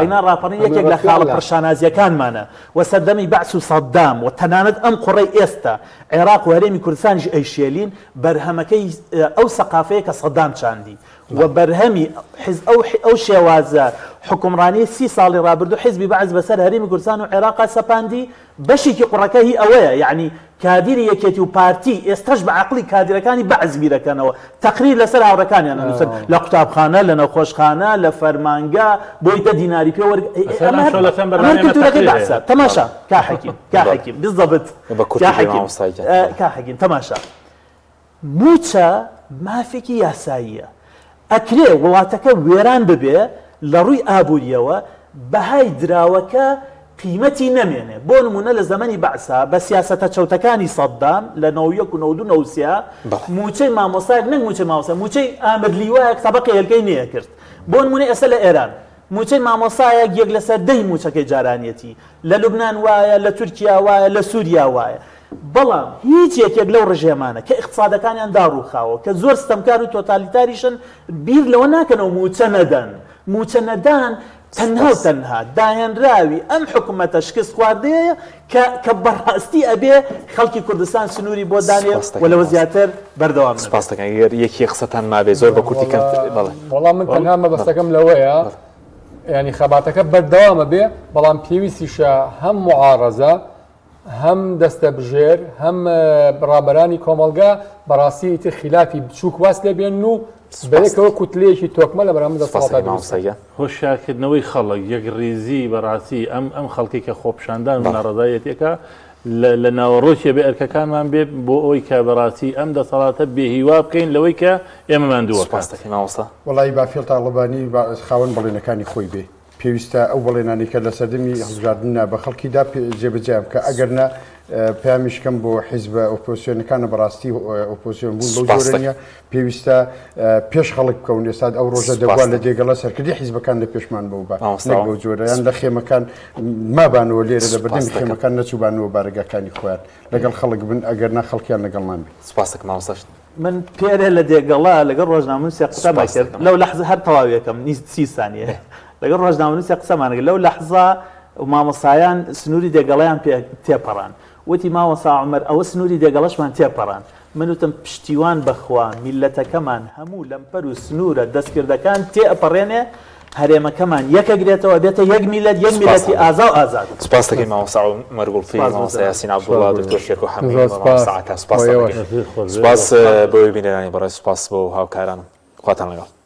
S5: ئەینا ڕاپەڕین یەکێک لە خاڵە پڕ شانازیەکانمانە و سەردەمی بەعس و سەدام و تەنانەت ئەم قوڕەی ئێستا عێراق و هەرێمی کوردستانیش ئەیشێلین بەرهەمەکەی ئەو سەقافەیە کە سەدام چاندی و بەرهەمی حیز ئەو ئەو شێوازە حوکمڕانیەی سی ساڵی ڕابردوو حیزبی بەعس بەسەر هەرێمی کوردستان و عێراقا سەپاندی بەشێکی قوڕەکە هی ئەوەیە یەعنی کادیری یەکێتی و پارتی ئێستەش بە عەقڵی کادیرەکانی بەعس بیرەکەنەوە تەقریر لەسەر هاوڕێکانیان ئەنوسن لە قوتابخانە لە نەخۆشخانە لە فەرمانگە بۆی دە دیناری پێ وەرگ ئەمە هەر کلتورەکەی بەعسە تەماشا کا حەکیم کا حەکیم بالضبط کا حەکیم کا حەکیم تەماشا مووچە. مافێکی یاساییە. ئەکرێ وڵاتەکە وێران ببێ لە ڕووی ئابوورییەوە، بەهای دراوەکە قیمەتی نەمێنێ. بۆ نموونە لە زەمەنی بەعسا بە سیاسەتە چەوتەکانی سەدام لە 91 و 92 93 مووچەی مامۆستایەک نەک مووچەی مامۆستا مووچەی ئامر لیوایەک تەبەقی هێلکەی نەیەکرد. بۆ نموونە ئێستا لە ئێران مووچەی مامۆستایەک یەک لەسەر دەی مووچەکەی جارانیەتی. لە لوبنان وایە، لە تورکیا وایە، لە سوریا وایە. بەڵام هیچ یەکێک لەو ڕژێمانە کە ئیقتسادەکانیان داڕووخاوە، کە زۆر ستەمکار و تۆتالیتاریشن، بیر لەوە ناکەنەوە مووچە نەدەن. مووچە نەدان تەنها و تەنها داهێنراوی ئەم حکومەتە شکستخواردەیە کە کە بەڕاستی ئەبێ خەڵکی کوردستان سنووری بۆ دانێ و لەوە زیاتر بەردەوام نەبێ.
S1: سپاست دەکەم. ئەگەر یەکێ قسەتان مابێ زۆر بە کورتی کەم بەڵێ.
S2: وەڵا من تەنها مەبەستەکەم لەوەیە یانی خەباتەکە بەردەوامە بێ بەڵام پێویستیشە هەم معارەزە هەم دەستەبژێر هەم ڕابەرانی کۆمەڵگا بەڕاستی ئیتر خیلافی بچووک واز لێ بێنن و بەیەکەوە کوتلەیەکی تۆکمە لە بەرامبەر دەسەڵاتدا دروست بکەن.
S3: هۆشیارکردنەوەی خەڵک، یەکڕیزی، بەڕاستی ئەم ئەم خەڵکەی کە خۆپیشاندان و ناڕەزایەتیەکە لە لە ناوەڕۆکی ئەبێ ئەرکەکانمان بێ بۆ ئەوەی کە بەڕاستی ئەم دەسەڵاتە بێهیوا بکەین لەوەی کە ئێمە ماندووەکات.
S1: سوپاست دەکەین مامۆستا.
S4: وەڵایی بافێڵ تاڵەبانی خاوەن بەڵێنەکانی خۆی بێ. پێویستە ئەو بەڵێنانەی کە لە سەردەمی هەڵبژاردندا بە خەڵکی دا جێبەجێیان بکا، ئەگەر نا پەیامیش کەم بۆ حیزبە ئۆپۆزسیۆنەکانە، بەڕاستی ئۆپۆزسیۆن بوون بەو جۆرە نییە، پێویستە پێش خەڵک بکەون، ئێستا ئەو ڕۆژە دەبوا لە دێگەڵە سەرکردەی حیزبەکان لە پێشمان بووبا، نەک بەو جۆرە، یان لە خێمەکان مابانەوە لێرە لە بەردەمی خێمەکان نەچووبانەوە بارەگاکانی خۆیان، لەگەڵ خەڵک بن، ئەگەر نا خەڵکیان لەگەڵمان بێ.
S1: سوپاست دەکەم مامۆستا.
S5: من پێرێ لە دێگەڵە لەگەڵ ڕۆژنامەنووسێک قسەمان کرد لەو لەحزە هەر تەواویەکەم نیز سی سانیە لەگەڵ ڕۆژنامەنووسێک قسەمان کرد لەو لەحزە مامۆستایان سنووری دێگەڵەیان پێ تێپەڕان وتی مامۆستا عومەر ئەوە سنووری دێگەڵەشمان تێپەڕان من وتم پشتیوان بەخوا میللەتەکەمان هەموو لەمپەر و سنوورە دەستکردەکان تێئەپەڕێنێ هەرێمەکەمان یەکەگرێتەوە بێتە یەک میلەت یەک میلەتی ئازا و ئازاد.
S1: سپاست دەکەین مامۆستا عومەر گوڵپی، مامۆستا یاسین عەبدوڵا، دکتۆر شێرکۆ حەمید، مامۆستا عەتا. سپاستان دەکەین. سپاس بۆ بینەرانی بەڕێز، سپاس بۆ هاوکارانم. خواتان لەگەڵ.